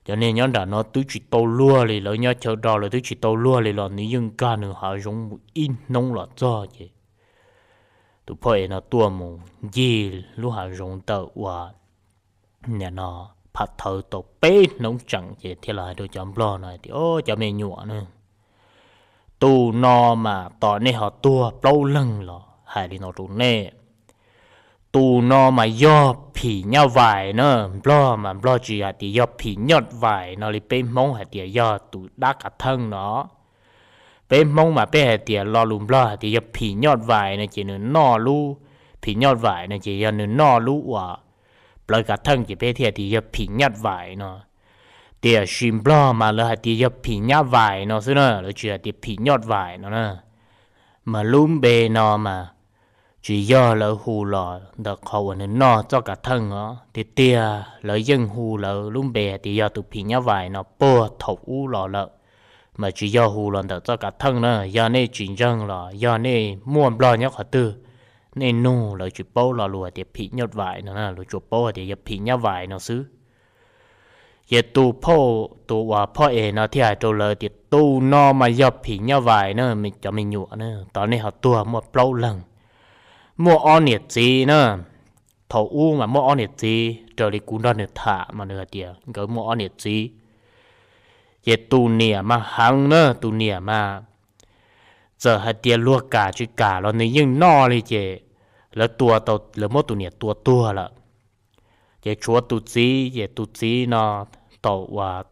cov neeg nyob nram no twb tsis tau luag li, lawv nyob chaw do lawv twb tsis tau luag li los nws yeej nkag nws hav zoov mus ib hnub los txog ces tus phauj es no tuaj mus ncig lub hav zoov ntawm uas nim no phav thawv tau peb hnub tseem ces thiaj los hais rau cov nplog no tias, Cov me nyuam na, tus no mas tos nej ho tuag plaub leeg los hais li no rau nej. Tus no mas yog phim nyaj vais na. Nplog mas nplog tsis hais tias yog phim nyoj vais no li peb Hmoob hais tias yog tus dab kav theej no. Peb Hmoob mas peb hais tias lo lus nplog hais tias yog phim nyoj vais no ces nws noj lub, phim nyoj vais no ces yog nws noj lub uas plawv kav theej ces peb thiaj tias yog phim nyaj vais no. Tiam sis nplog mas lawv hais tias yog phim nyaj vais no xwb na, lawv tsis hais tias phim nyoj vais no na. Mas lub npe no mas tsis yog lawv hu los ntawm qhov uas nws noj txoj kav theej os, tiag tiag lawv yeej hu lawv lub npe hais tias yog tus phim nyaj vais no puag thaum ub los lawm. Mas tsis yog hu los ntawm txoj kav theej na. Yog nej tsis ntseeg los yog nej muaj nplog nyob qhov twg, nej nug lawv tsis paub lo lus hais tias phim nyoj vais no na, lawv tsuas paub hais tias yog phim nyaj vais no xwb. Ces tus phauj, tus uas phauj es no thiaj hais rau lawv tias, Tus no mas yog phim nyaj vais na, cov me nyuam na, tos nej ho tuag muaj plaub leeg. Muaj ob niam txiv na, thaum ub mas muaj ob niam txiv, raws li kuv nrog nws tham mas nws hais tias nkawd muaj ob niam txiv. Ces tus niam mas heev na, tus niam mas txawm hais tias luag kam tsis kam los nws yeej noj li ces lawv tua tau, lawv muab tus niam tua tuag lawm. Ces tshuav tus txiv, ces tus txiv no tau uas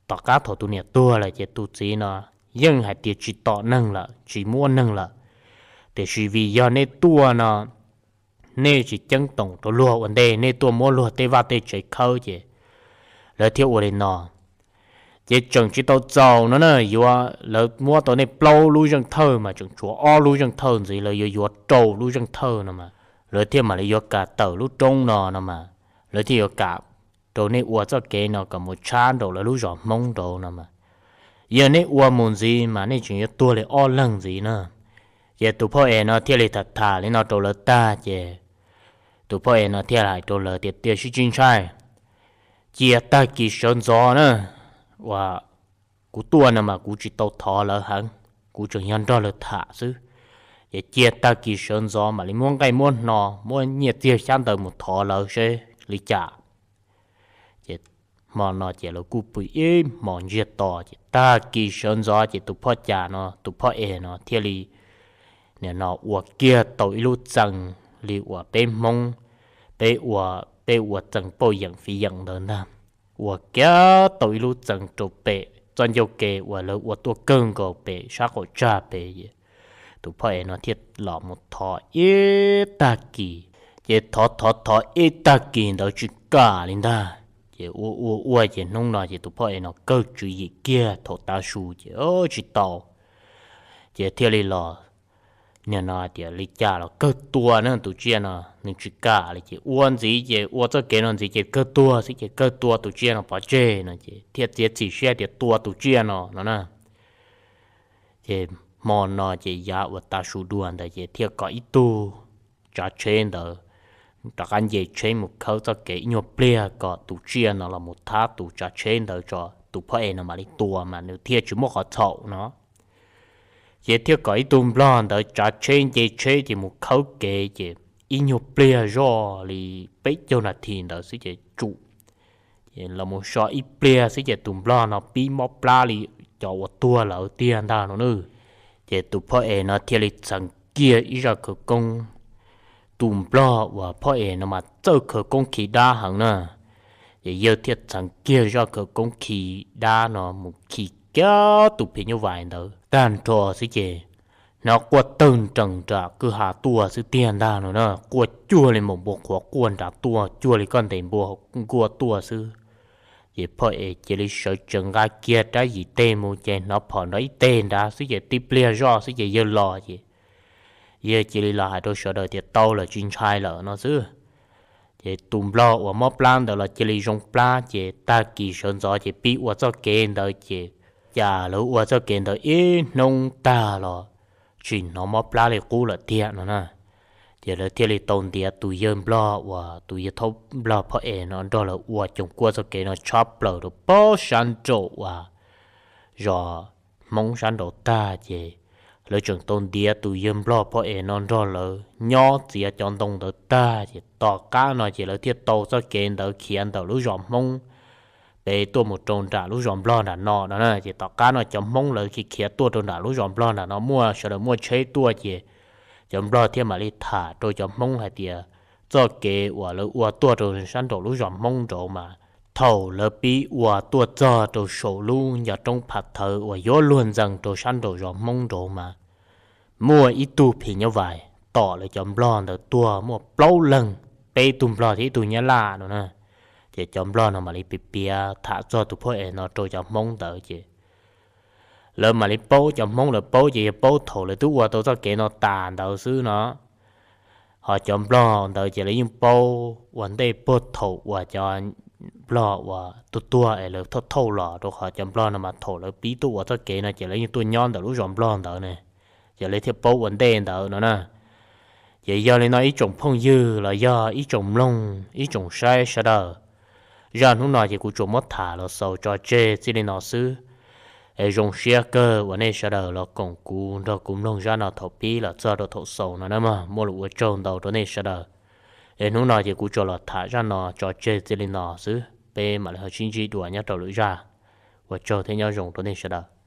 tom qab thaum tus niam tuag lawm ces tus txiv no yeej hais tias tsis tom neeg lawm, tsis muab neeg lawm. Tiam sis vim yog nej tuaj no, nej tsis ceeb toom rau luag ua ntej, nej tuaj muab luag tej vaj tej tsev khawb ces lawv thiaj ua li no. Ces tseem tsis tau txaus no na, yuav lawv muab tau nej plaub lub zeej thawj mas tseem tshuav ob lub zeej thawj ntxiv, lawv yuav yuav rau lub zeej thawj no mas lawv thiaj mam li yuav kam tawm lub roob no no mas lawv thiaj yuav kam rau nej ua txoj kev no kom mus tshab nraum lawv lub zos Hmoob nraud no mas. Yog nej ua mus ntxiv mas nej tseem yuav tuag li ob leeg ntxiv na. Ces tus phauj es no thiaj li tham tham li no rau lawv tag ces tus phauj es no thiaj hais rau lawv tias, Tiam sis tsis ntshai, cia tag kis sawv ntxov na, uas kuv tuaj no mas kuv tsis tau thov lawv heev, kuv tseem yog nrog lawv tham xwb. Ces cia tag kis sawv ntxov mam li muab nqaij muab hno, muab nyiaj txiag xyab ntawv mus thov lawv seb li cas. Ces hmo no ces lawv kuj pw ib hmos ntsiag to, ces tag kis sawv ntxov ces tus phauj cas no, tus phauj es no thiaj li nim no ua kiag tau ib lub txee li uas peb Hmoob, peb ua, peb ua txee pauj yeem fiv yeem ntawd ntag. Ua kiag tau ib lub txee rau pem txoj ncauj ke uas lawv ua tuaj kawg nkaus pem sab qaum tsag pem. Tus phauj es no thiaj los mus thov ib tag kis, ces thov thov thov ib tag kis ntawd tsis kam li ntag. Ces ua ua ua ces hnub no ces tus phauj es no kawg tswv yim kiag thaum tav su ces tsis tau. Ces thiaj li los nim no hais tias li cas los kawg tua na, tus tsiaj no nws tsis kam li. Ces ua ntxiv ces ua txoj kev no ntxiv ces kawg tuag xwb, ces kawg tua tus tsiaj no pov tseg no ces thiaj txiav txim siab tias tua tus tsiaj no no na. Ces hmo no ces yav uas tav su dua ntawd ces thiaj kom ib tug tsav tsheb ntawd rov qab nce tsheb mus khawb txoj kev ib nyuag pliag kom tus tsiaj no los mus thab tus tsav tsheb ntawd tso, tus phauj es no mam li tua mas nws thiaj tsis muaj qhov txhaum no. Ces thiaj kom ib tug nplog ntawd tsav tsheb nce tsheb ces mus khawb kev ces ib nyuag pliag zoj li peb caug nas this ntawd xwb ces tsum. Ces los mus so ib pliag xwb ces tus nplog no pib mob plab li cov uas tuag lawm tiag ntag no na. Ces tus phauj es no thiaj li txheev kiag ib zaj khawv koob. Tus nplog uas phauj es no mas txawj khawv koob khi dab heev na. Ces yawg thiaj txheev kiag zaj khawv koob khi dab no mus khi kiag tus phim nyuj vais ntawd tag nrho xwb ces hnov quaj tawg nrees nram kwj ha tuaj xwb tiag ntag no na, quaj cuag li npua qhuav quaj nrad tuaj, cuag li koj ntes npua nkuaj tuaj xwb. Ces phoj es cia li sawv tsees nqa kiag rab yim teg mus ces hnov phom nrov ib teg nrad xwb ces tib pliag zoj xwb ces yawg los ces yawg cia li los hais rau sawv daws tias tau lawm tsis ntshai lawm no xwb. Ces tus nplog uas mob plab ntawd los cia li zoo plab ces tag kis sawv ntxov ces pib ua txoj kev ntawd ces cas lawv ua txoj kev ntawd ib hnub tag los tsis hnov mob plab li qub lawm tiag no na. Ces lawv thiaj li tau ntiav tus yawg nplog uas tus yawg thaub nplog phoj es no nrog lawv ua coos kuaj txoj kev no tshab plaws rau pob sab nraum uas zos Hmoob sab nraud tag ces lawv tseem tau ntiav tus yawg nplog phoj es no nrog lawv nyob txiav cov ntoo ntawd tag ces tom qab no ces lawv thiaj tau txoj kev ntawd khiav ntawm lub zos Hmoob pem tuaj mus rau nram lub zos nplog nram no no na. Ces tom qab no cov Hmoob lawv khiav khiav tuaj rau nram lub zos nplog nram no muaj sawv daws muaj tsheb tuaj ces cov nplog thiaj mam li tham rau cov Hmoob hais tias txoj kev uas lawv ua tuaj rau sab nraum lub zos Hmoob nraud mas thaum lawv pib ua tuaj txog rau saum lub ncov roob phav thawv uas yuav luag ntxees rau sab nraum zos Hmoob nraud mas muaj ib tug phim nyuj vais tom lawv cov nplog ntawd tuag muaj plaub leeg, peb tug nplog thiab ib tug nyab laj no na. Ces cov nplog no mam li piav piav tham txog tus phoj es no rau cov Hmoob ntawd ces lawv mam li paub, cov Hmoob lawv paub ces yog paub thaum lawv twb ua tau txoj kev no tas ntawd xwb no. Ho cov nplog ntawd ces lawv yeej paub ua ntej puag thaum uas cov nplog uas tuag tuag es lawv thauj thauj los rau qhov cov nplog no mas thaum lawv pib tuaj ua txoj kev no ces lawv yeej tuaj nyob ntawm lub zos nplog ntawd ne, ces lawv thiaj paub ua ntej ntawd no na. Ces yog li no ib tsoom phooj ywg los yog ib tsoom mloog ib tsoom saib sawv daws, zaj hnub no ces kuv tsuas muab tham los xaus tso tseg txij li no xwb. Es zoo siab kawg uas nej sawv daws los koom kuv nrog kuv mloog zaj no thaum pib los txog rau thaum xaus no na mog, muaj lus ua tsaug ntau rau nej sawv daws. Es hnub no ces kuv tsuas los tham zaj no tso tseg txij li no xwb, peb mam li ho sib ntsib dua nyob rau lwm zaj. Ua tsaug thiab nyob zoo rau nej sawv daws.